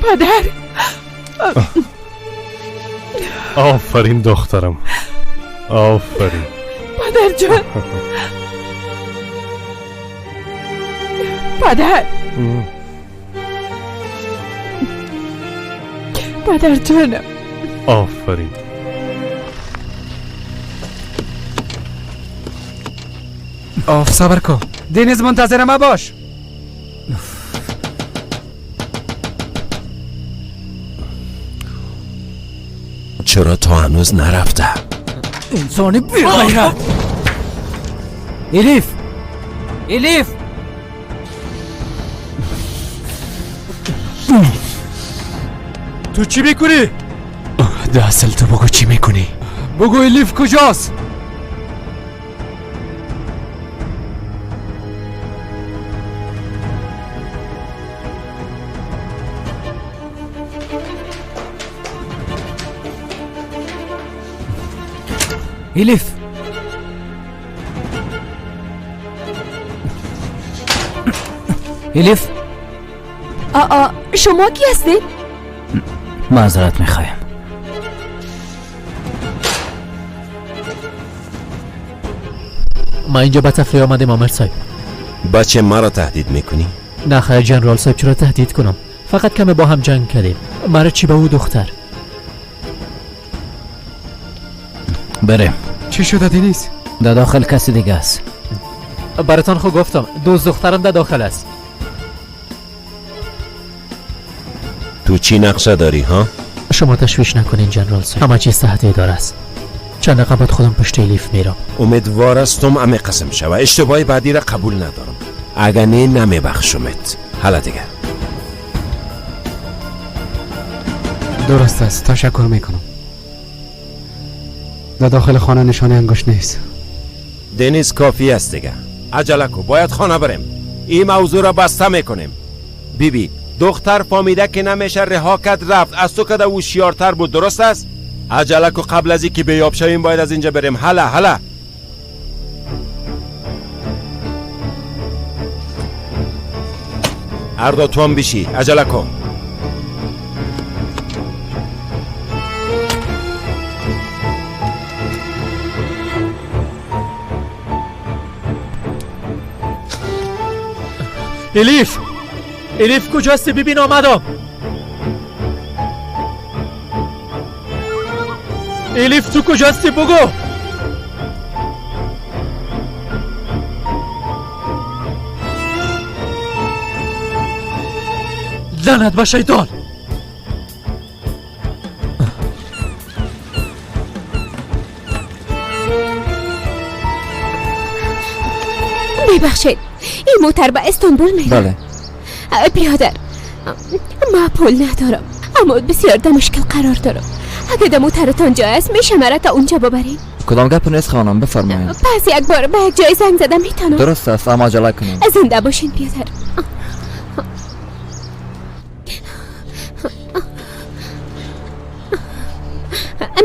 پدر. آفرین دخترم، آفرین. پدر جان. پدر. پدر جانم. آفرین. آف صبر کن دنیز، منتظر ما باش. چرا تا هنوز نرفته؟ انسان بی غیرت. الیف، الیف، تو چی میکنی؟ ده اصل تو بگو چی میکنی؟ بگو الیف کجاست؟ الیف، الیف. آ شما کی هستید؟ معذرت میخوایم. ما اینجا به تفریح آمدیم آمر صاحب. بچه مرا تهدید میکنی؟ نه خیر جنرال صاحب، چرا تهدید کنم؟ فقط کمی با هم جنگ کردیم. مرا چی به او دختر؟ بریم. چی شده دنیز؟ در داخل کسی دیگه است. براتان خو گفتم دوست دخترم در داخل است. تو چی نقشه داری ها؟ شما تشویش نکنین جنرال صاحب، همه چیز تحت اداره است. چند دقیقه بعد خودم پشت الیف میرم. امیدوار هستم همه قسم شوه. اشتباه بعدی را قبول ندارم. اگر نه نمیبخشمت. حالا دیگه درست است، تشکر میکنم. در داخل خانه نشانه انگشت نیست. دنیز کافی است دیگه. عجله کو، باید خانه بریم. این موضوع را بسته میکنیم. بیبی دختر فامیده که نمیشه رها کرد رفت. از تو که هوشیارتر بود، درست است؟ عجله کو، قبل از اینکه بیاب شویم باید از اینجا بریم. هلا هلا. اردا تو هم بشی، عجله کن. الیف، الیف کجاستی؟ ببین آمدم. الیف تو کجاستی؟ بگو. لعنت به شیطان. ببخشید، این موتر به استانبول میره؟ بله. بیادر، ما پول ندارم، اما بسیار در مشکل قرار دارم. اگه در موترتان جای است میشه مرا تا اونجا ببرین؟ کدام گپ نیست خانم، بفرمایید. پس یک بار به یک جای زنگ زدم میتونم؟ درست است، اما عجله کنیم. زنده باشین بیادر.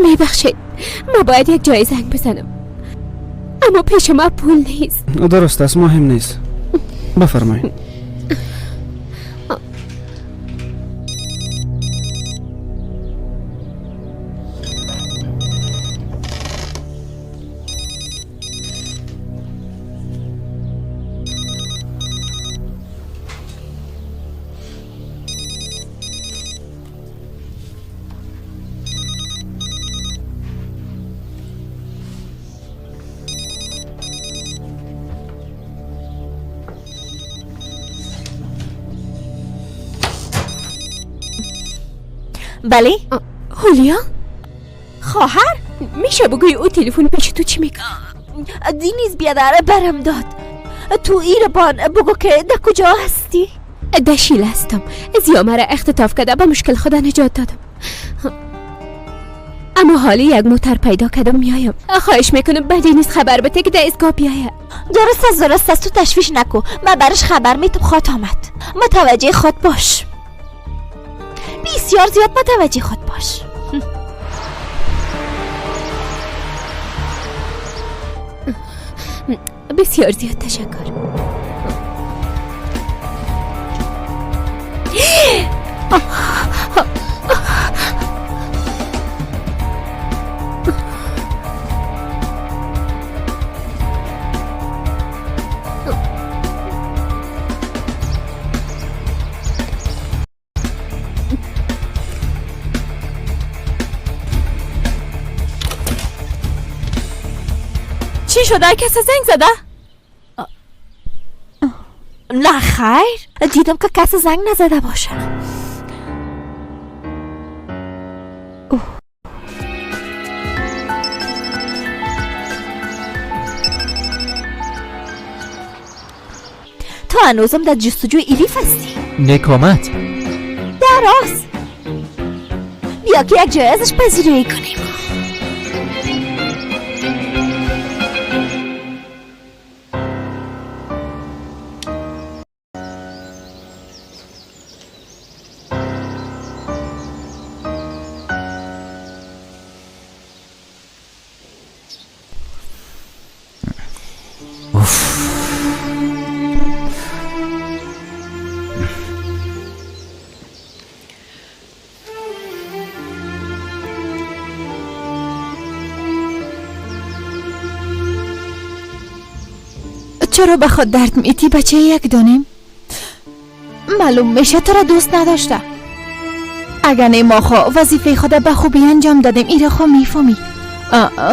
میبخشید، ما باید یک جای زنگ بزنم، اما پیش ما پول نیست. درست است، مهم نیست. بفرمایید. بله؟ هولیا؟ خواهر؟ میشه بگوی او تلفن پیش تو چی میکنه؟ دینیز بیادر برم داد. تو ایربان بگو که در کجا هستی؟ دشیل هستم. زیا مرا اختطاف کرده، به مشکل خدا نجات دادم، اما حالی یک موتر پیدا کردم میایم. خواهش میکنم به دینیز خبر بده که در ایستگاه بیایه. درست است، درست است، تو تشویش نکو، من برش خبر میتم. خواهد آمد، متوجه خود باش، بسیار زیاد متوجه خود باش. بسیار زیاد تشکر. چی شده؟ کسی زنگ زده؟ نه خیر، دیدم که کسی زنگ نزده باشه. تو هنوزم در جستجوی الیف هستی؟ نکامت در راست. بیا که یک جای ازش پذیرایی کنیم. چرا به خود درد میتی بچه یک دانیم؟ معلوم میشه تو را دوست نداشته. اگر نه ما خو وظیفه خود به خوبی انجام دادیم، ایره خو میفهمی.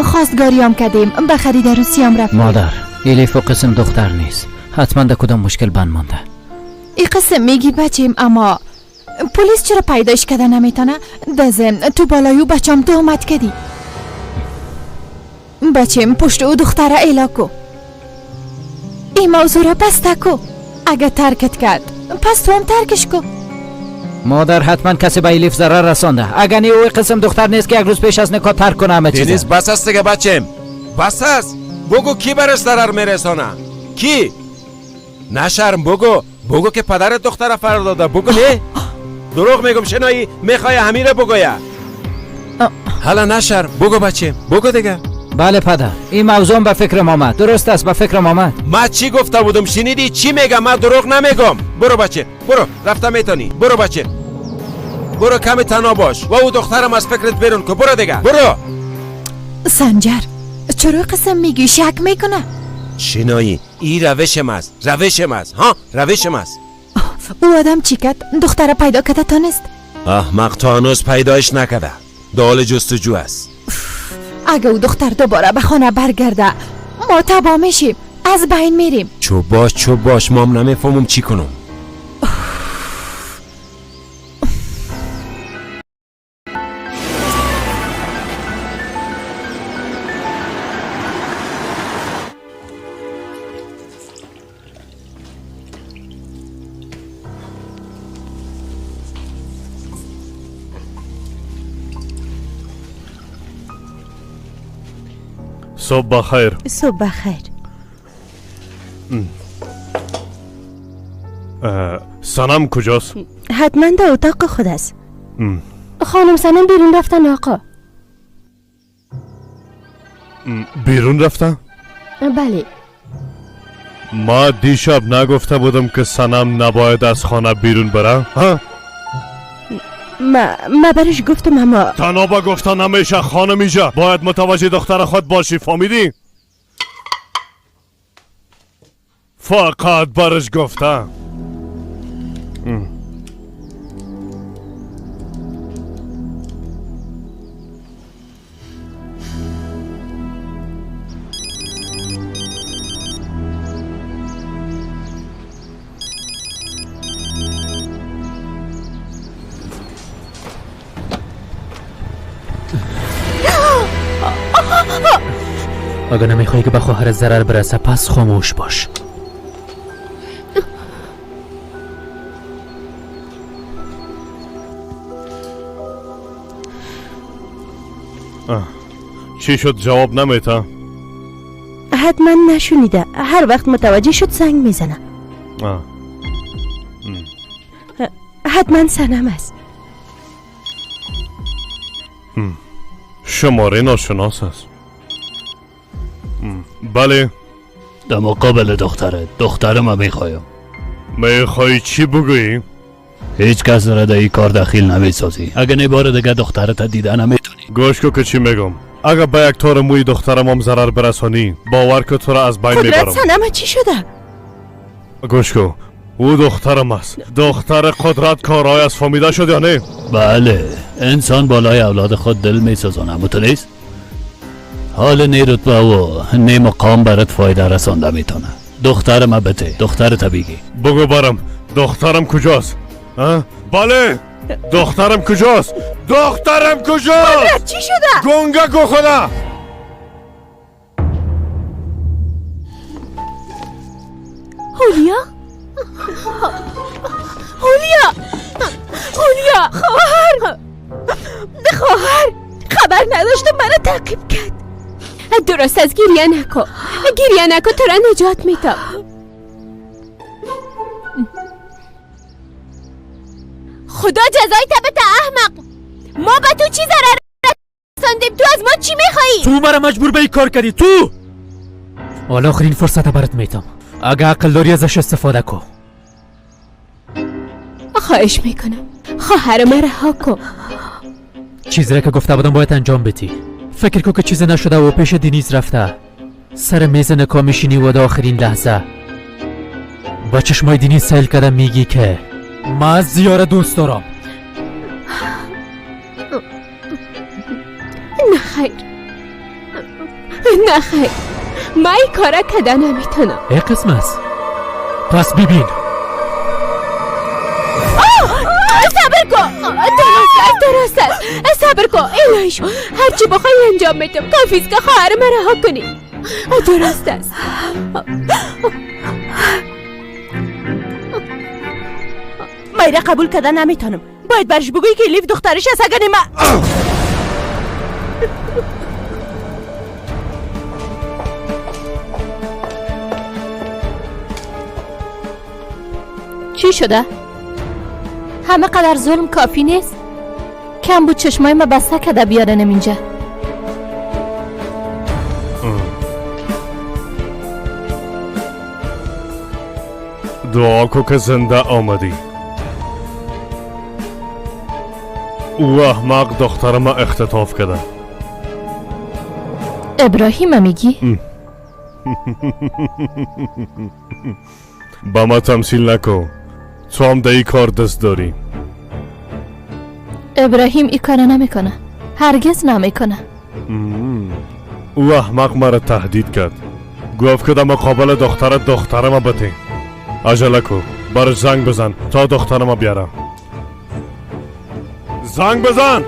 خواستگاریام کردیم، به خرید عروسیام رفتیم. مادر، الیف و قسم دختر نیست، حتما در کدام مشکل بند مانده. ای قسم میگی بچیم، اما پلیس چرا پیدایش کرده نمیتونه؟ دزم تو بالایو بچم تهمت کردی. بچیم پشت او دختره ایلا کو. این موضوع را بسته کو. اگه ترکت کرد پس تو هم ترکش کو. مادر، حتما کسی به الیف ضرر رسانده. اگه نه او قسم دختر نیست که یک روز پیش از نکاح ترک کنه همه چیز. دنیز بس است دیگه بچم، بس است. بگو کی برش ضرر میرسانه؟ کی؟ نشرم، بگو، بگو که پدر دختر فرار داده. بگو. نه دروغ میگم شنایی، میخوای همین بگویا. حالا نشرم، بگو بچم، بگو دیگه. بله پدر، این موضوع به فکرم آمد. درست است، به فکرم آمد. ما چی گفته بودم شنیدی؟ چی میگم؟ من دروغ نمیگم. برو بچه، برو، رفته میتونی. برو بچه، برو، کمی تنها باش و او دخترم از فکرت بیرون کو. برو دیگه، برو. سنجر چرا قسم میگی؟ شک میکنه. شنایی، این روشم است، روشم است، ها، روشم است. او آدم چی کرد؟ دختر پیدا کرده تانست؟ احمق، تا هنوز پیدایش نکرده، دال جستجو است. اگه او دختر دوباره به خانه برگرده ما تباه میشیم، از بین میریم. چوب باش، چوب باش، مام نمیفهمم چی کنم. صبح بخیر. صبح بخیر. سنم کجاست؟ حتما در اتاق خود است. خانم سنم بیرون رفتن آقا. بیرون رفتن؟ بله. ما دیشب نگفته بودم که سنم نباید از خانه بیرون بره؟ ها؟ ما برش گفتم اما تنها با گفتن نمیشه خانم، اینجا باید متوجه دختر خود باشی، فهمیدی؟ فقط برش گفتم. اگر نمیخوای که به خواهر ضرر برسه پس خاموش باش. چی شد جواب نمیته؟ حتما نشنیده. هر وقت متوجه شد زنگ میزنه. حتما سنم است. شماره ناشناس است. بله. در مقابل دختره، دخترم میخوایم. میخوای چی بگویی؟ هیچ کس را در این کار دخیل نمیسازی. اگه نه بار دیگه دخترت دیده نمیتونی. گوش کو که چی میگم. اگه به یک تار موی دخترم هم ضرر برسانی، باور که تو را از بین میبرم. قدرت سنم چی شده؟ گوش کو، او دخترم است. دختر قدرت کارهای از فهمیده شد یا نه؟ بله، انسان بالای اولاد خود دل میسوزانه. تو نیست؟ حال نه رتبه و نه مقام برات فایده رسانده میتونه. دخترم بته، دخترت بگی. بگو برم دخترم کجاست؟ بله، دخترم کجاست؟ دخترم کجاست؟ چی شده؟ گنگه کو خدا. هولیا؟ هولیا! هولیا! خواهر! خواهر! خبر نداشتم منو تعقیب کرد. درست از گریه نکن، گریه نکن، تو را نجات میدم. خدا جزای بده احمق. ما به تو چی ضرر رساندیم؟ تو از ما چی میخوایی؟ تو مرا مجبور به این کار کردی. تو حالا آخرین فرصت برات میتم. اگه عقل داری ازش استفاده کن. خواهش میکنم خواهر من رها کن. چیزی که گفته بودم باید انجام بدی. فکر کن که چیزی نشده و پیش دینیز رفته. سر میز نکاح میشینی و در آخرین لحظه با چشمای دینیز سیل کرده میگی که من زیاره دوست دارم. نه خیر، نه خیر، من این کاره کده نمیتونم. ای قسم است. پس ببین. صبر کن. درست است، درست است، صبر کن. الهیش، هرچی بخوای انجام میدم. کافیست که خواهر من رها کنی. درست است. من قبول کردن نمیتونم. باید برش بگویی که لیف دخترش است. اگر من چی شده؟ همه قدر ظلم کافی نیست؟ کم بود چشمای ما بسته کده بیارنم اینجا. دعا کو که زنده آمدی. او احمق دختر ما اختطاف کرده. ابراهیم میگی؟ با ما تمثیل نکن. تو هم در این کار دست داری. ابراهیم این کار نمیکنه، هرگز نمیکنه. او احمق مرا تهدید کرد. گفت که در مقابل دختر دخترم بده. عجله کو، براش زنگ بزن تا دخترم بیارم. زنگ بزن.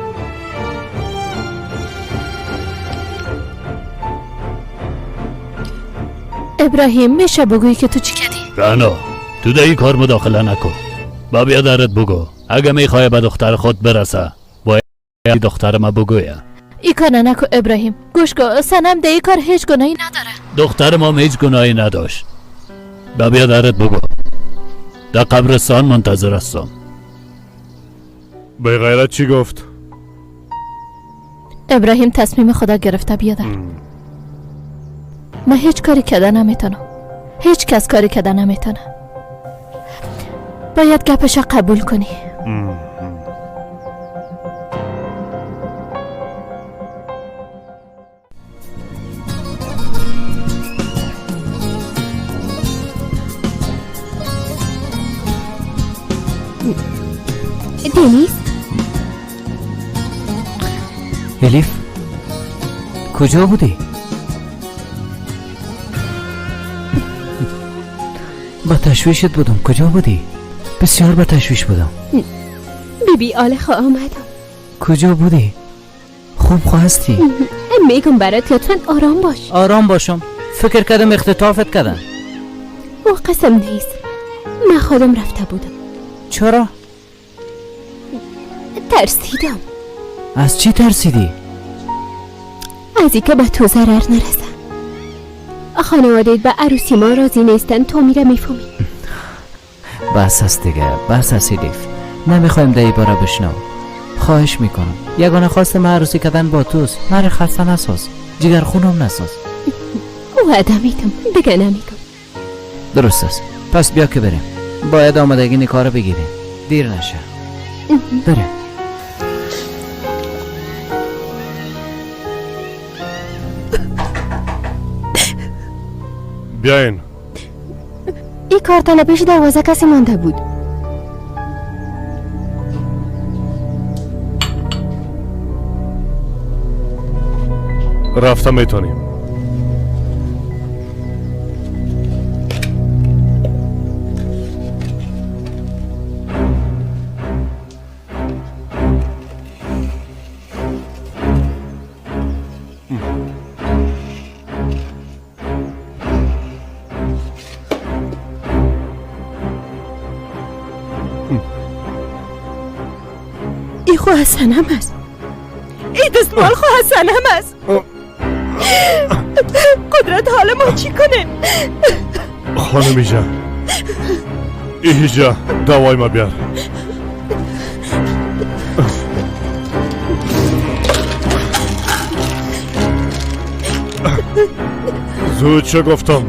ابراهیم میشه بگویی که تو چی کردی؟ رعنا، تو در این کار مداخله نکن. با بیادرت بگو اگه میخوای به دختر خود برسه باید دختر ما بگویه. ای کار نکن ابراهیم. گوش کن سنم در این کار هیچ گناهی نداره. دختر ما هیچ گناهی نداشت. با بیادرت بگو در قبرستان منتظر هستم. به غیرت چی گفت؟ ابراهیم تصمیم خدا گرفته بیادر. من هیچ کاری کردن نمیتونم. هیچ کس کاری کردن نمیتونه. باید گپش قبول کنی. دنیز؟ الیف کجا بودی؟ با تشویشت بودم. کجا بودی؟ بسیار با تشویش بودم. بیبی آل خواه آمدم. کجا بودی؟ خوب خواستی؟ میگم برات لطفا آرام باش. آرام باشم؟ فکر کردم اختطافت کردن. او قسم نیست، من خودم رفته بودم. چرا؟ ترسیدم. از چی ترسیدی؟ از اینکه به تو ضرر نرسه. خانواده‌ات به عروسی ما راضی نیستن، تو میره میفهمی. بس است دیگه، بس است الیف. نمیخوایم در باره بشنو. خواهش میکنم. یگانه خواست من عروسی کردن با توست. من خسته نساز، جگر خونم نساز. وعده میدم دیگه نمیگم. درست است. پس بیا که بریم. باید آمادگی نکار رو بگیریم، دیر نشه. بریم. بیاین. این کارتن پیش دروازه کسی مانده بود. رفته میتونیم. ای خو حسنم است، ای دستمال خو حسنم است. قدرت حال ما چی کنیم؟ خانم ایجا، ایجا دوای ما بیار. زود چه گفتم؟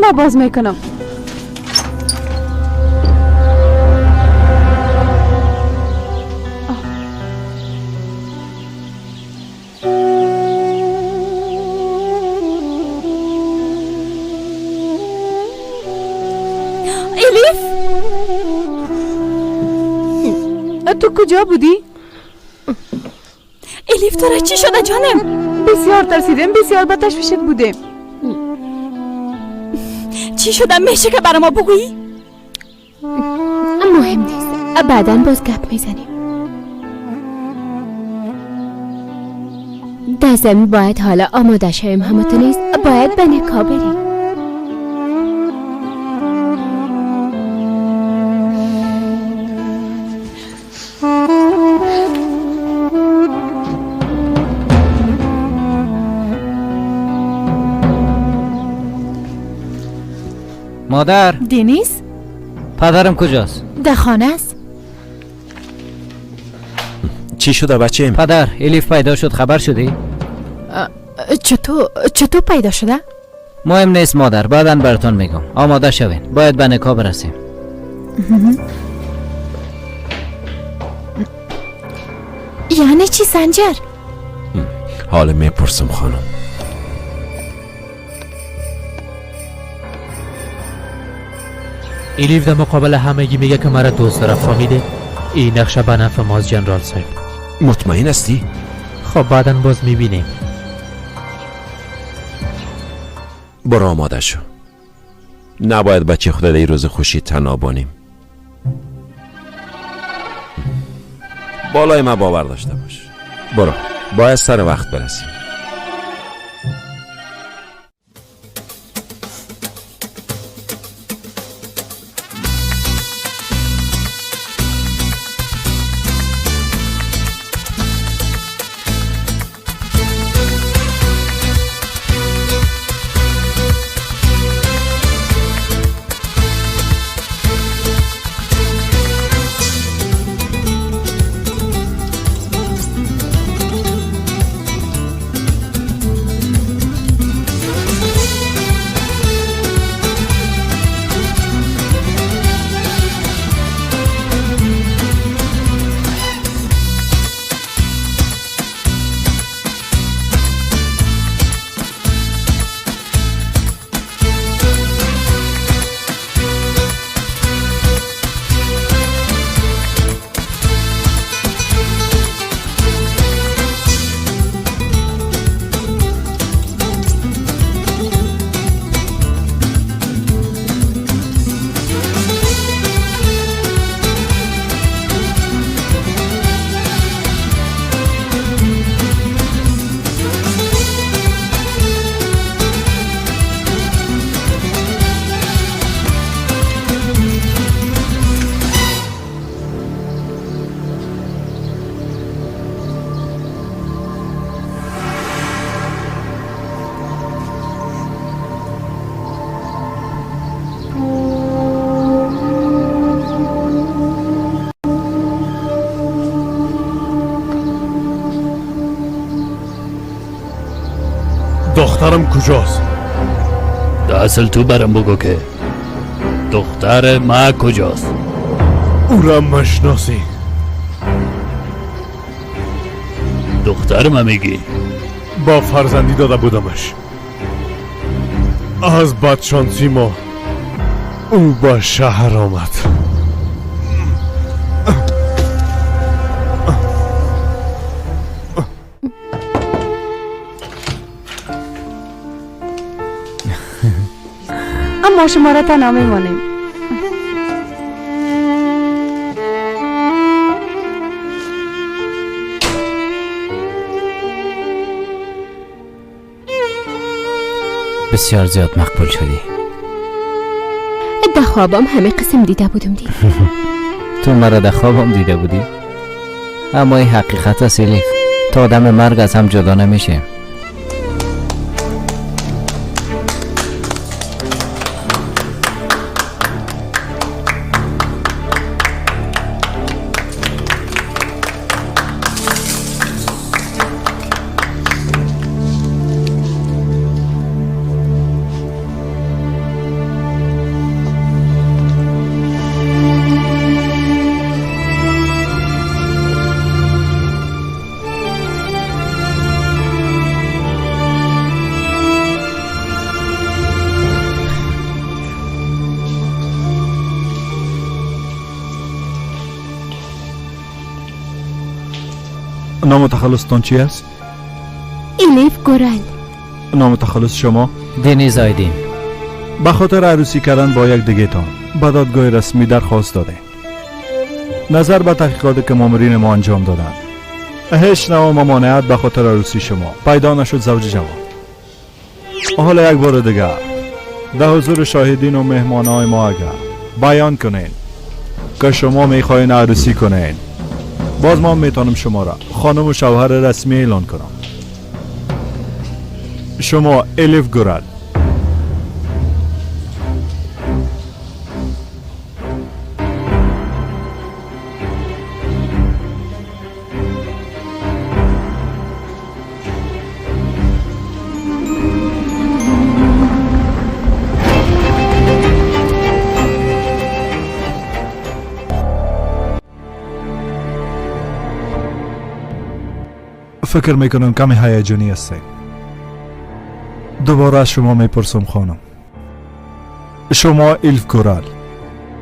ما باز میکنم. الیف تو کجا بودی؟ الیف تو را چی شده جانم؟ بسیار ترسیدم، بسیار به تشویشت بودیم. چی شده؟ میشه که برای ما بگویی؟ مهم نیست، بعدا باز گپ میزنیم. در زمین باید حالا آماده شویم، همه نیست باید به نکاح بریم. مادر. دنیز؟ پدرم کجاست؟ در خانه است. چی شده بچه؟ پدر الیف پیدا شد، خبر شدی؟ چطور پیدا شده؟ مهم نیست مادر، بعدا براتون میگم. آماده شوین، باید به نکاح برسیم. یعنی چی سنجر؟ حالا میپرسم خانم. الیف در مقابل همگی میگه که مرا دوست داره، فهمیده؟ این نقشه به نفع ماست جنرال صاحب. مطمئن هستی؟ خب بعدا باز میبینیم. برو آماده شو. نباید بچه خود در روز خوشی تنها بانیم. بالای من باور داشته باش. برو، باید سر وقت برسیم. دخترم کجاست؟ اصل تو برم بگو که دختر ما کجاست؟ او را مشناسی. دختر ما میگی؟ با فرزندی داده بودمش. از بدشانسی ما او به شهر آمد. اما شما را تنها میمانیم. بسیار زیاد مقبول شدی. در خوابم همه قسم دیده بودم دی. تو مرا در خوابم دیده بودی؟ اما این حقیقت است الیف، تا دم مرگ از هم جدا نمیشیم. نام تخلصتان چی است؟ الیف گورل. نام تخلص شما؟ دنیز آیدین. به خاطر عروسی کردن با یک دیگه تان به دادگاه رسمی درخواست داده. نظر به تحقیقات که مامورین ما انجام دادند، هیچ نوع ممانعت به خاطر عروسی شما پیدا نشد زوج جوان. حالا یک بار دیگر در حضور شاهدین و مهمانهای ما اگر بیان کنین که شما میخواین عروسی کنین، باز ما میتونم شما را خانم و شوهر رسمی اعلان کنم. شما الیف گورل. فکر میکنم کمی هیجانی هستید. دوباره از شما میپرسم خانم، شما الیف گورل،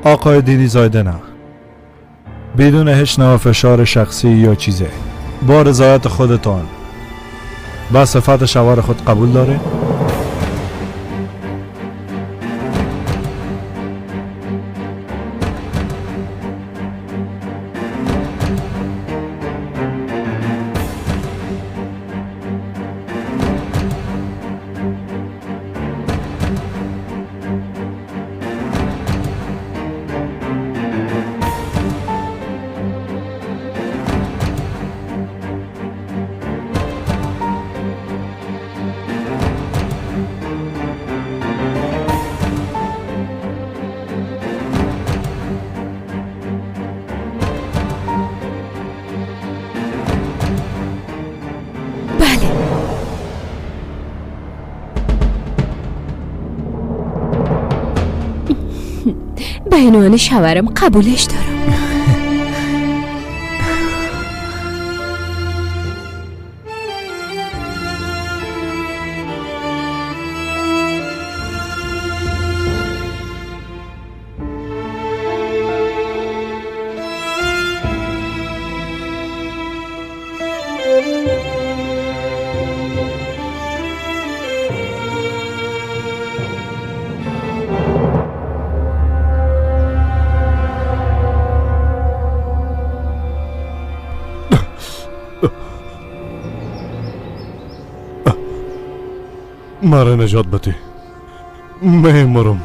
آقای دینیز آیدنه، بدون هیچ نوع فشار شخصی یا چیزی، با رضایت خودتان با صفت شوهر خود قبول داره؟ به عنوان شوهرم قبولش دارم. مرا نجات بده، میمرم.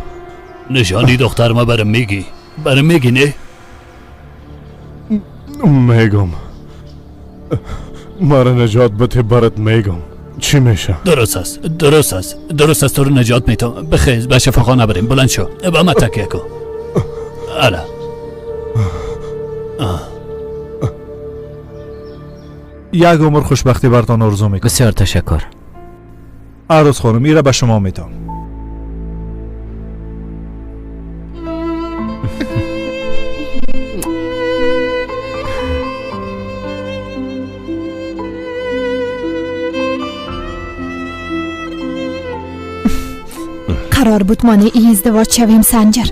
نشانی دختر ما برم میگی؟ برم میگی نه؟ میگم مرا نجات بده، برات میگم چی میشه. درست است، درست است، درست است. تو رو نجات میتم. بخیز به شفاخانه بریم. بلند شو، به من تکیه کن. الا یک عمر خوشبختی براتان آرزو میکنم. بسیار تشکر. Арӯс хонум, ира ба шумо медам. قرار بود مانع ای ازدواج شویم سنجر،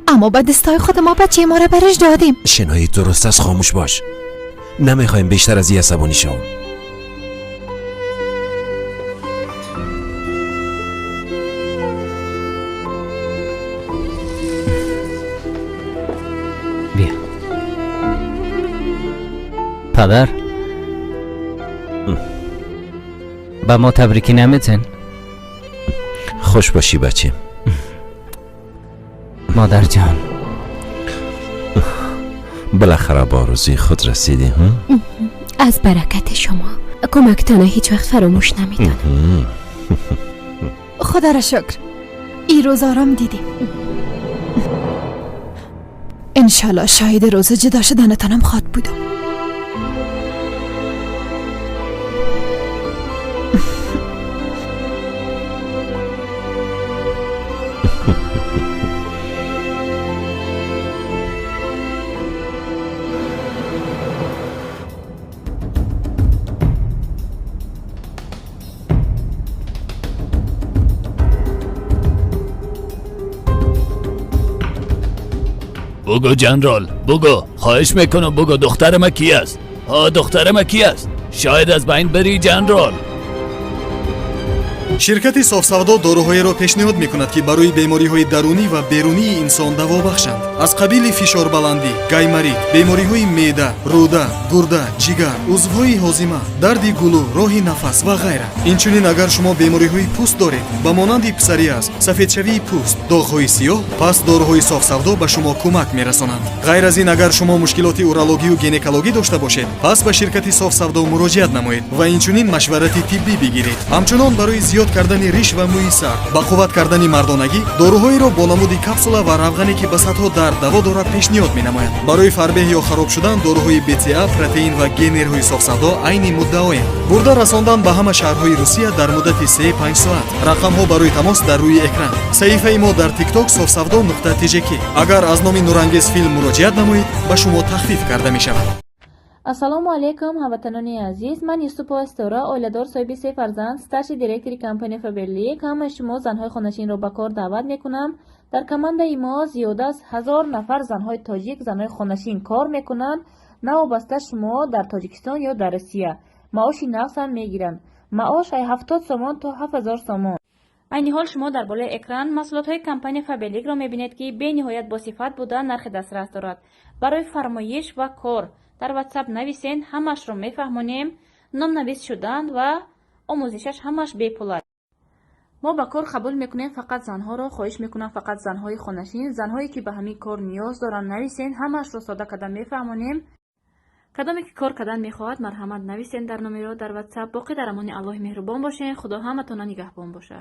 اما با دستای خود ما بچه ما را برش دادیم. شنایی درست است، خاموش باش. نمیخوایم بیشتر از این عصبانی شوم. بیا پدر، به ما تبریکی نمیتین؟ خوش باشی بچه. مادر جان، بالاخره با آرزوی خود رسیدی. هم؟ از برکت شما کمکتانه هیچ وقت فراموش نمیدانم. خدا را شکر ای روز آرام دیدیم. انشالله شاهد روز جدا شدنتانم خواد بودم. بگو جنرال، بگو، خواهش میکنم بگو دختر ما کی است؟ ها دختر ما کی است؟ شاید از بین بری جنرال. شرکت софсавдо доруҳоеро пешниҳод мекунад, ки барои бемориҳои дарунӣ ва берунии инсон даво бахшанд, аз қабили фишорбаландӣ, гайморит, бемориҳои меъда, рӯда, гурда, ҷигар, узвҳои ҳозима, дарди гулӯ, роҳи нафас ва ғайра. Инчунин агар шумо бемориҳои пӯст доред, ба монанди псориаз, сафедшавии пӯст, доғҳои сиёҳ, пас доруҳои софсавдо ба шумо кӯмак мерасонанд. Ғайр аз ин, агар шумо мушкилоти урологию гинекологӣ дошта бошед, пас ба ширкати софсавдо муроҷиат намоед ва инчунин машварати тиббӣ бигиред. Ҳамчунон барои зиёд кардани риш ва мӯи сар, ба қувват кардани мардонагӣ, доруҳоеро бо намуди капсула ва равғане, ки ба садҳо дард даво дорад, пешниҳод менамояд. Барои фарбеҳ ё хароб шудан доруҳои БЦА, протеин ва генерҳои софсавдо айни муддаоянд. Бурда расондан ба ҳама шаҳрҳои Русия дар муддати 3-5 соат. Рақамҳо барои тамос дар рӯи экран. Саҳифаи мо дар TikTok софсавдо нуқта тжк. Агар аз номи Нурангез филм муроҷиат намоед, ба шумо тахфиф карда мешавад. Ассалому алайкум, ҳамватанони азиз. Ман Юсупова Ситора, оиладор, соҳиби се фарзанд, старший директори компания Фаберлик. Ҳамаи шумо занҳои хонашинро ба кор даъват мекунам. Дар командаи мо зиёда аз 1000 нафар занҳои тоҷик, занҳои хонашин кор мекунанд. Навобаста шумо дар Тоҷикистон ё дар Россия. Маоши нақс ҳам мегиранд. Маош ай 70 сомон то 7000 сомон. Айни ҳол шумо дар болои экран маҳсулотҳои компания Фаберликро мебинед, ки бениҳоят босифат буда, нархи дастрас дорад. Барои фармоиш ва кор дар WhatsApp нависен, ҳамаашро мефаҳмонем. Номнавис шудан ва омӯзишаш ҳамааш бепул аст. Мо ба кор қабул мекунем фақат занҳоро. Хоҳиш мекунам, фақат занҳои хонашин, занҳое ки ба ҳамин кор ниёз доранд, нависен, ҳамаашро сода карда мефаҳмонем. Кадоме ки кор кардан мехоҳад, марҳамат, нависен дар номеро дар WhatsApp. Боқӣ дар амони Аллоҳи меҳрубон бошен. Худо ҳаматона нигаҳбон боша.